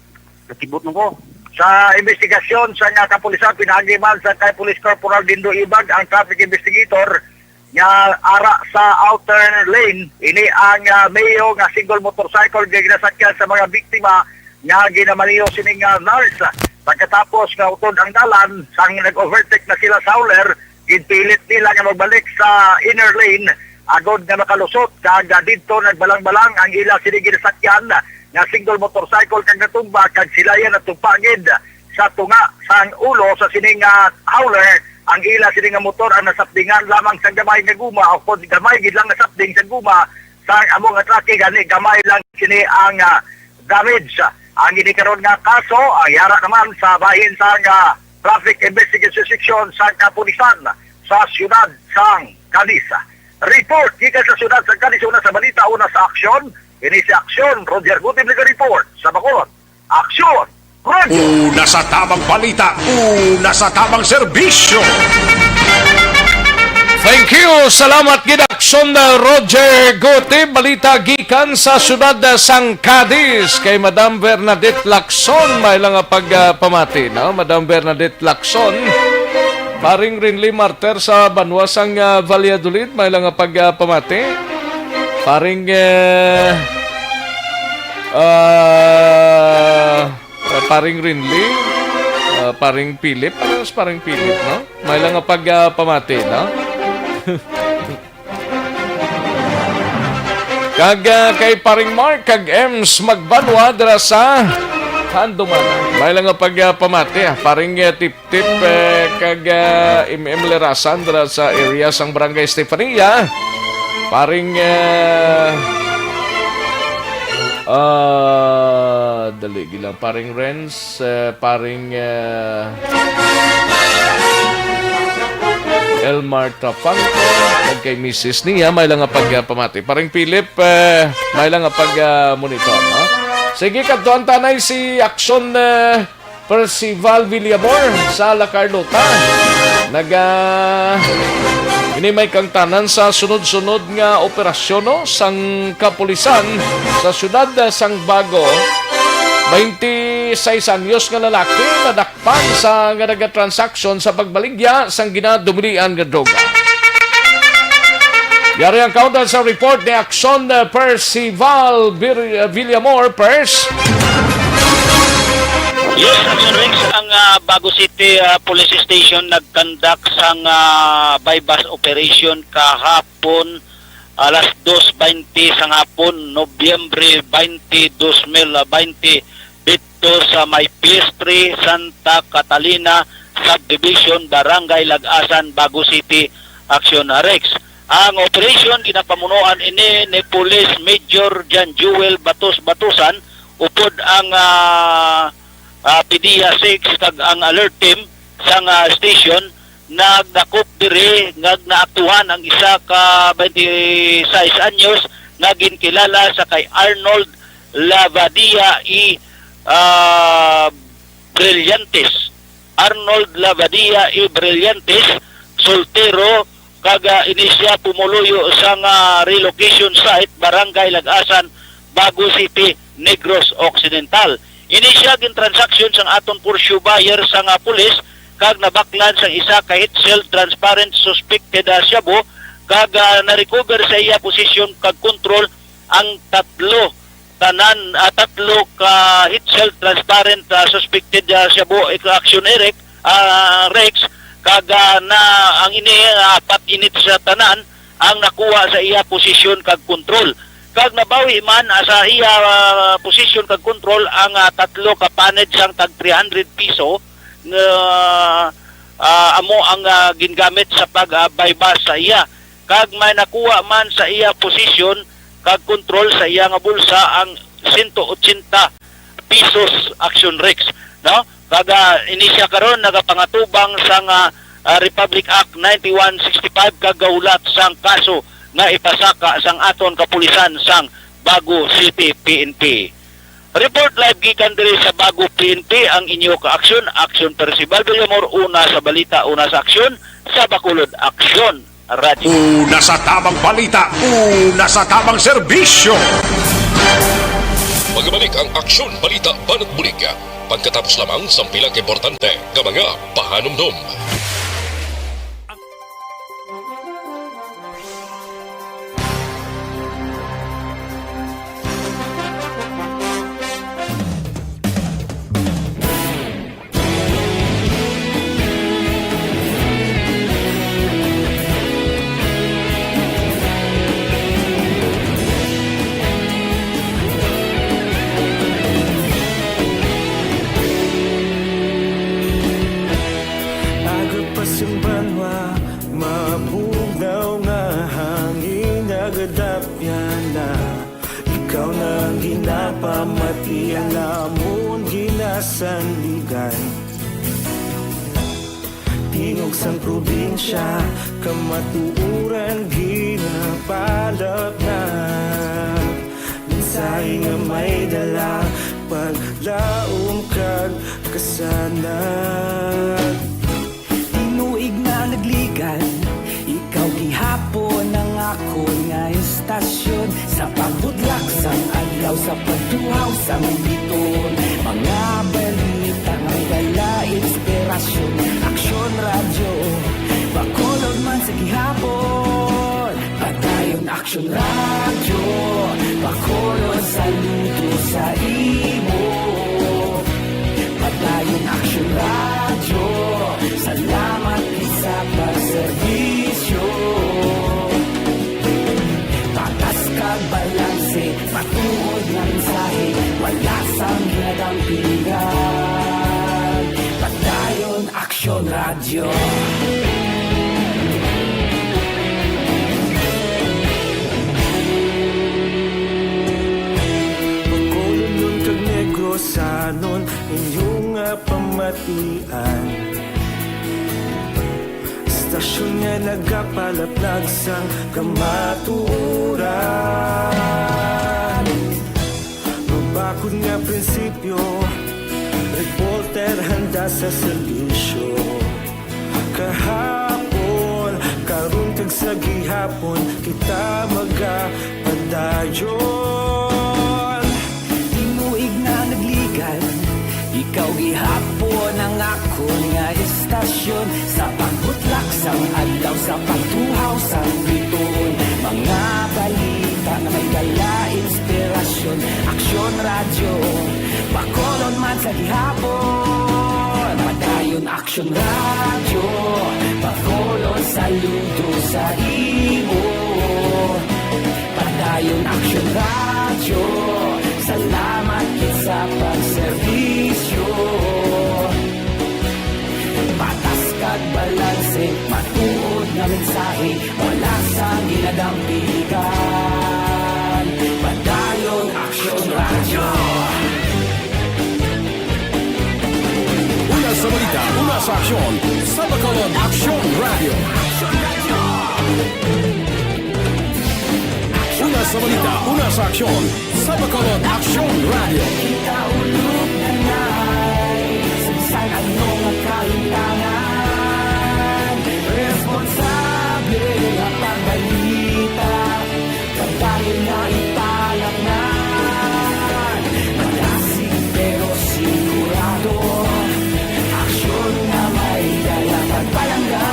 nakibot mo ko. Sa investigasyon sa nga kapulisan, pinaagi man sa kay Police Corporal Dindo Ibag, ang traffic investigator, nga ara sa outer lane, ini ang, ah, Mio nga single motorcycle nga ginasakyan sa mga biktima nga ginamaneho sini nga nurse. Pagkatapos nga utod ang dalan, sang nag-overtake na sila sa howler, ginpilit nila nga magbalik sa inner lane agod nga makalusot, kag, ah, didto nagbalang-balang ang ila sini ginasakyan nga single motorcycle kag natumba, kag sila iya natumpa gid sa tunga sang ulo sa sining, ah, howler. Ang ila sini nga motor ang nasapdingan lamang sang gamay nga guma o kon gamay gid lang nasapding sa guma sang amo nga truck, gani gamay lang sini ang, ah, damage. Ang ini karon nga kaso ang yara naman sa bahin sang, ah, Traffic Investigation Section sa kapulisan sa siyudad sang Cadiz. Report gikan sa siyudad sang Cadiz, una sa balita, una sa aksyon. Ini si Aksyon, Roger Gutim, nag-report sa Bacolod. Aksyon! Radyo! Una sa tamang balita, una sa tamang serbisyo. Thank you. Salamat gid, Aksyon, uh, Roger Gutim. Balita gikan sa siyudad, uh, sang Cadiz kay Madam Bernadette Lacson. May lang nga pagpamati, no? Madam Bernadette Lacson. Paring Rinly Marter sa banwa sang, uh, Valladolid. May lang nga pagpamati. Paring, uh, uh, Uh, Paring Rinly, uh, Paring Philip, ano si Paring Philip, no? May lang nga pag, uh, pamati, no? Kag, uh, kay Paring Mark, kag Ems Magbanwa dira sa Handumanan. May lang nga pag, uh, pamati, ah. Paring, uh, Tip Tip, eh, kag, ah, M M Lerasan dira sa area sang Barangay Estefania. Paring, eh, ah, dali gilang, paring Renz, eh, paring, eh, Elmar Trapangco, kag kay misis niya, may lang nga pagpamati. Paring Philip, eh, may lang nga pag, ah, monitor, no? Sige, kadtuan ta anay si Aksyon, eh, Percival Villamor sa La Carlota. Naga, ini may kaangtanan sa sunod-sunod nga operasyon, no, sang kapulisan sa siyudad sang Bago. Twenty-seis anyos nga lalaki nadakpan sa nga nagatransaksyon sa pagbaligya sang ginadumilian nga droga. Yari ang kaundan sa report ni Aksyon, uh, Percival Bir-, uh, Villamor, Pers. Yes, Aksyon Rex, ang, uh, Bago City, uh, Police Station nagkandak sang, uh, buy-bust operation kahapon, alas dos baynte sang hapon, Nobyembre baynte, dos mil baynte, didto sa may P S three, Santa Catalina Subdivision, Barangay Lagasan, Bago City, Aksyon Rex. Ang operasyon ginapamunuan ini ni Police Major John Joel Batos Batusan, upod ang, ah, ah, PDEA six kag ang alert team sang, ah, station nagdakop diri nga naaktuhan ang isa ka twenty-six anyos nga ginkilala sa kay Arnold Lavadia y, ah, Brillantes. Arnold Lavadia y Brillantes, soltero, kag, ah, ini sia pumuluyo sang, ah, relocation site, Barangay Lagasan, Bago City, Negros Occidental. Ini sia gintransaksyon sang aton for sure buyer sang, ah, pulis, kag nabaklan sang isa ka heat-sealed transparent suspected, ah, shabu, kag, ah, na-recover sa iya posisyon kag kontrol ang tatlo tanan, ah, tatlo ka heat-sealed transparent, ah, suspected, ah, shabu, eh, action, Eric, ah, Rex, kag, ah, na ang ini, ah, apat init sa tanan ang nakuha sa iya posisyon kag kontrol. Kag nabawi man, ah, sa iya, ah, posisyon kag kontrol ang, ah, tatlo ka paned sang tag three hundred piso nga, ah, amo ang, ah, gingamit sa pag, ah, buy-bust sa iya. Kag may nakuha man sa iya posisyon kag kontrol sa iya nga bulsa ang sento ochenta pesos, action, Rex, no? Kag, ah, ini sia karon nagapangatubang sang, ah, ah, Republic Act ninety-one sixty-five kag gahulat sang kaso nga ipasaka sang aton kapulisan sang Bago City P N P. Report live gikan diri sa Bago P N P ang inyo ka-aksyon, Aksyon Percival Villamor, una sa balita, una sa aksyon, sa Bacolod Aksyon Radyo. Una sa tamang balita, una sa tamang serbisyo. Magabalik ang Aksyon Balita Banat Bulig pagkatapos lamang sang pila ka importante nga mga pahanumdom. Agod pa sing banwa, mabugnaw nga hangin, nagadapyan na. Ikaw na ang ginapamati, ang amon ginasandigan. Tingog sang probinsya, kamatuoran ginapalapnag. Mensahe nga may dala, paglaom kag kasanag. Tinuig na nagligad, ikaw gihapon ang akon nga estasyon. Sa pagbudlak sang adlaw, sa pagtuhaw sang biton, mga balita nga may dala inspirasyon. Aksyon Radyo, Bacolod man sa gihapon. Padayon Aksyon Radyo, Bacolod, saludo sa imo. Padayon Aksyon Radyo, salamat gid sa pagserbisyo. Patas kag balanse, matuod nga mensahe, wala sang ginadampigan. Padayon Aksyon Radyo. Bacolodnon kag Negrosanon, inyo nga pamatian. Estasyon nga nagapalaplag sang kamatuoran. Mabakod nga prinsipyo, reporter handa sa serbisyo. Kahapon, karon kag sa gihapon, kita magapadayon. Tinuig na nagligad, ikaw gihapon ang akon nga estasyon. Sa pagbutlak sang adlaw, sa pagtuhaw sang bituon, mga balita nga may dala inspirasyon. Aksyon Radyo, Bacolod man sa gihapon. Padayon Aksyon Radyo, Bacolod, saludo sa imo. Padayon Aksyon Radyo, salamat gid sa pagserbisyo. Patas kag balanse, matuod nga mensahe, wala sang ginadampigan. Padayon Aksyon Radyo. Una sa balita, una sa aksyon, sa Bacolod Aksyon Radyo. Una Sa balita, una sa aksyon, sa Bacolod Aksyon Radio. Kita ulog na nai, sa bisan ano nga kaintanan, responsable nga pagbalita, pagdayon nga ipalatnan, malasig pero sigurado, aksyon nga may dala pagpalangga.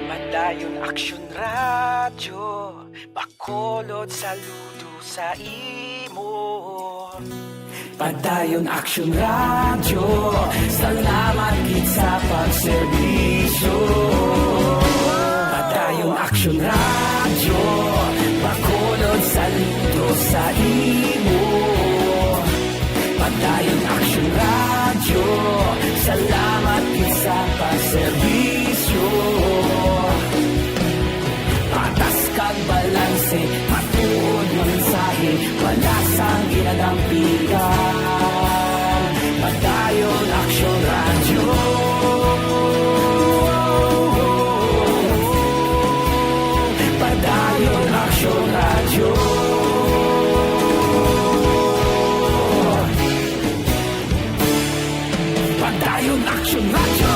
Padayon Aksyon Radyo, Bacolod, saludo sa imo. Padayon Aksyon Radyo, salamat gid sa pagserbisyo. Padayon Aksyon Radyo, Bacolod, saludo sa imo. Padayon Aksyon Radyo, salamat gid sa pagserbisyo. Patas kag balanse, matuod nga mensahe, wala sang ginadampigan. Padayon Aksyon Radyo. Padayon Aksyon Radyo. Padayon Aksyon Radyo.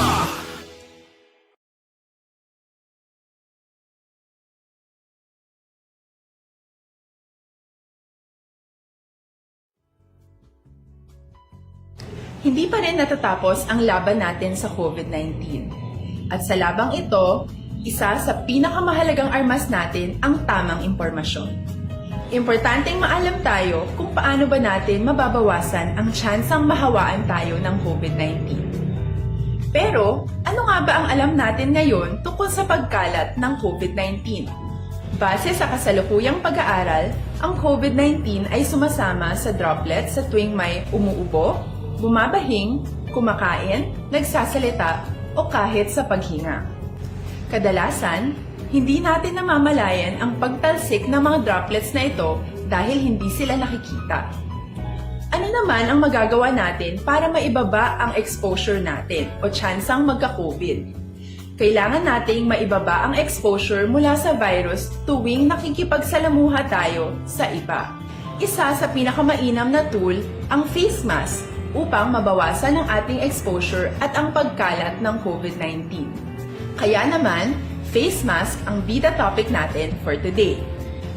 Hindi pa rin natatapos ang laban natin sa covid nineteen. At sa labang ito, isa sa pinakamahalagang armas natin ang tamang impormasyon. Importanteng maalam tayo kung paano ba natin mababawasan ang tsansang mahawaan tayo ng covid nineteen. Pero, ano nga ba ang alam natin ngayon tungkol sa pagkalat ng covid nineteen? Base sa kasalukuyang pag-aaral, ang covid nineteen ay sumasama sa droplets sa tuwing may umuubo, bumabahing, kumakain, nagsasalita, o kahit sa paghinga. Kadalasan, hindi natin namamalayan ang pagtalsik ng mga droplets na ito dahil hindi sila nakikita. Ano naman ang magagawa natin para maibaba ang exposure natin o tsansang magka-covid? Kailangan nating maibaba ang exposure mula sa virus tuwing nakikipagsalamuha tayo sa iba. Isa sa pinakamainam na tool ang face mask upang mabawasan ang ating exposure at ang pagkalat ng covid nineteen. Kaya naman, face mask ang bida topic natin for today.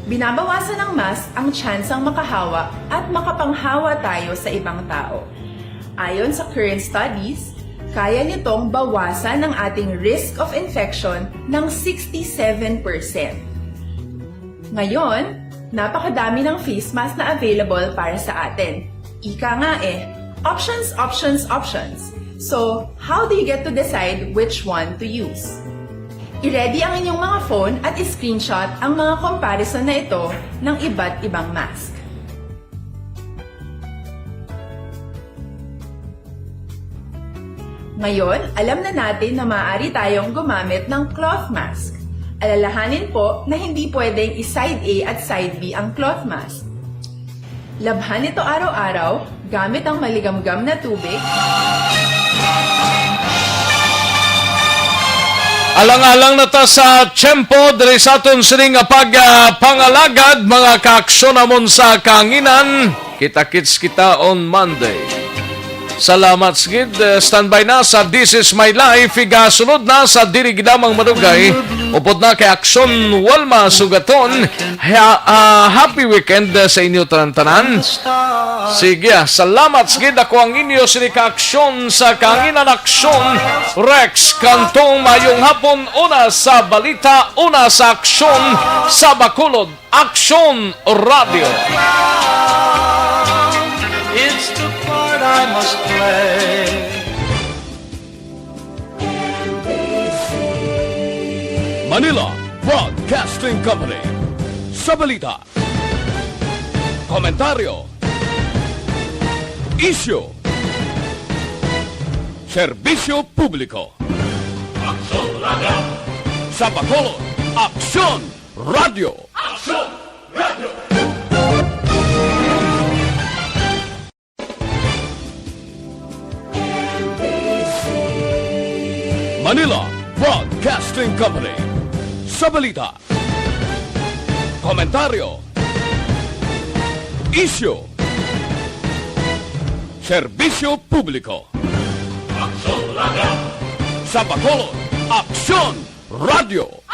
Binabawasan ng mask ang tsansang makahawa at makapanghawa tayo sa ibang tao. Ayon sa current studies, kaya nitong bawasan ang ating risk of infection ng sixty-seven percent. Ngayon, napakadami ng face mask na available para sa atin. Ika nga eh, options, options, options. So, how do you get to decide which one to use? I-ready ang inyong mga phone at i-screenshot ang mga comparison na ito ng iba't ibang mask. Ngayon, alam na natin na maaari tayong gumamit ng cloth mask. Alalahanin po na hindi pwedeng i-side A at side B ang cloth mask. Labhan ito araw-araw gamit ang maligamgam na tubig. Alang-alang na ta sa tiyempo diri sa aton sini nga pag, ah, pangalagad, mga kaaksyon namon sa kahanginan. Kita-kits kita on Monday. Salamat sa gid. Eh, standby na sa This Is My Life. Igasunod na sa Diri Gid Lamang Madugay. Upod na kay Aksyon Walma Sugaton. Ha-, ah, happy weekend, eh, sa inyo tanan-tanan. Sige, ah, salamat sa gid. Ako ang inyo sini ka aksyon sa kahanginan, Aksyon Rex Cantong. Mayong hapon, una sa balita, una sa aksyon sa Bacolod. Aksyon Radio. It's the part I must play. Manila Broadcasting Company. Sa balita, komentaryo, isyu, serbisyo publiko. Aksyon Radio. Sa Bacolod, Aksyon Radyo. Aksyon Radyo. Manila Broadcasting Company. Sa balita, komentaryo, isyu, serbisyo publiko. Aksyon Radyo. Sa Bacolod, Aksyon Radyo.